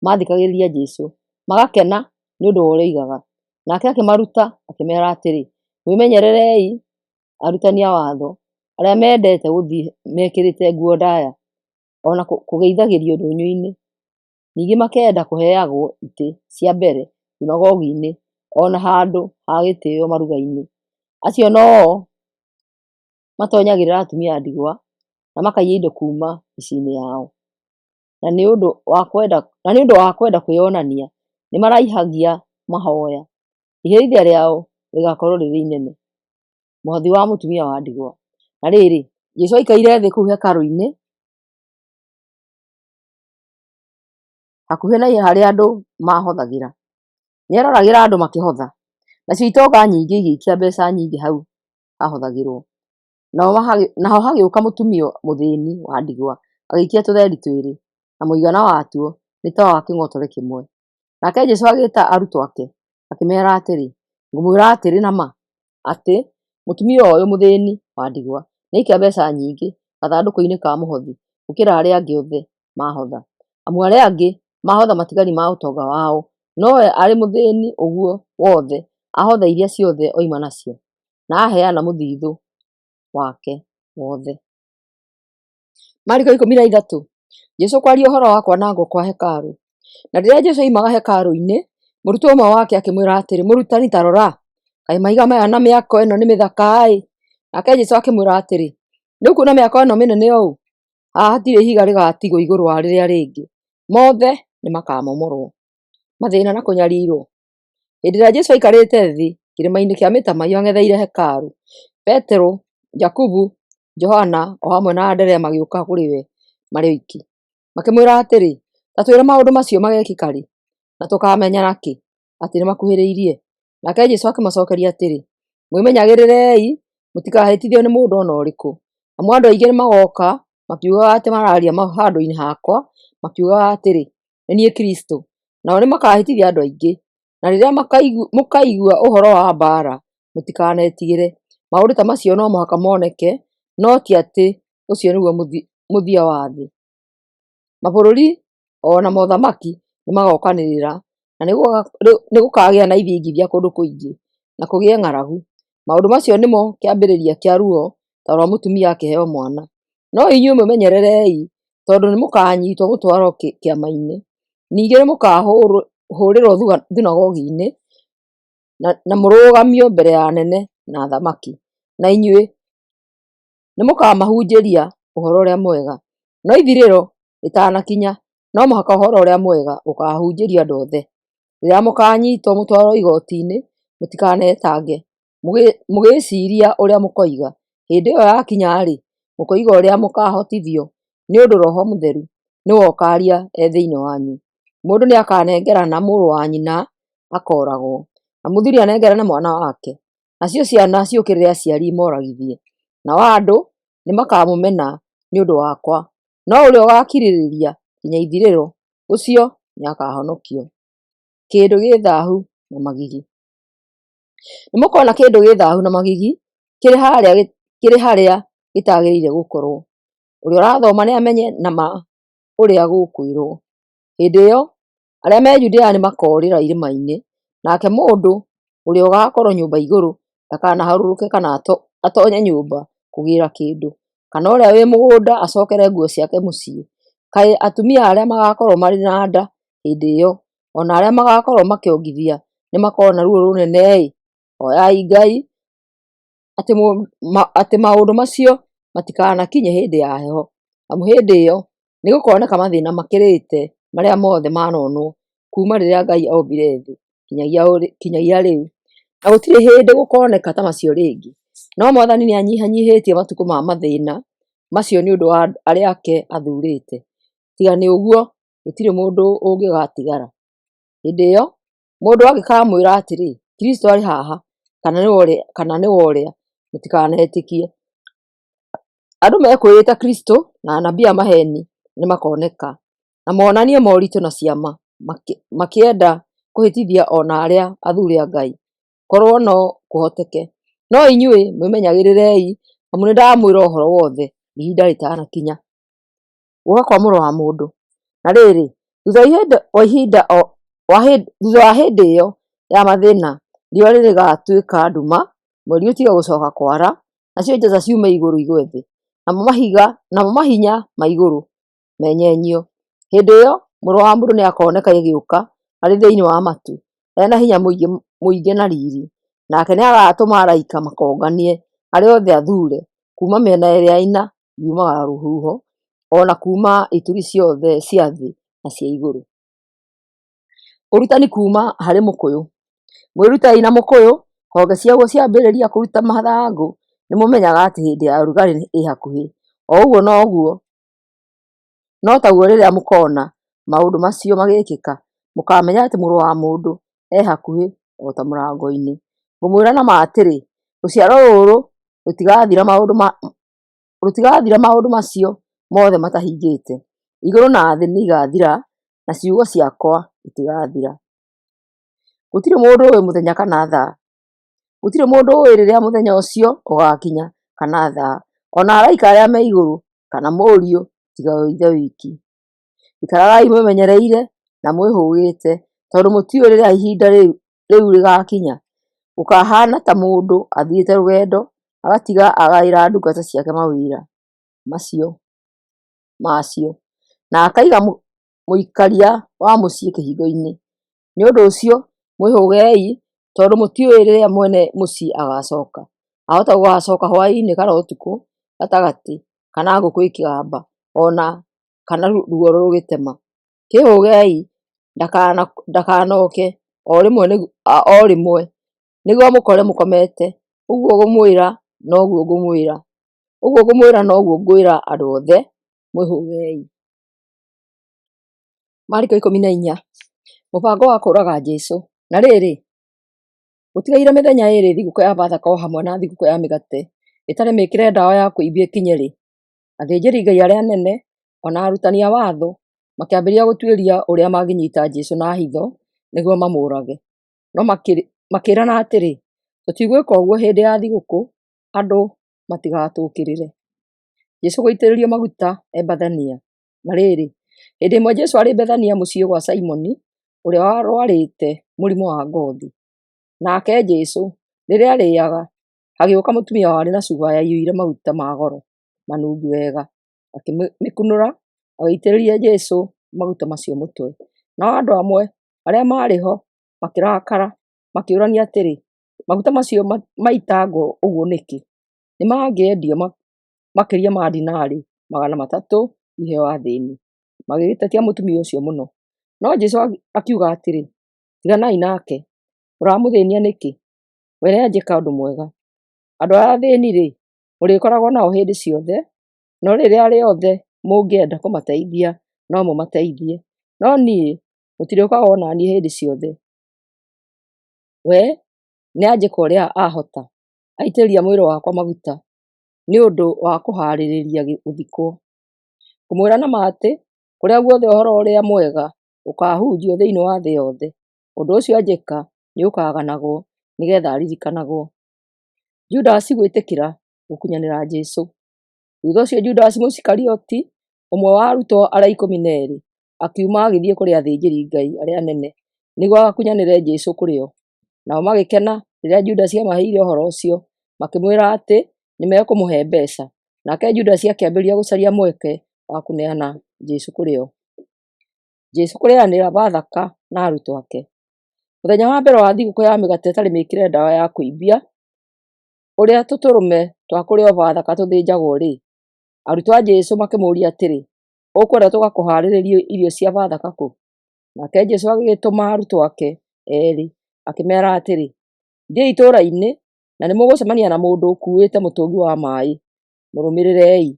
maathikagĩrĩria Jesũ, magakena nĩ ũndũ wa ũrĩa oigaga. Nake akĩmaruta akĩmeera atĩrĩ, Mwĩmenyererei arutani a watho, arĩa mendete gũthiĩ mekĩrĩte nguo ndaya, o na kũgeithagĩrio ndũnyũ-inĩ, ningĩ makenda kũheagwo itĩ cia mbere thunagogi-inĩ, o na handũ ha gĩtĩo maruga-inĩ. Acio no-o matonyagĩrĩra atumia a ndigwa na makaiya indo kuuma mĩciĩ-inĩ yao. Na nĩ ũndũ wa kwenda kwĩyonania, nĩ maraihagia mahoya. Iherithia rĩao rĩgaakorũo rĩrĩ inene. Mũhothi wa mũtumia wa ndigwa. Na rĩrĩ, Jesũ aikaire thĩ kũu hekarũ-inĩ hakuhĩ na harĩa andũ maahothagĩra. Nĩeroragĩra andũ makĩhotha, nacio itonga nyingĩ igĩikia mbeca nyingĩ hau hahothagĩrwo. Naho hagĩũka mũtumia mũthĩni wa ndigwa, agĩikia tũtheri twĩrĩ, na mũigana watuo nĩ ta wa kĩng'otore kĩmwe. Nake Jesũ agĩĩta arutwo ake, akĩmeera atĩrĩ, Ngũmwĩra atĩrĩ na ma, atĩ mũtumia ũyũ mũthĩni wa ndigwa nĩaikia mbeca nyingĩ gathandũkũ-inĩ ka mũhothi gũkĩra arĩa angĩ othe mahotha. Amu arĩa angĩ mahotha matigari ma ũtonga wao, nowe arĩ mũthĩni ũguo wothe ahotha iria ciothe oima nacio, na aheana mũthithũ wake wothe. Mariko 13, Jesũ kwaria ũhoro wa kwanangwo kwa hekarũ. Na rĩrĩa Jesũ oimaga hekarũ-inĩ, mũrutwo ũmwe wake akĩmwĩra atĩrĩ, Mũrutani, ta rora, kaĩ mahiga maya na mĩako ĩno nĩ mĩthaka-ĩ! Nake Jesũ akĩmwĩra atĩrĩ, Nĩ ũkuona mĩako ĩno mĩnene ũũ? Haha hatirĩ ihiga rĩgatigwo igũrũ wa rĩrĩa rĩngĩ, mothe nĩmakamomorwo. Mathĩna na kũnyarirwo. Hĩndĩ ĩrĩa Jesũ aikarĩte thĩ kĩrĩma-inĩ kĩa mĩtamaiyũ ang'etheire hekarũ, Petero, Jakubu, Johana o hamwe na Anderea magĩũka kũrĩ we marĩ oiki. Makĩmwĩra atĩrĩ, Ta twĩre maũndũ macio magekĩka rĩ, na tũkaamenya nakĩ atĩ nĩmakuhĩrĩirie? Nake Jesũ akĩmacookeria atĩrĩ, Mwĩmenyagĩrĩrei mũtikahĩtithio nĩ mũndũ o na ũrĩkũ, amu andũ aingĩ nĩmagooka makiugaga atĩ maraaria handũ-inĩ hakwa, makiugaga atĩrĩ, 'Nĩ niĩ Kristũ,' nao nĩmakahĩtithia andũ aingĩ. Na rĩrĩa mũkaigua ũhoro wa mbaara, mũtikanetigĩre. Maũndũ ta macio no mũhaka moneke, no ti atĩ ũcio nĩguo mũthia wa thĩ. Mabũrũri o na mothamaki nĩmagokanĩrĩra, na nĩgũkagĩa na ithingithia kũndũ kũingĩ, na kũgĩe ng'aragu. Maũndũ macio nĩmo kĩambĩrĩria kĩa ruo ta rwa mũtumia akĩheo mwana. No inyuĩ mwĩmenyererei, tondũ nĩmũkanyiitwo mũtwarwo kĩama-inĩ. Ningĩ nĩmũkahũũrĩrwo thunagogi-inĩ, na mũrũgamio mbere ya anene na athamaki, na inyuĩ nĩmũkamahunjĩria Ũhoro-ũrĩa-Mwega. No ithirĩro rĩtanakinya, no mũhaka Ũhoro-ũrĩa-Mwega ũkaahunjĩrio andũ othe. Rĩrĩa mũkaanyitwo mũtwarwo igooti-inĩ, mũtikanetange mũgĩciiria ũrĩa mũkoiga. Hĩndĩ ĩyo yakinya-rĩ, mũkoiga ũrĩa mũkaahotithio, nĩ ũndũ Roho Mũtheru nĩwe ũkaaria e thĩinĩ wanyu. Mũndũ nĩakanengerana mũrũ wa nyina akooragwo, na mũthuri anengerane mwana wake, nacio ciana ciũkĩrĩre aciari imoragithie. Nao andũ nĩmakamũmena nĩ ũndũ wakwa, no ũrĩa ũgaakirĩrĩria nginya ithirĩro, ũcio nĩakahonokio. Kĩndũ gĩ thaahu na magigi. Nĩmũkona kĩndũ gĩ thaahu na magigi kĩrĩ harĩa gĩtagĩrĩire gũkorwo. Ũrĩa ũrathoma nĩamenye na ma ũrĩa gũkwĩrwo. Hĩndĩ ĩyo arĩa me Judea nĩmakoorĩra irĩma-inĩ, nake mũndũ ũrĩa ũgaakorwo nyũmba igũrũ ndakanaharũrũke kana atonye nyũmba kũgĩra kĩndũ, kana ũrĩa wĩ mũgũnda acokere nguo ciake mũciĩ. Kaĩ atumia arĩa magakorwo marĩ na nda hĩndĩ ĩyo, o na arĩa magakorwo makĩongithia nĩmakona ruo rũnene-ĩ! Hoyai Ngai atĩ maũndũ macio matikanakinye hĩndĩ ya heho, amu hĩndĩ ĩyo nĩgũkoneka mathĩna makĩrĩte marĩa mothe manonwo kuuma rĩrĩa Ngai ombire thĩ kinyagia rĩu, na gũtirĩ hĩndĩ gũkoneka ta macio rĩngĩ. No Mwathani nĩanyihanyihĩtie matukũ ma mathĩna macio nĩ ũndũ wa arĩa ake athuurĩte. Tiga nĩ ũguo, gũtirĩ mũndũ ũngĩgatigara. Hĩndĩ ĩyo mũndũ angĩkamwĩra atĩrĩ, Kristũ arĩ haha, kana nĩ we ũrĩa, mũtikanetĩkie. Andũ mekwĩĩta Kristũ na anabii a maheeni nĩmakoneka, na monanie moritũ na ciama, makĩenda kũhĩtithia o na arĩa athuure a Ngai, korwo no kũhoteke. No inyuĩ mwĩmenyagĩrĩrei, amu nĩndamwĩra ũhoro wothe ihinda rĩtanakinya. Gũũka kwa Mũrũ wa Mũndũ. Na rĩrĩ, thutha wa hĩndĩ ĩyo ya mathĩna, riũa nĩrĩgatuĩka nduma, mweri ũtige gũcoka kwara, nacio njata ciume igũrũ igwe thĩ, namo mahinya ma igũrũ menyenyio. Hĩndĩ ĩyo Mũrũ wa Mũndũ nĩakoneka agĩũka arĩ thĩinĩ wa matu, e na hinya mũingĩ na riiri. Nake nĩagatũma araika makonganie arĩa othe athuure kuuma mĩena ĩrĩa ĩna yumaga rũhuho, o na kuuma ituri ciothe cia thĩ na cia igũrũ. Ũrutani kuuma harĩ mũkũyũ. Mwĩrutei na mũkũyũ, honge ciaguo ciambĩrĩria kũruta mathangũ, nĩmũmenyaga atĩ hĩndĩ ya ũrugarĩ ĩ hakuhĩ. O ũguo no taguo rĩrĩa mũkoona maũndũ macio magĩkĩka, mũkaamenya atĩ Mũrũ wa Mũndũ e hakuhĩ, o ta mũrango-inĩ. Ngũmwĩra na ma atĩrĩ, rũciaro rũrũ rũtigathira maũndũ macio mothe matahingĩte. Igũrũ na thĩ nĩigathira, na ciugo ciakwa itigathira. Gũtirĩ mũndũ ũũĩ mũthenya kana thaa. Gũtirĩ mũndũ ũũĩ rĩrĩa mũthenya ũcio ũgaakinya kana thaa, o na araika arĩa me igũrũ kana Mũriũ, tiga o Ithe wiki. Ikaragai mwĩmenyereire na mwĩhũgĩte, tondũ mũtiũĩ rĩrĩa ihinda rĩu rĩgaakinya. Gũkahaana ta mũndũ athiĩte rũgendo, agatiga agaĩra ndungata ciake mawĩra macio, na akaiga mũikaria wa mũciĩ kĩhingo-inĩ. Nĩ ũndũ ũcio mwĩhũgei, tondũ mũtiũĩ rĩrĩa mwene mũciĩ agaacoka. Ahota gũgaacoka hwaĩ-inĩ kana ũtukũ gatagatĩ, kana ngũkũ ĩkĩgamba, o na kana ruoro rũgĩtema. Kĩĩhũgei ndakanoke o rĩmwe, nĩguo amũkore mũkomete. Ũguo ngũmwĩra noguo ngwĩra andũ othe, mwĩhũgei. Mariko 14. Mũbango wa kũũraga Jesũ. Na rĩrĩ, gũtigaire mĩthenya ĩĩrĩ thigũkũ ya Bathaka o hamwe na thigũkũ ya mĩgate ĩtarĩ mĩĩkĩre ndawa ya kũimbia ĩkinye-rĩ, athĩnjĩri-Ngai arĩa anene o na arutani a watho makĩambĩrĩria gũtuĩria ũrĩa mangĩnyiita Jesũ na hitho nĩguo mamũũrage. No makĩĩrana atĩrĩ, Tũtigwĩka ũguo hĩndĩ ya thigũkũ, andũ matigatũũkĩrĩre. Jesũ gũitĩrĩrio maguta e Bethania. Na rĩrĩ, hĩndĩ ĩmwe Jesũ arĩ Bethania mũciĩ gwa Simoni ũrĩa warũarĩte mũrimũ wa ngoothi. Nake Jesũ rĩrĩa aarĩĩaga, hagĩũka mũtumia warĩ na cuba yaiyũire maguta ma goro manungi wega, akĩmĩkunũra, agĩitĩrĩria Jesũ maguta macio mũtwe. Nao andũ amwe arĩa maarĩ ho makĩrakara, makĩũrania atĩrĩ, Maguta macio maitangwo ũguo nĩkĩ? Nĩmangĩendio makĩria ma dinari 300 iheo athĩĩni. Magĩgĩtetia mũtumia ũcio mũno. No Jesũ akiuga atĩrĩ, Tiganai nake, mũramũthĩnia nĩkĩ? We nĩanjĩka ũndũ mwega. Andũ arĩa athĩni-rĩ, mũrĩkoragwo nao hĩndĩ ciothe, no rĩrĩa rĩothe mũngĩenda kũmateithia, no mũmateithie. No niĩ mũtirĩkoragwo na niĩ hĩndĩ ciothe. We nĩanjĩka ũrĩa ahota, aitĩrĩria mwĩrĩ wakwa maguta nĩ ũndũ wa kũhaarĩria gũthikwo. Ngũmwĩra na ma atĩ, kũrĩa guothe Ũhoro-ũrĩa-Mwega ũkaahunjio thĩinĩ wa thĩ yothe, ũndũ ũcio anjĩka nĩũkaganagwo, nĩ geetha aririkanagwo. Judasi gwĩtĩkĩra gũkunyanĩra Jesũ. Thuutha ũcio Judasi Mũisikarioti, ũmwe wa arutwo arĩa 12, akiuma agĩthiĩ kũrĩ athĩnjĩri-Ngai arĩa anene nĩguo agakunyanĩre Jesũ kũrĩ o. Nao magĩkena rĩrĩa Judasi aamaheire ũhoro ũcio, makĩmwĩra atĩ nĩmekũmũhe mbeeca. Nake Judasi akĩambĩrĩria gũcaria mweke wa kũneana Jesũ kũrĩ o. Jesũ kũrĩanĩra Bathaka na arutwo ake. Mũthenya wa mbere wa thigũkũ ya mĩgate ĩtarĩ mĩĩkĩre ndawa ya kũimbia, ũrĩa tũtũrũme twa kũrĩĩo Bathaka tũthĩnjagwo-rĩ, arutwo a Jesũ makĩmũũria atĩrĩ, “Ũkwenda tũgakũhaarĩrie irio cia Bathaka kũ?” Nake Jesũ agĩgĩtũma arutwo ake eerĩ, akĩmeera atĩrĩ, “Thiĩi itũũra-inĩ, na nĩmũgũcemania na mũndũ ũkuuĩte mũtũngi wa maaĩ. Mũrũmĩrĩrei.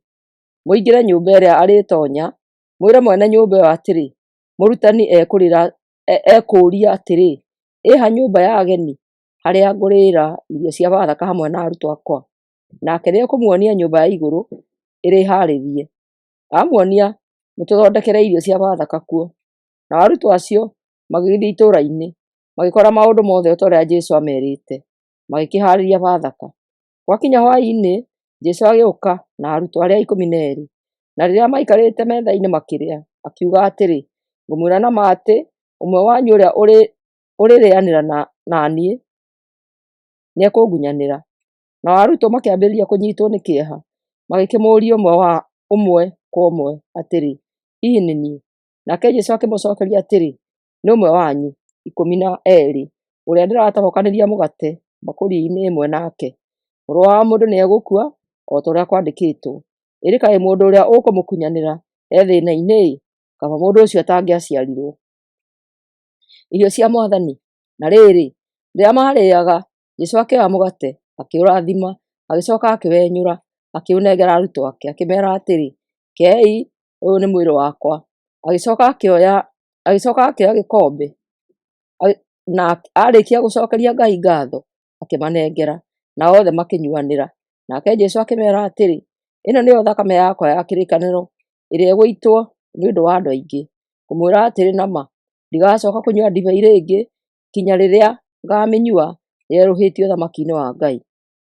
Mũingĩre nyũmba ĩrĩa arĩtoonya, mwĩre mwene nyũmba ĩyo atĩrĩ, ‘Mũrutani ekũũria atĩrĩ, ĩ ha nyũmba ya ageni harĩa ngũrĩĩra irio cia Bathaka hamwe na arutwo akwa?’ Nake nĩekũmuonia nyũmba ya igũrũ ĩrĩ haarĩrie. Amuonia, mũtũthondekere irio cia Bathaka kuo.” Nao arutwo acio magĩgĩthiĩ itũũra-inĩ, magĩkora maũndũ mothe o ta ũrĩa Jesũ aamerĩte, magĩkĩhaarĩria Bathaka. Gwakinya hwaĩ-inĩ, Jesũ agĩũka na arutwo arĩa 12. Na rĩrĩa maikarĩte metha-inĩ makĩrĩa, akiuga atĩrĩ, “Ngũmwĩra na ma atĩ, ũmwe wanyu ũrĩa ũrĩrĩanĩra na niĩ nĩekũngunyanĩra.” Nao arutwo makĩambĩrĩria kũnyiitwo nĩ kĩeha, magĩkĩmũũria ũmwe kwa ũmwe atĩrĩ, “Hihi nĩ niĩ?” Nake Jesũ akĩmacookeria atĩrĩ, “Nĩ ũmwe wanyu 12, ũrĩa ndĩratobokanĩria mũgate mbakũri-inĩ ĩmwe nake. Mũrũ wa Mũndũ nĩegũkua o ta ũrĩa kwandĩkĩtwo, ĩndĩ kaĩ mũndũ ũrĩa ũkũmũkunyanĩra e thĩĩna-inĩ-ĩ! Kaba mũndũ ũcio atangĩaciarirwo.” Irio cia Mwathani. Na rĩrĩ, rĩrĩa maarĩĩaga, Jesũ akĩoya mũgate, akĩũrathima, agĩcooka akĩwenyũra, akĩũnengera arutwo ake, akĩmeera atĩrĩ, “Kei, ũyũ nĩ mwĩrĩ wakwa.” Agĩcooka akĩoya gĩkombe, na aarĩkia gũcookeria Ngai ngaatho, akĩmanengera, nao othe makĩnyuanĩra. Nake Jesũ akĩmeera atĩrĩ, “Ĩno nĩyo thakame yakwa ya kĩrĩkanĩro, ĩrĩa ĩgũitwo nĩ ũndũ wa andũ aingĩ. Ngũmwĩra atĩrĩ na ma, ndigacooka kũnyua ndibei rĩngĩ nginya rĩrĩa ngaamĩnyua yerũhĩtio ũthamaki-inĩ wa Ngai.”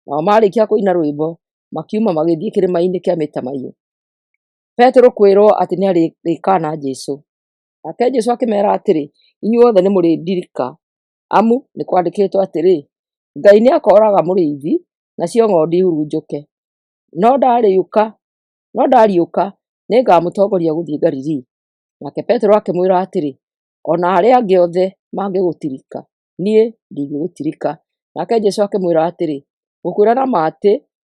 Nao maarĩkia kũina rwĩmbo, makiuma magĩthiĩ kĩrĩma-inĩ kĩa Mĩtamaiyũ. Petero kwĩrwo atĩ nĩarĩkaana Jesũ. Nake Jesũ akĩmeera atĩrĩ, “Inyuothe nĩmũrĩndirika, amu nĩkwandĩkĩtwo atĩrĩ, ‘Ngai nĩakooraga mũrĩithi, nacio ng'ondu ihurunjũke.’ No ndariũka, nĩngamũtongoria gũthiĩ Galili.” Nake Petero akĩmwĩra atĩrĩ, “O na arĩa angĩ othe mangĩgũtirika, niĩ ndingĩgũtirika.” Nake Jesũ akĩmwĩra atĩrĩ, “Ngũkwĩra na ma atĩ,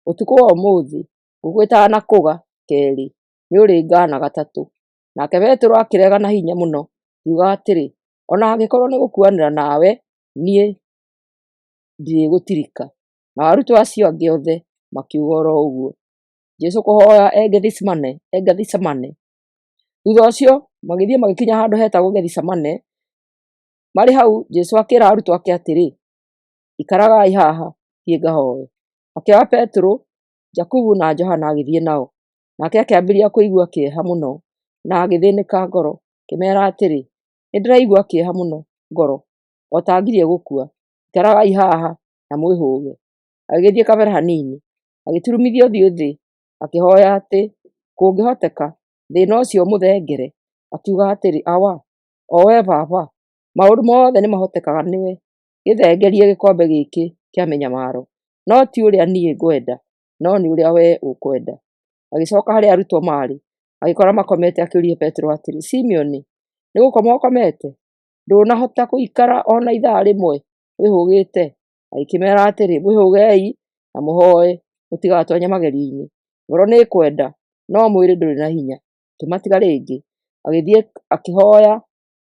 ũtukũ wa ũmũthĩ, ngũkũ ĩtanakũga keerĩ, nĩũrĩngaana gatatũ.” Nake Petero akĩrega na hinya mũno, akiuga atĩrĩ, “O na angĩkorwo nĩngũkuanĩra nawe, niĩ ndirĩgũtirika.” Nao arutwo acio angĩ othe makiuga o ro ũguo. Jesũ kũhooya e Gethisemane. Thuutha ũcio magĩthiĩ magĩkinya handũ heetagwo Gethisemane. Marĩ hau Jesũ akĩĩra arutwo ake atĩrĩ, “Ikaragai haha thiĩ ngahooe.” Akĩoya Petero, Jakubu na Johana agĩthiĩ nao. Nake akĩambĩrĩria kũigua kĩeha mũno na agĩthĩĩnĩka ngoro, akĩmeera atĩrĩ, “Nĩndĩraigua kĩeha mũno ngoro, o ta ngirie gũkua. Ikaragai haha na mwĩhũge.” Agĩgĩthiĩ kabere hanini, agĩturumithia ũthiũ thĩ, akĩhooya atĩ, kũngĩhoteka, thĩĩna ũcio ũmũthengere. Akiuga atĩrĩ, “Awa, o wee Baba, maũndũ mothe nĩmahotekaga nĩwe, gĩthengerie gĩkombe gĩkĩ kĩa mĩnyamaro, no ti ũrĩa niĩ ngwenda, no nĩ ũrĩa wee ũkwenda.” Agĩcooka harĩa arutwo maarĩ, agĩkora makomete, akĩũria Petero atĩrĩ, “Simioni, nĩ gũkoma ũkomete? Ndũnahota gũikara o na ithaa rĩmwe wĩhũgĩte?” Agĩkĩmeera atĩrĩ, “Mwĩhũgei na mũhooe, mũtigatoonye magerio-inĩ. Ngoro nĩĩkwenda, no mwĩrĩ ndũrĩ na hinya.” Akĩmatiga rĩngĩ, agĩthiĩ akĩhooya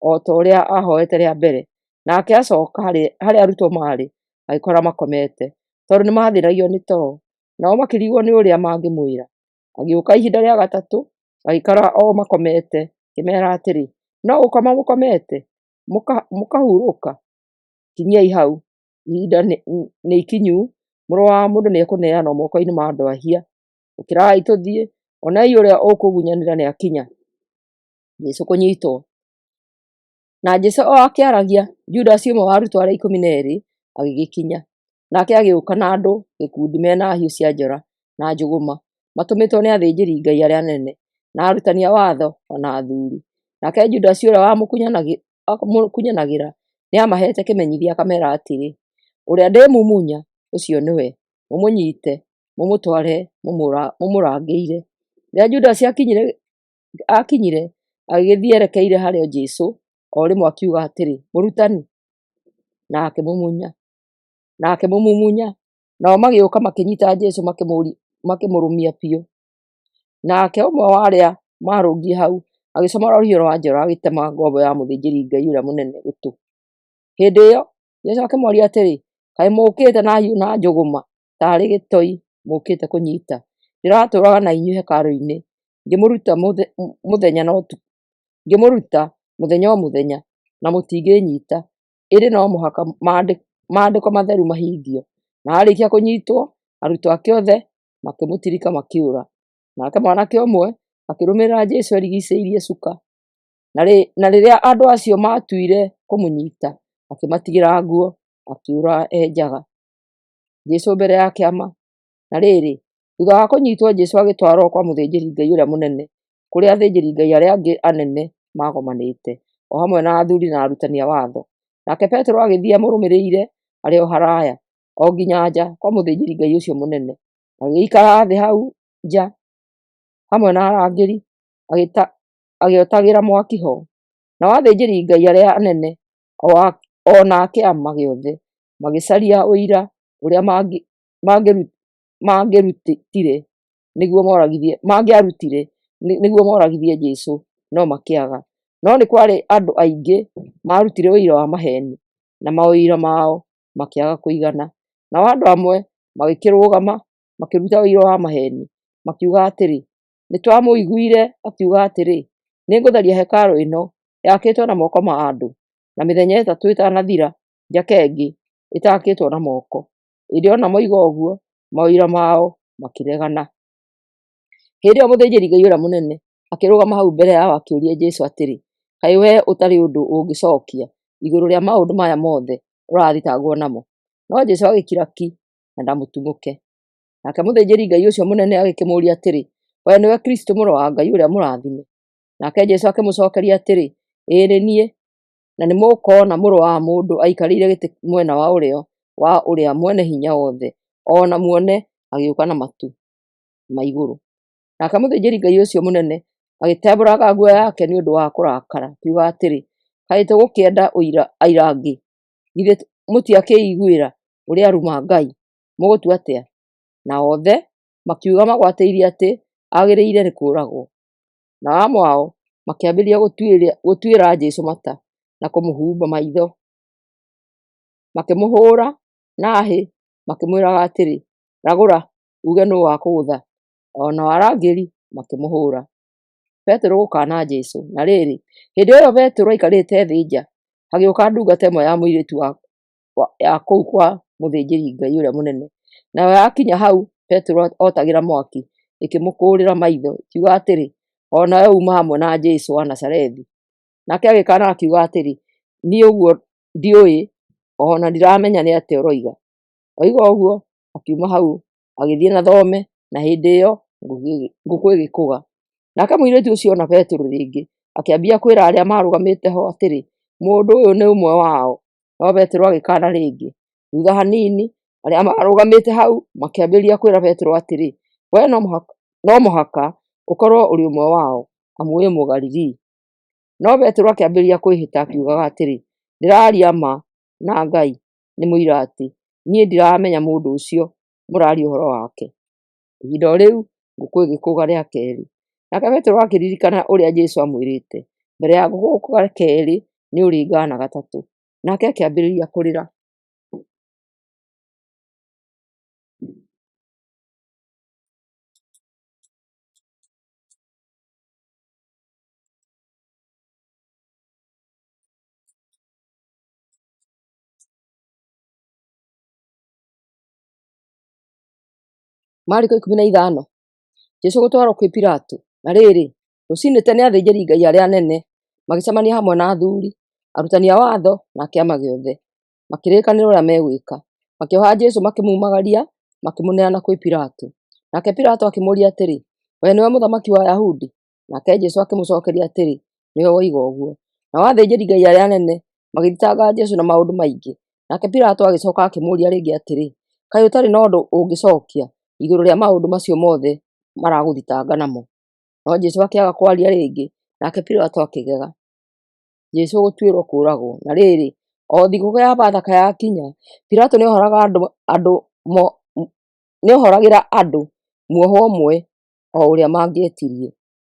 o ta ũrĩa aahooete rĩa mbere. Nake acoka harĩa arutwo maarĩ, agĩkora makomete, tondũ nĩmathĩnagio nĩ toro. Nao makĩrigwo nĩ ũrĩa mangĩmwĩra. Agĩũka ihinda rĩa gatatũ, agĩkora o makomete, akĩmeera atĩrĩ, “No gũkoma mũkomete, mũkahurũka? Kinyiai hau, ihinda nĩ ikinyu, Mũrũ wa Mũndũ nĩekũneanwo moko-inĩ ma andũ ehia. Ũkĩrai tũthiĩ, onei ũrĩa ũkũngunyanĩra nĩakinya.” Jesũ kũnyitwo. Na Jesũ o akĩaragia, Judasi ũmwe wa arutwo arĩa 12 agĩgĩkinya. Nake agĩũka na andũ gĩkundi me na hiũ cia njora na njũgũma, matũmĩtwo nĩ athĩnjĩri-Ngai arĩa anene, na arutani a watho, o na athuuri. Nake Judasi ũrĩa wamũkunyanagĩra nĩamaheete kĩmenyithia akameera atĩrĩ, “Ũrĩa ndĩmumunya, ũcio nĩwe, mũmũnyiite, mũmũtware mũmũrangĩire.” Rĩrĩa Judasi aakinyire, agĩgĩthiĩ erekeire harĩ Jesũ, o rĩmwe akiuga atĩrĩ, “Mũrutani,” na akĩmũmumunya. Nao magĩũka makĩnyiita Jesũ makĩmũrũmia biũ. Nake ũmwe wa arĩa maarũngiĩ hau agĩcomora rũhiũ rwa njora agĩtema ngombo ya mũthĩnjĩri-Ngai ũrĩa mũnene gũtũ. Hĩndĩ ĩyo Jesũ akĩmooria atĩrĩ, “Kaĩ mũũkĩte na hiũ na njũgũma taarĩ gĩtoi mũũkĩte kũnyiita? Ndĩratũũraga na inyuĩ hekarũ-inĩ, ngĩmũruta mũthenya o mũthenya, na mũtingĩĩnyiita. Ĩndĩ no mũhaka Maandĩko matheru mahingio.” Na aarĩkia kũnyiitwo, arutwo ake othe makĩmũtirika makĩũra. Nake mwanake ũmwe akĩrũmĩrĩra Jesũ erigiicĩirie cuka. Na rĩrĩa andũ acio maatuire kũmũnyiita, akĩmatigĩra nguo, akĩũra e njaga. Jesũ mbere ya kĩama. Na rĩrĩ, thutha wa kũnyiitwo, Jesũ agĩtwarwo kwa mũthĩnjĩri-Ngai ũrĩa mũnene, kũrĩa athĩnjĩri-Ngai arĩa angĩ anene magomanĩte, o hamwe na athuuri na arutani a watho. Nake Petero agĩthiĩ amũrũmĩrĩire arĩ o haraaya, o nginya nja kwa mũthĩnjĩri-Ngai ũcio mũnene. Agĩgĩikara thĩ hau nja hamwe na arangĩri, agĩotagĩra mwaki ho. Nao athĩnjĩri-Ngai arĩa anene o na a kĩama gĩothe magĩcaria ũira ũrĩa mangĩarutire nĩguo moragithie Jesũ, no makĩaga. No nĩ kwarĩ andũ aingĩ maarutire ũira wa maheeni, na maũira mao makĩaga kũigana. Nao andũ amwe magĩkĩrũgama makĩruta ũira wa maheeni, makiuga atĩrĩ, “Nĩtwamũiguire akiuga atĩrĩ, 'Nĩngũtharia hekarũ ĩno yakĩtwo na moko ma andũ, na mĩthenya 3 ĩtanathira njake ĩngĩ ĩtaakĩtwo na moko.'” Ĩndĩ o na moiga ũguo, maũira mao makĩregana. Hĩndĩ ĩyo mũthĩnjĩri-Ngai ũrĩa mũnene akĩrũgama hau mbere yao akĩũria Jesũ atĩrĩ, “Kaĩ wee ũtarĩ ũndũ ũngĩcookia igũrũ rĩa maũndũ maya mothe ũrathitangwo namo?” No Jesũ agĩkira ki na ndamũtumũke. Nake mũthĩnjĩri-Ngai ũcio mũnene agĩkĩmũũria atĩrĩ, “Wee nĩwe Kristũ, Mũrũ wa Ngai ũrĩa mũrathime?” Nake Jesũ akĩmũcookeria atĩrĩ, “Ĩĩ nĩ niĩ, na nĩmũkoona Mũrũ wa Mũndũ aikarĩire gĩtĩ mwena wa ũrĩo wa Ũrĩa Mwene-Hinya-Wothe, o na muone agĩũka na matu ma igũrũ.” Nake mũthĩnjĩri-Ngai ũcio mũnene agĩtembũranga nguo yake nĩ ũndũ wa kũrakara, akiuga atĩrĩ, “Kaĩ tũgũkĩenda aira angĩ? Githĩ mũtiakĩĩiguĩra ũrĩa aruma Ngai? Mũgũtua atĩa?” Na othe makiuga magwatĩirie atĩ aagĩrĩire nĩ kũũragwo. Nao amwe ao makĩambĩrĩria gũtuĩra Jesũ mata na kũmũhumba maitho, makĩmũhũũra na hĩ makĩmwĩraga atĩrĩ, “Ragũra, uuge nũũ wakũgũtha.” O nao arangĩri makĩmũhũũra. Petero gũkaana Jesũ. Na rĩrĩ, hĩndĩ ĩyo Petero aikarĩte thĩ nja, hagĩũka ndungata ĩmwe ya mũirĩtu ya kũu kwa mũthĩnjĩri-Ngai ũrĩa mũnene. Nayo yakinya hau Petero otagĩra mwaki, ĩkĩmũkũũrĩra maitho, ĩkiuga atĩrĩ, “O nawe uuma hamwe na Jesũ wa Nazarethi.” Nake agĩkaana akiuga atĩrĩ, “Niĩ ũguo ndiũĩ, o na ndiramenya nĩ atĩa ũroiga.” Oiga ũguo, akiuma hau agĩthiĩ na thome, na hĩndĩ ĩyo ngũkũ ĩgĩkũga. Nake mũirĩtu ũcio ona Petero rĩngĩ, akĩambia kwĩra arĩa maarũgamĩte ho atĩrĩ, “Mũndũ ũyũ nĩ ũmwe wao.” No Petero agĩkaana rĩngĩ. Thutha hanini, arĩa maarũgamĩte hau makĩambĩrĩria kwĩra Petero atĩrĩ, “Wee no mũhaka ũkorũo ũrĩ ũmwe wao, amu wĩ Mũgalili.” No Petero akĩambĩrĩria kwĩhĩta akiugaga atĩrĩ, “Ndĩraaria ma na Ngai nĩ mũira atĩ, niĩ ndiramenya mũndũ ũcio mũraaria ũhoro wake.” Ihinda o rĩu ngũkũ ĩgĩkũga rĩa keerĩ. Nake Petero akĩririkana ũrĩa Jesũ aamwĩrĩte, “Mbere ya ngũkũ gũkũga keerĩ nĩũrĩngaana gatatũ.” Nake akĩambĩrĩria kũrĩra. Mariko 15. Jesũ gũtwarwo kwĩ Pilato. Na rĩrĩ, rũcinĩ tene athĩnjĩri-Ngai arĩa anene magĩcemania hamwe na athuri, arutani a watho, na kĩama gĩothe, makĩrĩkanĩra ũrĩa megwĩka. Makĩoha Jesũ makĩmumagaria, makĩmũneana kwĩ Pilato. Nake Pilato akĩmũũria atĩrĩ, Wee nĩwe mũthamaki wa Ayahudi? Nake Jesũ akĩmũcokeria atĩrĩ, Nĩwe woiga ũguo. Nao athĩnjĩri-Ngai arĩa anene magĩthitanga Jesũ na maũndũ maingĩ. Nake Pilato agĩcoka akĩmũũria rĩngĩ atĩrĩ, Kaĩ ũtarĩ na ũndũ ũngĩcokia igũrũ rĩa maũndũ macio mothe maragũthitanga namo? No Jesũ akĩaga kwaria rĩngĩ, nake Pilato akĩgega. Jesũ gũtuĩrwo kũũragwo. Na rĩrĩ, o thigũkũ ya Bathaka yakinya, Pilato nĩohoragĩra andũ muohwo ũmwe o ũrĩa mangĩetirie.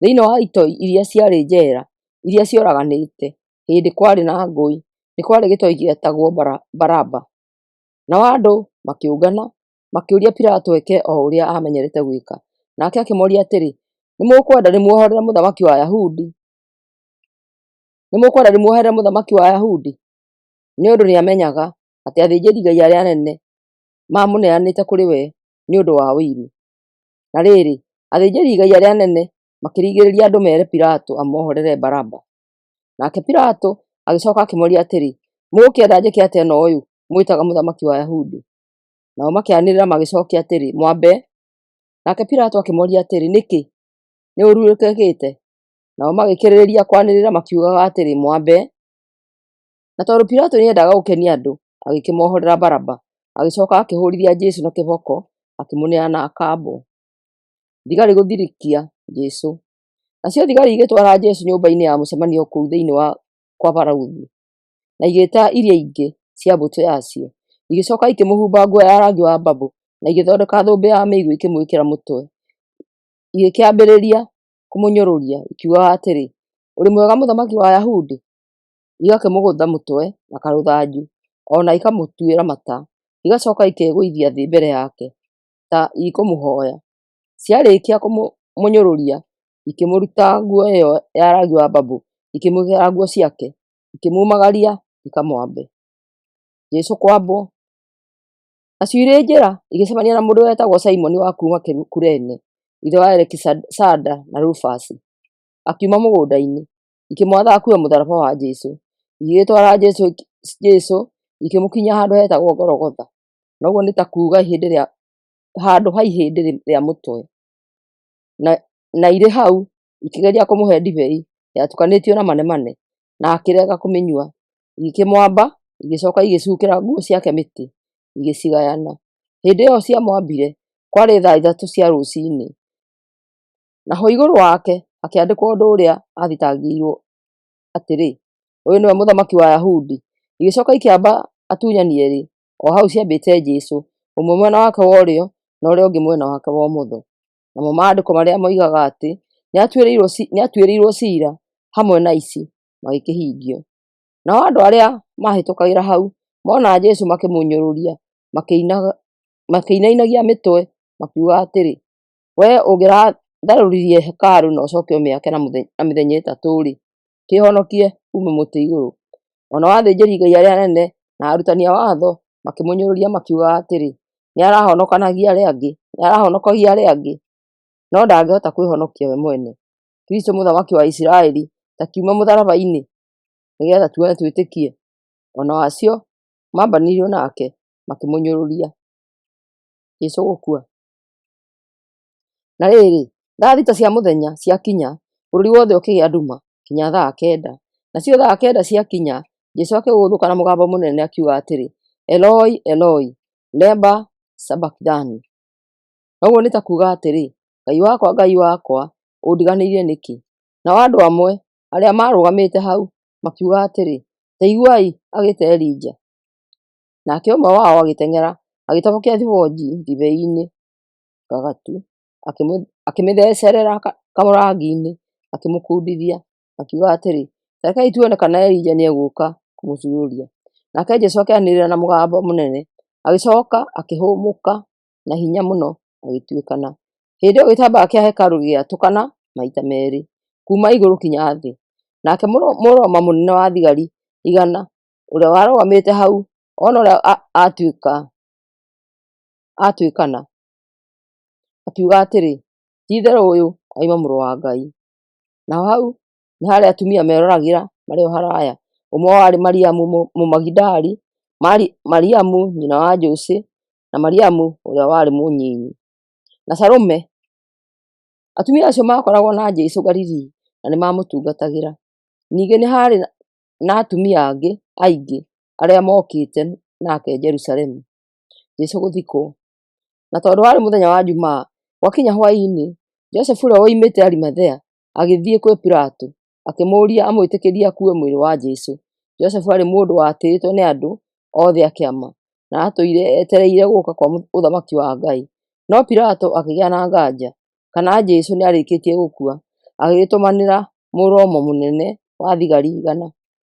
Thĩinĩ wa itoi iria ciarĩ njera iria cioraganĩte hĩndĩ kwarĩ na ngũĩ, nĩ kwarĩ gĩtoi gĩetagwo Baraba. Nao andũ makĩũngana, makĩũria Pilato eke o ũrĩa aamenyerete gwĩka. Nake akĩmoria atĩrĩ, Nĩmũkwenda ndĩmuohorere mũthamaki wa Ayahudi? Nĩmũkwenda ndĩmuohere mũthamaki wa Ayahudi? Nĩ ũndũ nĩamenyaga atĩ athĩnjĩri-Ngai arĩa anene maamũneanĩte kũrĩ we nĩ ũndũ wa ũiru. Na rĩrĩ, athĩnjĩri-Ngai arĩa anene makĩringĩrĩria andũ mere Pilato amohorere Baraba. Nake Pilato agĩcoka akĩmoria atĩrĩ, Mũgũkĩenda njĩke atĩa na ũyũ mwĩtaga mũthamaki wa Ayahudi? Nao makĩanĩrĩra magĩcokia atĩrĩ, Mwambe. Nake Pilato akĩmoria atĩrĩ, Nĩkĩ? Nĩ ũũru ũrĩkũ ekĩte? Nao magĩkĩrĩrĩria kwanĩrĩra makiugaga atĩrĩ, Mwambe. Na tondũ Pilato nĩendaga gũkenia andũ, agĩkĩmohorera Baraba, agĩcoka akĩhũũrithia Jesũ na kĩboko, akĩmũneana akambwo. Thigari gũthirĩkia Jesũ. Nacio thigari igĩtwara Jesũ nyũmba-inĩ ya mũcemanio kũu thĩinĩ wa kwa Barauthi, na igĩta iria ingĩ cia mbũtũ yacio. Igĩcoka ikĩmũhumba nguo ya rangi wa babũ, na igĩthondeka thũmbĩ ya mĩigua ikĩmwĩkĩra mũtwe. Igĩkĩambĩrĩria kũmũnyũrũria, ikiugaga atĩrĩ, Ũrĩ mwega mũthamaki wa Ayahudi? Igakĩmũgũtha mũtwe na karũthanju, o na ikamũtuĩra mata, igacoka ikegũithia thĩ mbere yake ta ikũmũhoya. Ciarĩkia kũmũnyũrũria, ikĩmũruta nguo ĩyo ya rangi wa babũ, ikĩmwĩkĩra nguo ciake, ikĩmumagaria ikamwambe. Jesũ kwambwo. Nacio irĩ njĩra igĩcemania na mũndũ wetagwo Simoni wa kuuma Kurene, ithe wa Alekisanda na Rufasi, akiuma mũgũnda-inĩ. Ikĩmwatha akue mũtharaba wa Jesũ. Igĩgĩtwara Jesũ ikĩmũkinyia handũ hetagwo Gologotha, na ũguo nĩ ta kuuga handũ ha ihĩndĩ rĩa mũtwe. Na irĩ hau ikĩgeria kũmũhe ndibei yatukanĩtio na manemane, na akĩrega kũmĩnyua. Igĩkĩmwamba, igĩcoka igĩcukĩra nguo ciake mĩtĩ, igĩcigayana. Hĩndĩ ĩyo ciamwambire, kwarĩ thaa 3 cia rũcinĩ. Naho igũrũ wake hakĩandĩkwo ũndũ ũrĩa aathitangĩirwo atĩrĩ, Ũyũ nĩwe mũthamaki wa Ayahudi. Igĩcoka ikĩamba atunyani erĩ, o hau ciambĩte Jesũ, ũmwe mwena wake wa ũrĩo na ũrĩa ũngĩ mwena wake wa ũmotho. Namo maandĩko marĩa moigaga atĩ nĩatuĩrĩirwo ciira hamwe na aici magĩkĩhingio. Nao andũ arĩa maahĩtũkagĩra hau mona Jesũ makĩmũnyũrũria, makĩinainagia mĩtwe makiuga atĩrĩ, Wee ũngĩratharũririe hekarũ na ũcoke ũmĩake na mĩthenya 3-rĩ, kĩĩhonokie uume mũtĩ igũrũ. O nao athĩnjĩri-Ngai arĩa anene na arutani a watho makĩmũnyũrũria makiugaga atĩrĩ, Nĩarahonokagia arĩa angĩ, no ndangĩhota kwĩhonokia we mwene. Kristũ mũthamaki wa Isiraeli, ta kiume mũtharaba-inĩ, nĩgeetha tuone twĩtĩkie. O nao acio maambanĩirio nake makĩmũnyũrũria. Jesũ gũkua. Na rĩrĩ, thaa 6 cia mũthenya ciakinya, bũrũri wothe ũkĩgĩa nduma kinya thaa 9. Nacio thaa 9 ciakinya, Jesũ akĩgũthũka na mũgambo mũnene akiuga atĩrĩ, Eloi, Eloi, lema sabakithani? Na ũguo nĩ ta kuuga atĩrĩ, Ngai wakwa, Ngai wakwa, ũndiganĩirie nĩkĩ? Nao andũ amwe arĩa maarũgamĩte hau makiuga atĩrĩ, Ta iguai agĩĩta Elija. Nake ũmwe wao agĩteng'era, agĩtobokia thibonji ndibei-inĩ ngagatu, akĩmĩthecerera kamũrangi-inĩ, akĩmũkundithia, akiuga atĩrĩ, Ta rekei tuone kana Elija nĩegũũka kũmũcuurũria. Nake Jesũ akĩanĩrĩra na mũgambo mũnene, agĩcoka akĩhũmũka na hinya mũno agĩtuĩkana. Hĩndĩ ĩyo gĩtambaya kĩa hekarũ gĩgĩatũkana maita merĩ, kuuma igũrũ kinya thĩ. Nake Mũroma mũnene wa thigari 100 ũrĩa warũgamĩte hau ona ũrĩa atuĩkana, akiuga atĩrĩ, ti-itherũ ũyũ oima Mũrũ wa Ngai. Naho hau nĩ harĩ atumia meroragĩra marĩ o haraya. Ũmwe wao aarĩ Mariamu Mũmagidali, Mariamu nyina wa Jose, na Mariamu ũrĩa warĩ mũnyinyi, na Salome. Atumia acio maakoragwo na Jesũ Galili na nĩmamũtungatagĩra. Ningĩ nĩ haarĩ na atumia angĩ aingĩ arĩa mookĩte nake Jerusalemu. Jesũ gũthikwo. Na tondũ warĩ mũthenya wa Jumaa, gwakinya hwaĩ-inĩ, Josefu ũrĩa woimĩte Arimathea agĩthiĩ kwĩ Pilato, akĩmũũria amwĩtĩkĩrie akuue mwĩrĩ wa Jesũ. Josefu aarĩ mũndũ watĩĩtwo nĩ andũ othe a kĩama, na aatũire etereire gũũka kwa ũthamaki wa Ngai. No Pilato akĩgĩa na nganja kana Jesũ nĩarĩkĩtie gũkua, agĩgĩtũmanĩra Mũroma mũnene wa thigari 100,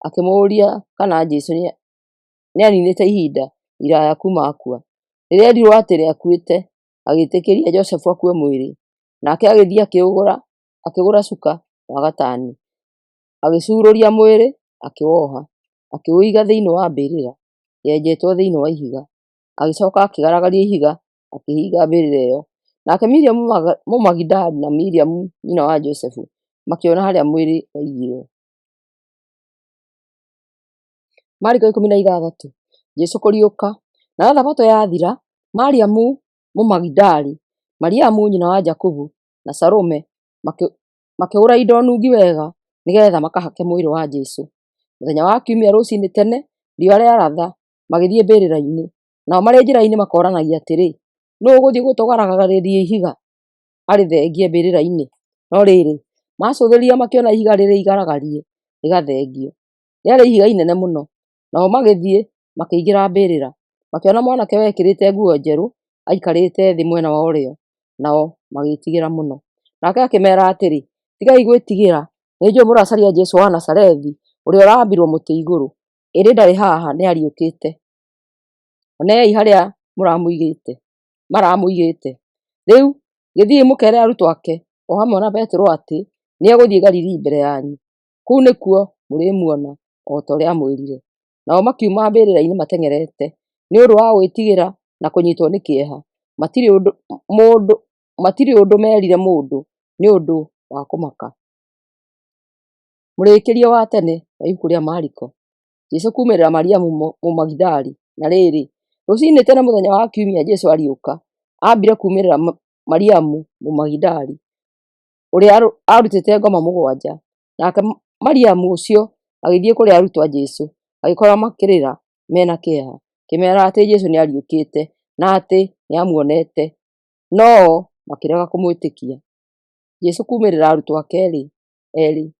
akĩmũũria kana Jesũ nĩaninĩte ihinda iraya kuuma akua. Rĩrĩa eerirwo atĩ nĩakuĩte, agĩĩtĩkĩria Josefu akue mwĩrĩ. Nake agĩthiĩ akĩgũra cuka wa gatani, agĩcuurũria mwĩrĩ, akĩwoha, akĩũiga thĩinĩ wa mbĩrĩra yenjetwo thĩinĩ wa ihiga. Agĩcoka akĩgaragaria ihiga, akĩhinga mbĩrĩra ĩyo. Nake Miriamu Mũmagidali na Miriamu nyina wa Josefu makĩona harĩa mwĩrĩ waigirwo. Mariko 16. Jesũ kũriũka. Nayo Thabatũ yathira, Mariamu Mũmagidali, Mariamu nyina wa Jakubu, na Salome makĩgũra indo nungi wega nĩgetha makahake mwĩrĩ wa Jesũ. Mũthenya wa Kiumia rũcinĩ tene, riũa rĩaratha, magĩthiĩ mbĩrĩra-inĩ. Nao marĩ njĩra-inĩ makoranagia atĩrĩ, nũũ ũgũthiĩ gũtũgaragarĩria ihiga arĩthengie mbĩrĩra-inĩ? No rĩrĩ, maacũthĩrĩria makĩona ihiga rĩrĩ igaragarie rĩgathengio. Rĩarĩ ihiga inene mũno. Nao magĩthiĩ makĩingĩra mbĩrĩra, makĩona mwanake wekĩrĩte nguo njerũ aikarĩte thĩ mwena wa ũrĩo, nao magĩĩtigĩra mũno. Nake akĩmeera atĩrĩ, tigai gwĩtigĩra, nĩnjũĩ mũracaria Jesũ wa Nazarethi, ũrĩa ũraambirwo mũtĩ igũrũ. Ĩndĩ ndarĩ haha, nĩariũkĩte. Onei harĩa maramũigĩte. Rĩu gĩthiĩi mũkeere arutwo ake o hamwe na Petero atĩ nĩegũthiĩ Galili mbere yanyu. Kũu nĩkuo mũrĩmuona o ta ũrĩa aamwĩrire. Nao makiuma mbĩrĩra-inĩ mateng'erete, nĩ ũndũ wa gwĩtigĩra na kũnyitwo nĩ kĩeha. Matirĩ ũndũ meerire mũndũ nĩ ũndũ wa kũmaka. Mũrĩkĩrie wa tene wa ibuku rĩa Mariko. Jesũ kuumĩrĩra Mariamu Mũmagidali. Na rĩrĩ, rũcinĩ tene mũthenya wa Kiumia Jesũ ariũka, aambire kuumĩrĩra Mariamu Mũmagidali, ũrĩa aarutĩte ngoma 7. Nake Mariamu ũcio agĩthiĩ kũrĩ arutwo a Jesũ, agĩkora makĩrĩra me na kĩeha, akĩmeera atĩ Jesũ nĩariũkĩte na atĩ nĩamuonete, no-o makĩrega kũmwĩtĩkia. Jesũ kuumĩrĩra arutwo ake erĩ.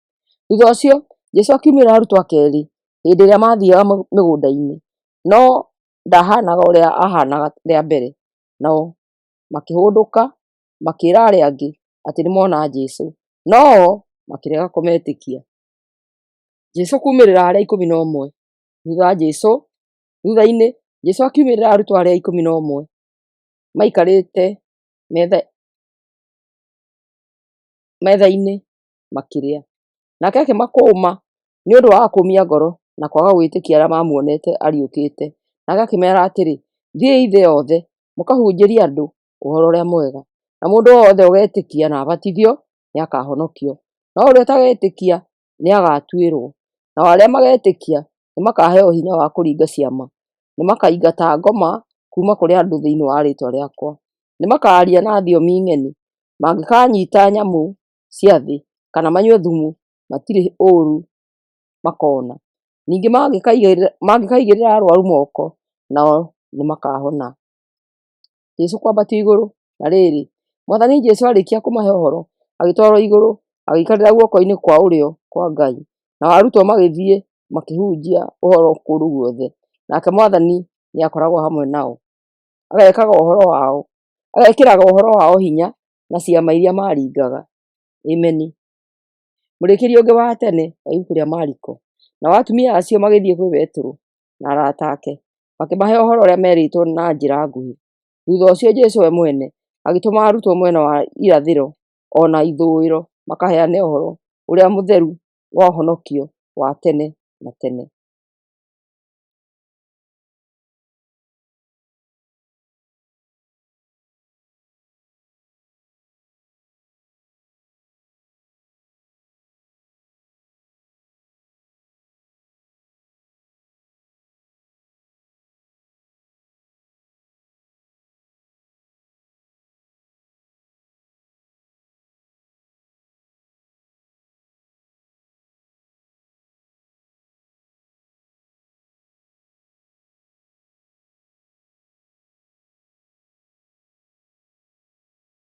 Thutha ũcio Jesũ akiumĩrĩra arutwo ake erĩ hĩndĩ ĩrĩa maathiaga mĩgũnda-inĩ, no ndahaanaga ũrĩa aahaanaga rĩa mbere. Nao makĩhũndũka makĩĩra arĩa angĩ atĩ nĩmona Jesũ, no-o makĩrega kũmetĩkia. Jesũ kuumĩrĩra arĩa 11. Thutha-inĩ Jesũ akiumĩrĩra arutwo arĩa 11 maikarĩte metha-inĩ makĩrĩa. Nake akĩmakũũma nĩ ũndũ wa kũũmia ngoro na kwaga gwĩtĩkia arĩa maamuonete ariũkĩte. Nake akĩmeera atĩrĩ, thiĩi thĩ yothe mũkahunjĩrie andũ ũhoro ũrĩa mwega. Na mũndũ o wothe ũgetĩkia na abatithio nĩakahonokio, no ũrĩa ũtagetĩkia nĩagatuĩrwo. Nao arĩa magetĩkia nĩmakaheo hinya wa kũringa ciama, nĩmakaingata ngoma kuuma kũrĩ andũ thĩinĩ wa rĩĩtwa rĩakwa, nĩmakaaria na thiomi ng'eni, mangĩkanyiita nyamũ cia thĩ kana manyue thumu, matirĩ ũũru makona. Ningĩ mangĩkaigĩrĩra arũaru moko, nao nĩmakahona. Jesũ kwambatio igũrũ. Na rĩrĩ, Mwathani Jesũ aarĩkia kũmahe ũhoro, agĩtwarwo igũrũ, agĩikarĩra guoko-inĩ kwa ũrĩo kwa Ngai. Nao arutwo magĩthiĩ makĩhunjia ũhoro kũndũ guothe. Nake Mwathani nĩakoragwo hamwe nao, agekĩraga ũhoro wao hinya na ciama iria maaringaga. Ameni. Mũrĩkĩrie ũngĩ wa tene wa ibuku rĩa Mariko. Nao atumia acio magĩthiĩ kwĩ Petero. na arata ake, makĩmahe ũhoro ũrĩa meerĩtwo na njĩra nguhĩ. Thutha ũcio Jesũ we mwene agĩtũma arutwo mwena wa irathĩro o na ithũĩro makaheane ũhoro ũrĩa mũtheru wa ũhonokio wa tene na tene.